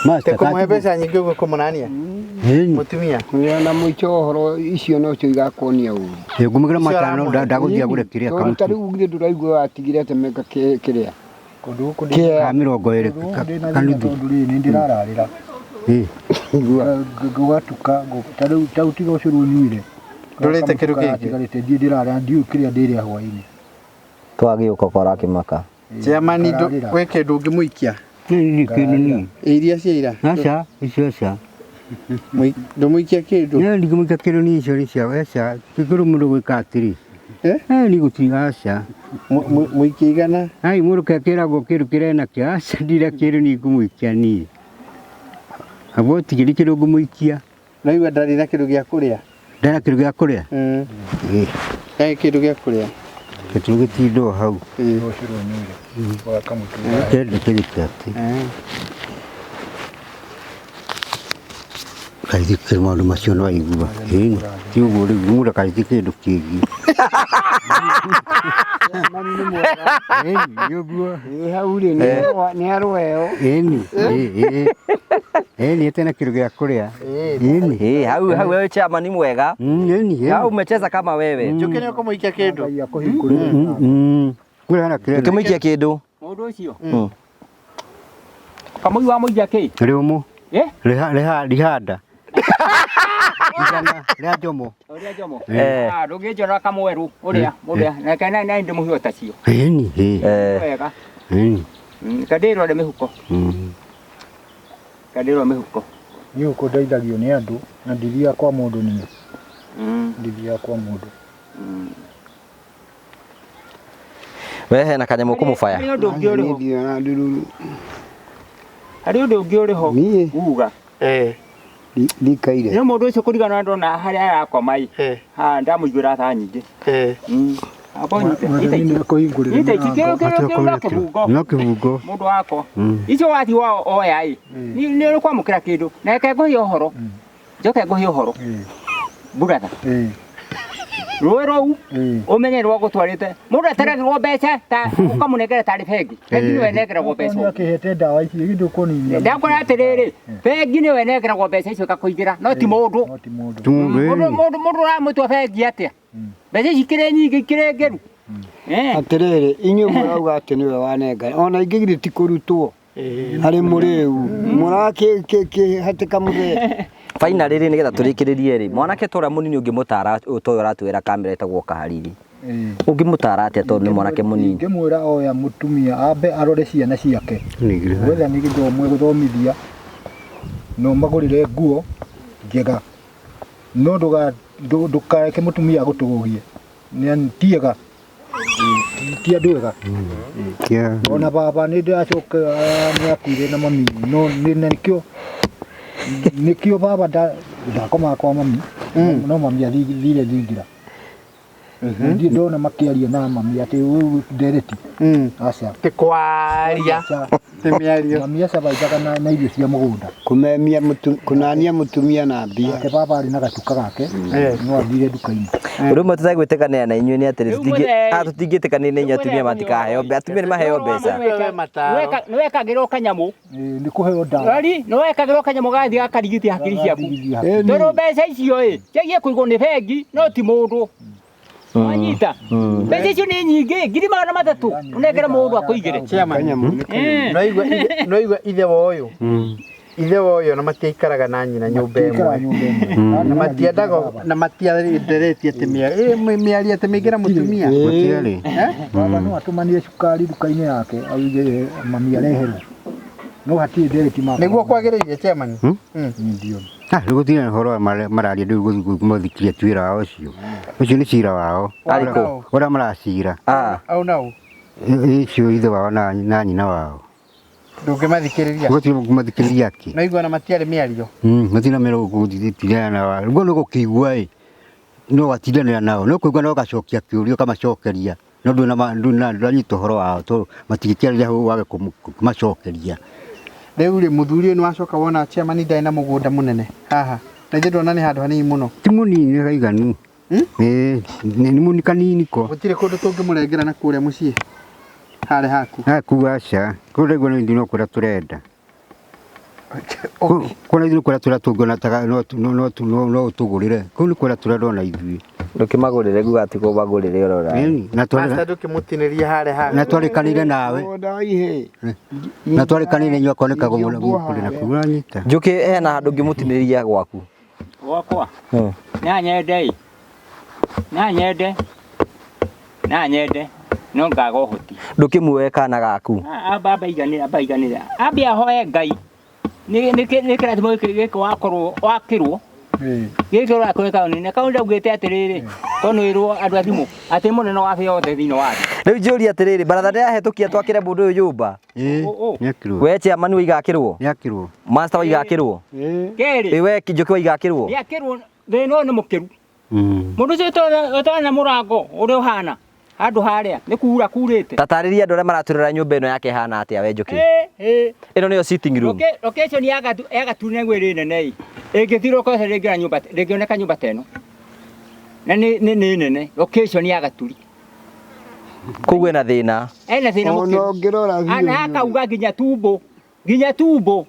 Master Kũmũhe kana tiguo? mbeca nyingĩ ũguo kũmũnania Ĩni. mũtumia. Ona mũico wa ũhoro icio nocio igakuonia ũru. Ngũmũgĩra Icio matano aramũhe. ndagũthiĩ agũre kĩrĩa Tondũ ta kamũtu rĩu githĩ ndũraigua watigire temeka kĩrĩa. kũndũ gũkũ ka mĩrongo ĩrĩ ndĩ na thĩna kanuthu. tondũ rĩrĩ nĩ ndĩrararĩra Ĩ. Gũgatuka ta rĩu ta utiga ũcũrũ nyuire Ndũrĩte kĩndũ kĩngĩ? Karatigarĩte ndiĩ ndĩrarĩa ndiũĩ kĩrĩa ndĩrĩa hwainĩ. Twagĩũka ũrakĩmaka. Chairman Ngararĩra. wĩ kĩndũ ũngĩmũikia? Nĩ kĩndũ niĩ. Iria cia ira. Aca icio aca. Ndũmũikia kĩndũ? Nĩ ndingĩmũikia kĩndũ niĩ icio nĩ cia aca. Kĩndũ mũndũ gwĩka atĩrĩ. Eh? Nĩ gũtiga aca. Mũikia igana? Ai mũndũ kekĩragwo kĩndũ kĩrĩa enakĩo aca ndirĩ kĩndũ niĩ ngũmũikia niĩ. Abo tigĩri kĩndũ ngũmũikia. Naigua ndarĩ na kĩndũ gĩa kũrĩa. Ndarĩ na kĩndũ gĩa kũrĩa? Ĩ. Ndarĩ kĩndũ gĩa kũrĩa. Gĩtũ gĩtindwo hau. Ũcũrũ nyuire wakamũtu. Kĩndũ kĩrĩkĩ atĩ. Kaithikĩre maũndũ macio no aigua. Ĩni, ti ũguo rĩu mũndũ akaithikĩre kĩndũ kĩngĩ. Ĩni, nĩ ũguo. Ĩ hau rĩ nĩ arweo. Ĩni, ĩ, ĩ. Ĩni, ĩtena kĩndũ gĩa kũrĩa. Ĩni. Ĩ, hau hau wewe chairman ni mwega. Ĩni, ĩni. Hau umecheza kama wewe. Njũkĩ nĩ ũkũmũikia kĩndũ? Ngai akũhingũrĩre. Kũrĩa hena kĩrĩa. Ũkĩmũikia kĩndũ. Mũndũ ũcio. Kamũi wa mũikia kĩ? Rĩũmũ. Eh? Rĩhanda. Igana rĩa njomo. Ũrĩa njomo. Eh. Ah, ndũngĩnjona kamwerũ ũrĩa ũrĩa. Nake na na ndĩmũhe o tacio. Ĩni, ĩ. Eh. Wega. Ĩni. Kandĩrore mĩhuko. Kandĩrore mĩhuko. Niĩ gũkũ ndeithagio nĩ andũ na ndithiaga kwa mũndũ niĩ. Ndithiaga kwa mũndũ. We hena kanyamũ kũmũbaya. Harĩ ũndũ ũngĩ ũrĩ ho. Niĩ ndirĩ na ndururu. Harĩ ũndũ ũngĩ ũrĩ ho. Niĩ? Uga. Eh. Ndikaire. Nĩ mũndũ ũcio kũringana na ndona harĩa arakoma ĩ. Eh. Ha ndamũiguĩra tha nyingĩ. Eh. Amba ũnyite. Mwathani Nyita nĩ akũhingũrĩra Nyita ici mĩrango. kĩu kĩu no kĩbungo. No kĩbungo. Mũndũ wakwa. Icio wathiĩ wa oya ĩ. Nĩ ũkwamũkĩra kĩndũ. Na reke ngũhe ũhoro. Njoke ngũhe ũhoro. Buratha. Rũĩ rũu ũmenye rwa gũtwarĩte. Mũndũ ataragĩrwo mbeca ta ũkamũnengera tarĩ bengi. Bengi nĩwe ĩnengeragwo mbeca. Nĩ akĩhete ndawa ici githĩ ndũkũninia. Ndakora atĩrĩrĩ, bengi nĩyo ĩnengeragwo mbeca icio ĩgakũigĩra, no ti mũndũ. No ti mũndũ. Ti mũndũ, Mũndũ ĩĩ. mũndũ mũndũ ũramũtua bengi atĩa? Mbeca ici ikĩrĩ nyingĩ ikĩrĩ ngĩru. Eh. Atĩrĩrĩ, inyuĩ mũrauga atĩ nĩwe wanenga. Ona ingĩ githĩ ti kũrutwo. Harĩ mũrĩu. Mũrakĩhatĩka mũthee. Finally rĩ nĩgetha tũrĩkĩrĩrie rĩ mwanake ta ũrĩa mũnini ũngĩmũtara ta ũyũ ũratwĩra kamera ĩtagwo kahariri ũngĩmũtara atĩa tondũ nĩ mwanake mũnini? Ingĩmwĩra oya mũtumia ambe arore ciana ciake. Nĩ Gwetha nĩ gĩthomo gũthomithia na ũmagũrĩre nguo njega no ndũkareke mũtumia agũtũgũgie nĩ ti ega ti andũ ega. Ona baba nĩ ndĩracoka nĩ akuire na mami no nĩ na nĩkĩo nĩkĩo baba ndakomaga kwa mami no mami athire thingira. Ndirĩ ndona makĩaria na mami atĩ ũyũ ndereti. Aca. Ti kwaria. Aca. Ti mĩario. Mami acabaithaga na irio cia mũgũnda. Kũmemia kũnania mũtumia na mbia. Nake baba arĩ na gatuka gake no athire nduka-inĩ. Ũndũ ũmwe tũtagwĩtĩkanĩra na inyuĩ nĩ atĩrĩ Rĩu mũthee. tũtingĩtĩkanĩria na inyuĩ atumia matikaheo mbeca. Atumia nĩ maheo mbeca. Nĩ wekagĩrwo kanyamũ. Nĩ kũheo ndawa. Rori, nĩ wekagĩrwo kanyamũ gathiĩ gakarigithia hakiri ciaku. Tondũ mbeca icio ĩ, ciagie kũigwo nĩ bengi no ti mũndũ. Wanyita? Mbeca icio nĩ nyingĩ, 300,000 ũnengere mũndũ akũigĩre. Chairman. No igua ithe wa ũyũ. Ithe wa ũyũ na matiaikaraga na nyina nyũmba Matiikaraga ĩmwe. nyũmba ĩmwe. Na matiendaga na matienderetie atĩ mĩario atĩ mĩingĩ na mũtumia. Matiarĩ. Baba no atũmanie cukari nduka-inĩ yake auge mami areherwo. No hatirĩ ndereti makoragwo. Nĩguo kwagĩrĩire chairman. Ndio. Rĩu gũtirĩ na ũhoro wa mararia rĩu gũthikiria ti wĩra wao ũcio. Ũcio nĩ cira wao. Arĩkũ? Ũrĩa maracira. Au nau. Icio ithe wao na nyina wao. Ndũngĩmathikĩrĩria. Gũtirĩ kũmathikĩrĩria akĩ. No igua na matiarĩ mĩario. Matirĩ mĩro gũtindanĩra nao. Rĩu nĩ gũkĩigua ĩ no watindanĩra nao. No kũigua no ũgacokia kĩũria ũkamacokeria. No ndũranyita ũhoro wao tondũ matingĩkĩarĩria hau wage kũmacokeria. Rĩu rĩ mũthuri ũyũ nĩ wacoka wona chairman ndarĩ na mũgũnda mũnene haha. Na ithe ndona nĩ handũ hanini mũno. Ti mũnini nĩ haiganu. Ĩĩ nĩ mũni kanini ko. Gũtirĩ kũndũ tũngĩmũrengera na kũrĩa mũciĩ. Harĩa haku. Haku aca. Kũu ndaigua no ithuĩ no kũrĩa tũrenda. Kũu na ithuĩ kũrĩa tũrenda tũngĩona ta no ũtũgũrĩre. Kũu nĩ kũrĩa tũrenda ona ithuĩ. Ndũkĩmagũrĩre nguga atĩ kũmagũrĩre ũrora. Na Master ndũkĩmũtinĩrie harĩa haku. Na twarĩkanĩire nawe. Na twarĩkanĩire inyuĩ akorwo nĩ kagũrũ kũrĩ na kũu ũranyita. Njũkĩ hena handũ ũngĩmũtinĩria gwaku. Gwakwa. No nyende ĩ. No nyende. No nyende. No ngaga ũhoti. Ndũkĩmuoe kana gaku. Amba amba iganĩre amba iganĩre. Ambe ahoe Ngai. Nĩ kĩrathimo gĩkĩ gĩkĩ wakorwo wakĩrwo. Gĩkĩ ũrakorwo taũni-inĩ. Kaũndũ ndaugĩte atĩrĩrĩ, tondũ nĩwĩrwo andũ a thimũ atĩ mũnene wa thĩ yothe thĩinĩ wa thĩ. Rĩu njũrie atĩrĩrĩ, baratha ndĩrahĩtũkia twakĩre mũndũ ũyũ nyũmba. Nĩakĩrwo. We chairman waiga akĩrwo? Nĩakĩrwo. Master waiga akĩrwo? Kerĩ. Ĩ we Njũkĩ waiga akĩrwo? Nĩakĩrwo thĩna ũyũ nĩ mũkĩru. Mũndũ ũcio ũtarĩ na mũrango ũrĩa ũhana handũ harĩa nĩ kura kurĩte. Ta tarĩria andũ arĩa maratũrora nyũmba ĩno yake ĩhana atĩa we Njũkĩ? Ĩno nĩyo sitting room. Location ya Gatuna nĩguo ĩrĩ nene ĩ. Ĩngĩthiĩ location rĩngĩona nyũmba ndĩngĩoneka nyũmba ta ĩno. Na nĩ nene location ya Gaturi. Koguo ĩna thĩna. Ena thĩna Ona mũkĩru. ũngĩrora biũ Ana akauga nginya tumbo. Nginya tumbo.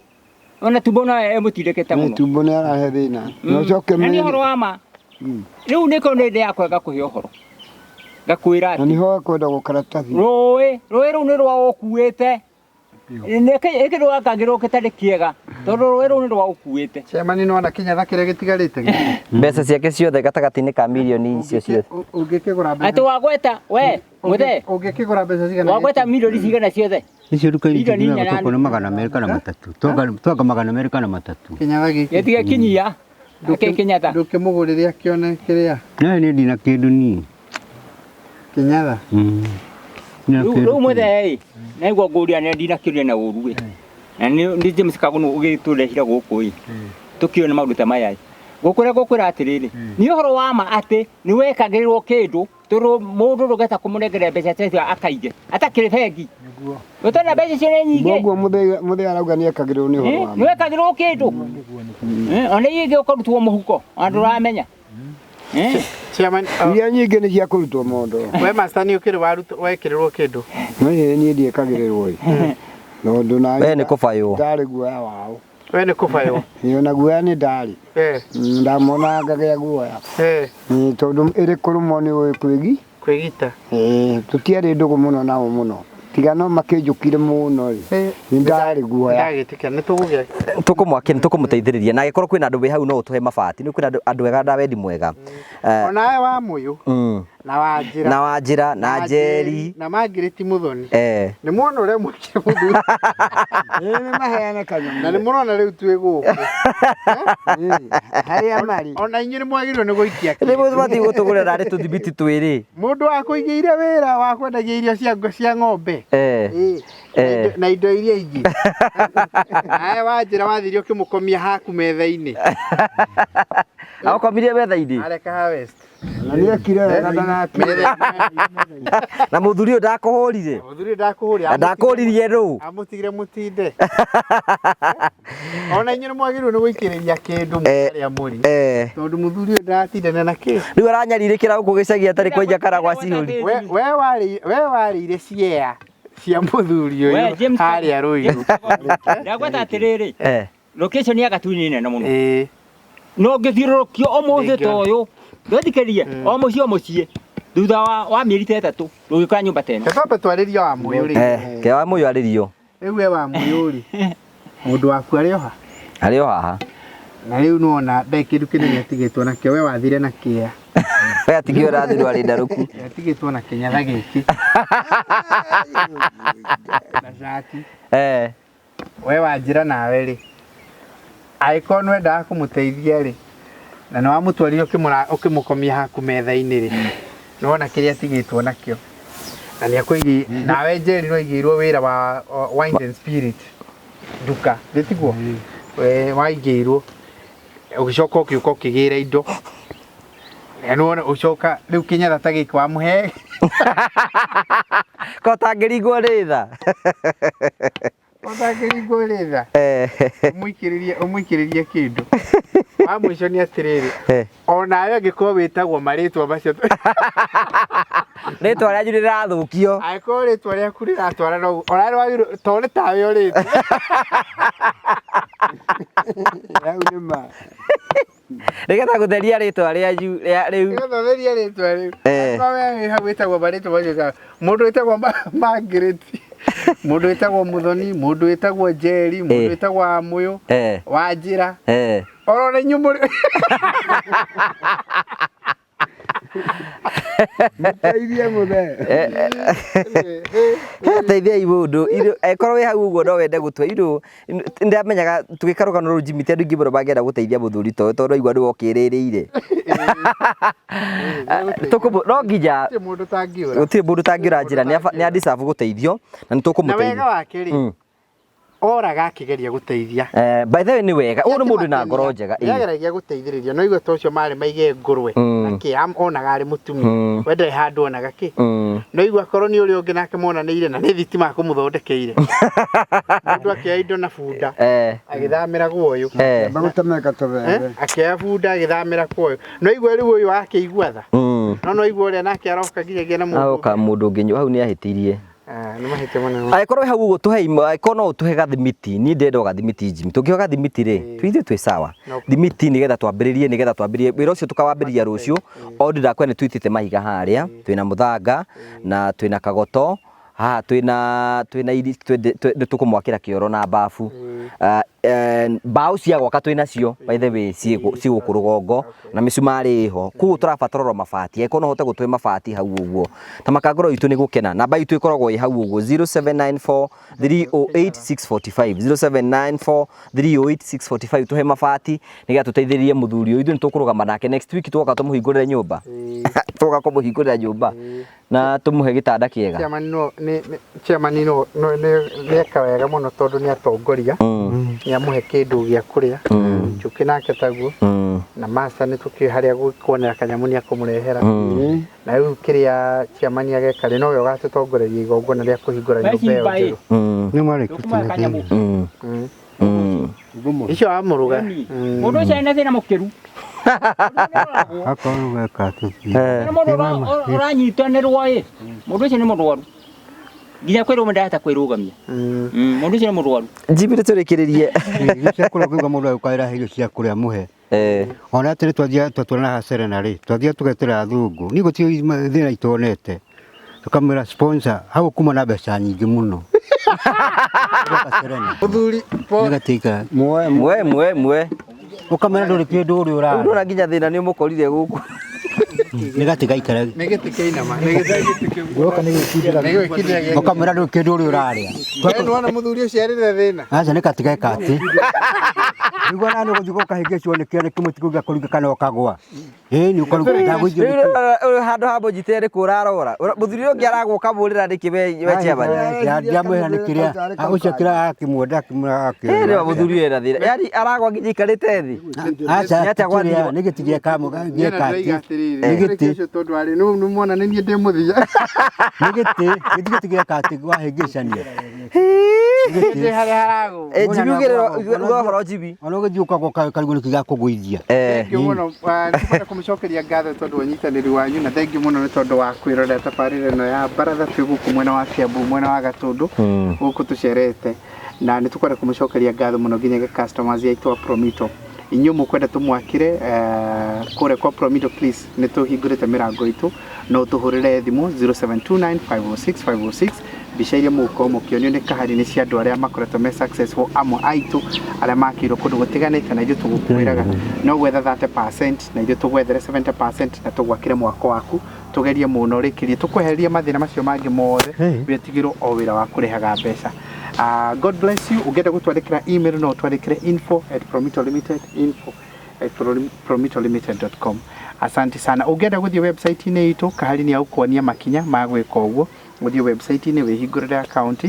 Ona tumbo no ĩmũtindĩkĩte nĩ mũno. tumbo nĩ arahe thĩna. Na ũcoke Na nĩ mene. ũhoro wa ma. Rĩu nĩkĩo nĩ ndĩakwega ngakũhe ũhoro. Ngakwĩra Na atĩ nĩho ekwenda karatathi. Rũĩ rũĩ rũu nĩ rwa ũkuĩte. Nĩ kĩndũ wakangĩrwo gĩtarĩ kĩega. Tondũ rũĩ rũu nĩ rwagũkuĩte. Chairman nĩ wona kĩnyatha kĩrĩa gĩtigarĩte gĩkĩ? Mbeca ciake ciothe gatagatĩ-inĩ ka mirioni icio ciothe. Ũngĩkĩgũra mbeca Atĩ wagweta we mũthee ũngĩkĩgũra mbeca cigana wagweta mirioni cigana ciothe. Icio nduka iria Milioni njiguaga inya toko nĩ 203. Twanga 203. Kĩnyatha gĩkĩ Gĩtigĩkinyia. Akĩ kĩnyatha. Ndũkĩmũgũrĩre akĩone kĩrĩa Nawe niĩ ndina kĩndũ niĩ. kĩnyatha. Ndina Rĩu kĩndũ rĩu mũthee ĩ naigua ngũria nĩ ndinakĩũria na ũru ĩ. Na nĩ nĩ James Kagũnũ ũgĩtũrehire gũkũ ĩ. Tũkĩone maũndũ ta maya ĩ. Gũkũrĩa ngũkwĩra atĩrĩrĩ, nĩ ũhoro wa ma atĩ nĩ wekagĩrĩrwo kĩndũ tondũ mũndũ ndũngĩhota kũmũnengera mbeca ta icio akaige atakĩrĩ bengi. Ũtona mbeca icio nĩ nyingĩ. Koguo mũthee arauga nĩ ekagĩrĩrwo nĩ ũhoro wa Nĩ wekagĩrwo kĩndũ. Ona ingĩ ũkarutwo mũhuko ona ndũramenya. Chairman, Iria nyingĩ nĩ cia kũrutwo mondo. we master nĩ ũkĩrĩ warutwo wekĩrĩrwo kĩndũ? No ĩĩ niĩ ndiekagĩrĩrwo ĩ. Tondũ na We nĩ kũbaywo. Ndarĩ guoya wao. We nĩ kũbaywo. Ĩĩ ona guoya nĩ ndarĩ. Ndamonaga ngagĩa guoya. Tondũ ĩrĩ kũrũmwo nĩ ũĩ kwĩgi. Kwĩgita. Ĩĩ tũtiarĩ ndũgũ mũno nao mũno. Tiga no makĩnjũkire mũno ĩ. Nĩ ndarĩ guoya. Ndagĩtĩkĩra nĩ tũgũgĩa. Tũkũmwakia nĩ tũkũmũteithĩrĩria na angĩkorwo kwĩna andũ wĩ hau no ũtũhe mabati nĩ kwĩna andũ ega na wendi mwega. Onawe wa Mũyũ na wa Njĩra Na wa Njĩra na Njeri na Margaret Muthoni nĩ muona ũrĩa mwĩkire mũthuri. Ĩĩ nĩ maheane kanyamũ. Na nĩ mũrona rĩu twĩ gũkũ. Harĩa marĩ. Ona inyuĩ nĩ mwagĩrĩirwo nĩ gũikia Nĩ mũbatiĩ gũtũgũrĩra narĩ tũthimiti twĩrĩ. Mũndũ wa kũigĩire wĩra wa kwendagia irio cia ng'ombe. Na indo iria ingĩ. Nawe wa Njĩra wathire ũkĩmũkomia haku metha-inĩ. Agũkomirie metha-inĩ? Areka harvest. Na nĩ ekire wega ndagakire. Na mũthuri ũyũ ndakũhũrire? Mũthuri ũyũ ndakũhũrire. Na ndakũririe nũ? Amũtigire mũtinde. Ona inyuĩ nĩ mwagĩrĩirwo nĩ gũikĩrĩria kĩndũ harĩa mũrĩ. Tondũ mũthuri ũyũ ndaratindana na kĩ? Rĩu aranyarirĩkĩra gũkũ gĩcagi atarĩ kwenja kana gwa cihũri. We warĩire ciea cia mũthuri ũyũ harĩa Ruiru. Ndagweta atĩrĩrĩ, location ya Gatui nĩ nene mũno. No ngĩthiũrũrũkio ũmũthĩ ta ũyũ, ndũthikĩrĩrie, o mũciĩ o mũciĩ, thutha wa mĩeri ta ĩtatũ, ndũgĩkora nyũmba ta ĩno. Twambe twarĩrie wa Mũyũ rĩ. Ke wa Mũyũ arĩrio. Rĩu we wa Mũyũ rĩ, mũndũ waku arĩ o ha? Arĩ o haha. Na rĩu nĩwona ndarĩ kĩndũ kĩnene atigĩtwo nakĩo, we wathire na kĩea. We atigio ũrathirwo arĩ ndarũku. Atigĩtwo na kĩnyatha gĩkĩ. Na cati. We wa Njĩra nawe rĩ, angĩkorwo nĩ wendaga kũmũteithia rĩ, na nĩ wamũtwarire ũkĩmũkomia haku metha-inĩ rĩ, nĩ wona kĩrĩa atigĩtwo nakĩo. Na nĩ akũigĩ, nawe Njeri nĩ waigĩirwo wĩra wa wines and spirit nduka, nĩ tiguo? We waigĩirwo, ũgĩcoka ũgĩũka ũkĩgĩra indo. Na nĩ wona ũcoka rĩu kĩnyatha ta gĩkĩ wamũhe. Ko ũtangĩringwo nĩ tha. Ũtangĩringwo nĩ tha. Ũmũikĩrĩrie, ũmũikĩrĩrie kĩndũ. Wa mũico nĩ atĩrĩrĩ, onawe angĩkorwo wĩtagwo marĩtwa macio. Rĩtwa rĩanyu rĩrathũkio. Angĩkorwo rĩtwa rĩaku rĩratwarana ũguo, onawe nĩwagĩrĩirwo, to nĩ tawe ũrĩte. Hau nĩ ma. Nĩgetha gũtheria rĩtwa rĩanyu rĩa rĩu. Nĩgetha ũtherie rĩtwa rĩu. Angĩkorwo we wĩ hau wĩtagwo marĩtwa macio, mũndũ wĩtagwo Margaret, mũndũ wĩtagwo Muthoni, mũndũ wĩtagwo Njeri, mũndũ wĩtagwo Wamũyũ, Wanjĩra. Oro na inyuĩ mũrĩ. Mũteithie mũthee. Teithiai mũndũ. Angĩkorwo wĩ hau ũguo no wende gũtua irũ. Ndamenyaga tũgĩka rũgano rũrũ Jimmy ti andũ aingĩ mũno mangĩenda gũteithia mũthuri ta ũyũ tondũ aigua nĩwe ũkĩrĩrĩire. No nginya Gũtirĩ mũndũ ũtangĩũra. Gũtirĩ mũndũ ũtangĩũra njĩra, nĩ a deserve gũteithio na nĩ tũkũmũteithia. Na wega wake rĩ, oraga akĩgeria gũteithia. By the way nĩ wega, ũyũ nĩ mũndũ wĩna ngoro njega. Nĩageragia gũteithĩrĩria, no igua ta ũcio marĩ maige ngũrwe na kĩ, onaga arĩ mũtumia. We ndarĩ handũ onaga kĩ. No igua akorwo nĩ ũrĩa ũngĩ nake monanĩire na nĩ thitima akũmũthondekeire. Mũndũ akĩoya indo na bunda, agĩthamĩra gwa ũyũ. Magũtemeka tũbebe. Akĩoya bunda agĩthamĩra kwa ũyũ. No igua rĩu ũyũ akĩigua tha. No no igua ũrĩa nake aroka nginyagia na mũndũ. Aroka mũndũ ũngĩ, hau nĩ ahĩtirie. Nĩ mahĩtia manene. Angĩkorwo wĩ hau ũguo tũhe imwe, angĩkorwo no ũtũhe gathimiti, niĩ ndĩrenda o gathimiti Jimmy. Tũngĩheo gathimiti rĩ, ithuĩ twĩ sawa. Thimiti nĩgetha twambĩrĩrie, nĩgetha twambĩrĩrie wĩra ũcio tũkawambĩrĩria rũciũ. O ndĩrakwĩra nĩ tũitĩte mahiga harĩa, twĩna mũthanga na twĩna kagoto. Haha twĩna twĩna iri nĩ tũkũmwakĩra kĩoro na bafu. Ah, eh, mbaũ cia gwaka twĩ nacio by the way ciĩ ciĩ gũkũ rũgongo na mĩcumarĩ ĩho, koguo tũrabatara oro mabati. Angĩkorwo no ũhote gũtũhe mabati hau ũguo, ta makangoro itũ nĩ gũkena. Namba itũ ĩkoragwo ĩ hau ũguo 0794 308 645, 0794 308 645. Tũhe mabati nĩgetha tũteithĩrĩrie mũthuri ũyũ. Ithuĩ nĩ tũkũrũgama nake next week, twoka tũmũhingũrĩre nyũmba, twoka kũmũhingũrĩra nyũmba na tũmũhe gĩtanda kĩega. Chairman no nĩ chairman no no nĩ nĩeka wega mũno tondũ nĩ atongoria, nĩ amũhe kĩndũ gĩa kũrĩa. Njũkĩ nake taguo na master nĩ tũkĩũĩ harĩa gũkuonera kanyamũ nĩ akũmũrehera. Na rĩu kĩrĩa chairman ageka rĩ, nowe ũgatũtongoreria igongona rĩa kũhingũra nyũmba ĩyo njerũ. Nĩ marĩkĩtie. Ndũkũmahe kanyamũ. Icio amũrũga. Mũndũ ũcio ena thĩna mũkĩru. Akorwo weka atĩ. Nĩ mũndũ ũranyitwo nĩ rwoĩ. Mũndũ ũcio nĩ mũrwaru. Nginya kwĩrwo ndahota kwĩrũgamia. Mũndũ ũcio nĩ mũrwaru. Njibire tũrĩkĩrĩrie. Irio cia kũrĩa, kũigua mũndũ agĩũkaĩra irio cia kũrĩa mũhe. Ona atĩrĩ, twathia twatwarana haha Serena rĩ, twathia tũgetĩra athũngũ niĩ gũtirĩ thĩna itonete, tũkamwĩra sponsor hau kuma na mbeca nyingĩ mũno. Tũgoka Serena. Mũthuri nĩgatika. Muoe. Mwe mwe mwe. Ũkamwĩra ndũrĩ kĩndũ ũrĩ Rĩu ũrarĩa. ndona nginya thĩna nĩ ũmũkorire gũkũ. Nĩgatiga ikara. Nĩ gĩtĩ kĩinama, nĩ gĩtĩ kĩu. Guoka nĩ gwĩkindĩra. Nĩ gwĩkindĩra gĩa. Ũkamwĩra ndũrĩ kĩndũ ũrĩ ũrarĩa. We nĩwona mũthuri ũcio arĩ na thĩna. Aca nĩ gatiga katĩ. Nĩguo na nĩ gũthiĩ ũkahĩngĩcwo nĩ kĩo nĩ kĩmũtĩ kĩu gĩakũringa kana ũkagwa. Ĩĩ nĩ ũkarugwo ndagũithio Rĩu nĩ kĩu. ũrĩ handũ ha mũnjitĩre nĩ kũrarora mũthuri ũyũ ũngĩ aragũka mũrĩra nĩkĩ we chairman? Ndiamwĩra nĩ kĩrĩa ũcio kĩrĩa akĩmwenda akĩmwĩra. Eh, rĩu mũthuri ũyũ ena thĩna, yani aragwa nginya aikarĩte thĩ. Aca Nĩ atĩa gwathiĩ? nĩ gĩtĩ gĩa kamũ Niĩ gĩa na ndĩroiga katĩ. atĩrĩrĩ, Nĩ gĩtĩ. ũcio tondũ arĩ nĩ mwana nĩ niĩ ndĩ mũthia. Nĩ gĩtĩ gĩtĩ gĩtĩ gĩa katĩ wahĩngĩcania. Ndĩ harĩa haragwo. Eh, Jibi ugĩrĩra uga ũhoro Jibi. Ona ũgĩthiĩ ũkagwa karigwo nĩkĩ gĩakũgũithia. Thengiũ mũno, nĩngwenda kũmũcokeria ngatho tondũ wa ũnyitanĩri wanyu na thengiũ mũno nĩ tondũ wa kwĩrorera tabarĩra ĩno ya baratha. Twĩ gũkũ mwena wa Kiambu, mwena wa Gatũndũ gũkũ tũcerete, na nĩ tũkwenda kũmũcokeria ngatho mũno nginyagia customers aitũ a Promito. Inyuĩ mũkwenda tũmwakĩre kũrĩa kwa Promito, please, nĩ tũhingũrĩte mĩrango itũ, no tũhũrĩre thimũ 0729 506 506. Mbica iria mũgũkorwo mũkĩonio nĩ kahari nĩ cia andũ arĩa makoretwo me successful, amwe aitũ arĩa makĩirwo kũndũ gũtiganĩte, na ithuĩ tũgũkwĩraga no gwetha 30% na ithuĩ tũgwethere 70% na tũgwakĩre mwako waku, tũgerie mũno rĩkĩrie tũkwehererie mathĩna macio mangĩ mothe, wĩtigĩrwo o wĩra wa kũrĩhaga mbeca. God bless you. Ũngĩenda gũtwandĩkĩra email, no ũtwandĩkĩre info@promitolimited, info@promitolimited.com. Asante sana. Ũngĩenda gũthiĩ website-inĩ itũ, kahari nĩ agũkuonia makinya ma gwĩka ũguo. Ũthiĩ website-inĩ, wĩhingũrĩre account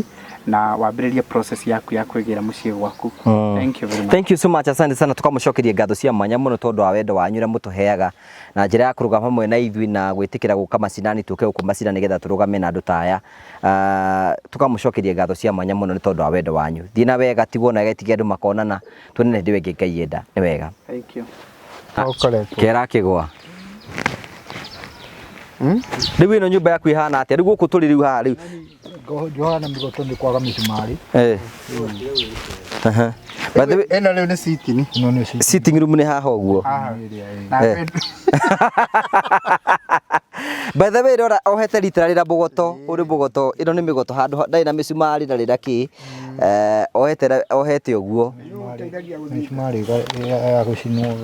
na wambĩrĩrie process yaku ya kwĩgĩra mũciĩ gwaku. Thank you very much. Thank you so much, asante sana. Tukamũcokeria ngatho cia mwanya mũno tondũ wa wendo wanyu ũrĩa mũtũheaga na njĩra ya kũrũgama hamwe na ithuĩ na gwĩtĩkĩra gũka macinani, tũke gũkũ macinani nĩgetha tũrũgame na andũ ta aya. Tukamũcokeria ngatho cia mwanya mũno nĩ tondũ wa wendo wanyu. Thiĩ na wega, tigwo na wega, tige andũ makonana, tuonane hĩndĩ ĩyo ĩngĩ Ngai enda. Nĩ wega. Thank you. Ũkoretwo. Kera kĩgwa. Rĩu ĩno nyũmba yaku ĩhana atĩa? Rĩu gũkũ tũrĩ rĩu haha rĩu. Njohaga na mĩgoto nĩ kwaga mĩcumarĩ. Eh. Aha. By the way, Ĩno rĩu nĩ sitting. Ĩno nĩ sitting. Sitting room nĩ haha ũguo. Haha. Ĩrĩa, ĩĩ. Na By the way, rora ohete rita rĩra mũgoto, ũrĩ mũgoto, ĩno nĩ mĩgoto handũ ndarĩ na mĩcumarĩ ndarĩ na kĩ. Eh, ohete ohete ũguo. Mĩcumarĩ ya gũcinwo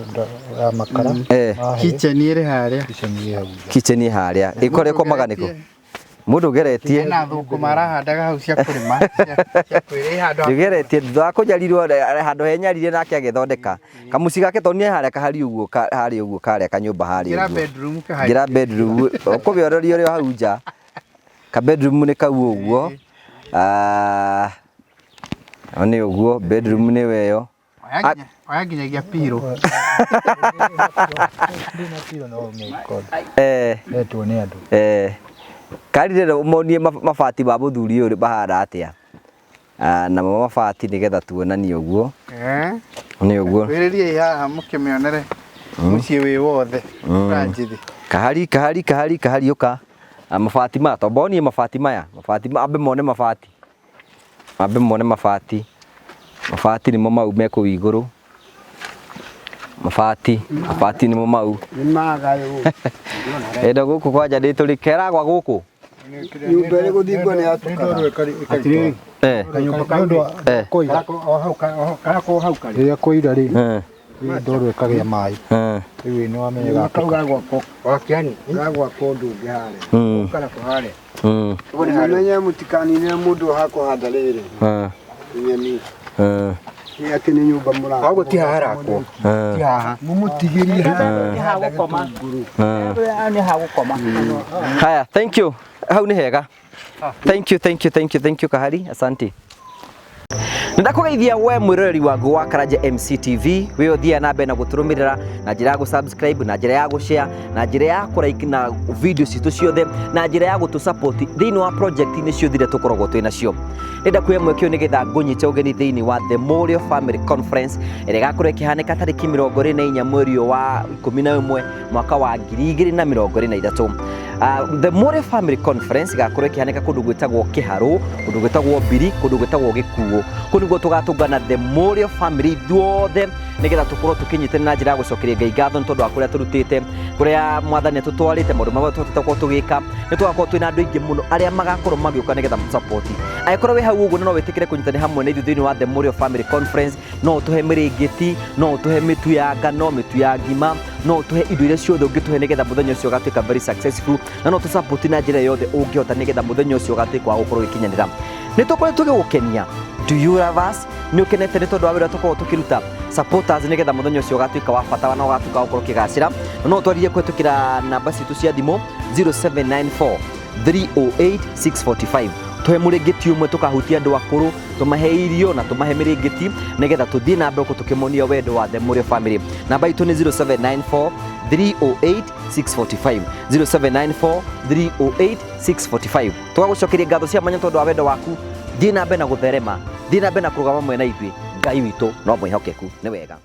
ya makara. Mahe, Kitchen ĩrĩ harĩa. Kitchen ĩ hau nja. Kitchen harĩa. Ĩkorĩa ĩkomaga nĩkũ? Mũndũ ũgeretie. Ena thũkũma arahandaga hau cia kũrĩma, cia kwĩrĩa handũ Ndũgeretie thutha wa kũnyarirwo handũ he nyarire nake agĩthondeka kamuci gake tondũ nĩ harĩa kahari ũguo harĩa ũguo karĩa kanyũmba harĩa Ingĩra ũguo. bedroom kahari. Ngĩra bedroom ũkũmĩonoria ũrĩ o hau nja, ka bedroom nĩ kau ũguo. Ah, nĩ ũguo bedroom nĩ weyo. Oya nginyagia pillow. Ndĩ na pillow no mĩkondo. Etwo nĩ andũ. Eh, karire monie mabati ma mũthuri ũyũ mahana atĩa. Ah, namo mabati nĩgetha tuonanie ũguo. Nĩ ũguo. Wĩrĩriei haha mũkĩmĩonere mũciĩ wĩ wothe ũranjithi. Kahari kahari kahari kahari ũka. Ah, mabati maya tombonie mabati maya, mabati ambe mone mabati, ambe mone mabati, mabati nĩmo mau me kũu igũrũ, mabati mabati nĩmo mau. Nĩ magayũ. Ĩno gũkũ kwanja nĩ tũrĩ keragwa gũkũ. Nyũmba ĩrĩ gũthingwo nĩ yatũkaga. Atĩrĩrĩ, Eh. kanyũmba kau rĩ, Eh. karako hau karĩ. Rĩrĩa kwaira rĩ Eh. ndoro ĩkagĩa maĩ Eh. rĩu nĩ wamenya Kau gagwakwo Wa kĩani. gagwakwo ũndũ ũngĩ harĩa. Mm. Karako harĩa. Mm. Mũmenye mũtikaninĩre mũndũ hakũhanda rĩrĩ. Eh. Nyeni. Eh. Nĩ atĩ nĩ nyũmba mũraka. Koguo ti haha harakwo. Eh. Ti haha. Mũmũtigĩrie Nĩ ha gũkoma. Eh. Nĩ ha gũkoma. Haya, thank you. Hau nĩ hega. Thank you, thank you, thank you, thank you Kahari. Asante. Nĩndakũgeithia we mwĩroreri wangu wa Karanja MCTV wĩ ũthiaga na mbere na gũtũrũmĩrĩra na njĩra ya gũ-subscribe na njĩra ya gũ-share na njĩra ya kũ-like na video citũ ciothe na njĩra ya gũtũ-support thĩinĩ wa project-inĩ ciothe iria tũkoragwo twĩ nacio. Nĩnda kuoya mweke ũyũ nĩgetha ngũnyite ũgeni thĩinĩ wa The Morio Family Conference ĩrĩa ĩgakorwo ĩkĩhanĩka tarĩki 24 mweri ũyũ wa 11 mwaka wa 2023. The Morio Family Conference ĩgakorwo ĩkĩhanĩka kũndũ gwĩtagwo Kĩharũ, kũndũ gwĩtagwo Mbiri, kũndũ gwĩtagwo Gĩkuũ. Kũu nĩguo tũgatũngana The Morio Family ithuothe nĩgetha tũkorwo tũkĩnyitanĩra na njĩra ya gũcokeria Ngai ngatho nĩ tondũ wa kũrĩa tũrutĩte, kũrĩa mwathani atũtwarĩte, maũndũ marĩa tũhotete gũkorwo tũgĩka. Nĩ tũgakorwo twĩna andũ aingĩ mũno arĩa magakorwo magĩũka nĩgetha matũ-support. Angĩkorwo wĩ hau ũguo na no wĩtĩkĩre kũnyitanĩra hamwe na ithuĩ thĩinĩ wa The Morio Family Conference, no ũtũhe mĩrĩngĩti, no ũtũhe mĩtu ya ngano, mĩtu ya ngima, no ũtũhe indo iria ciothe ũngĩtũhe nĩgetha mũthenya ũcio ũgatuĩka very successful, na no ũtũ-support na njĩra yothe ũngĩhota nĩgetha mũthenya ũcio ũgatuĩka wa gũkorwo ũgĩkinyanĩra. Nĩ tũkoretwo tũgĩgũkenia. Do you love us? Nĩ ũkenete nĩ tondũ wa wĩra ũrĩa tũkoragwo tũkĩruta? Support us nĩgetha mũthenya ũcio ũgatuĩka wa bata na ũgatuĩka wa gũkorwo ũkĩgacĩra. Na no ũtwarĩrie kũhĩtũkĩra namba citũ cia thimũ 0794 308 645. Tũhe mũrĩngĩti ũmwe tũkahutia andũ akũrũ, tũmahe irio na tũmahe mĩrĩngĩti nĩgetha tũthiĩ na mbere gũkorwo tũkĩmonia wendo wa The Morio Family. Namba itũ nĩ 0794 308 645, 0794 308 645. Tũgagũcokeria ngatho cia mwanya tondũ wa wendo waku. Thiĩ na mbere na gũtherema, thiĩ na mbere na kũrũgama mwena ithuĩ. Ngai witũ no mwĩhokeku. Nĩ wega.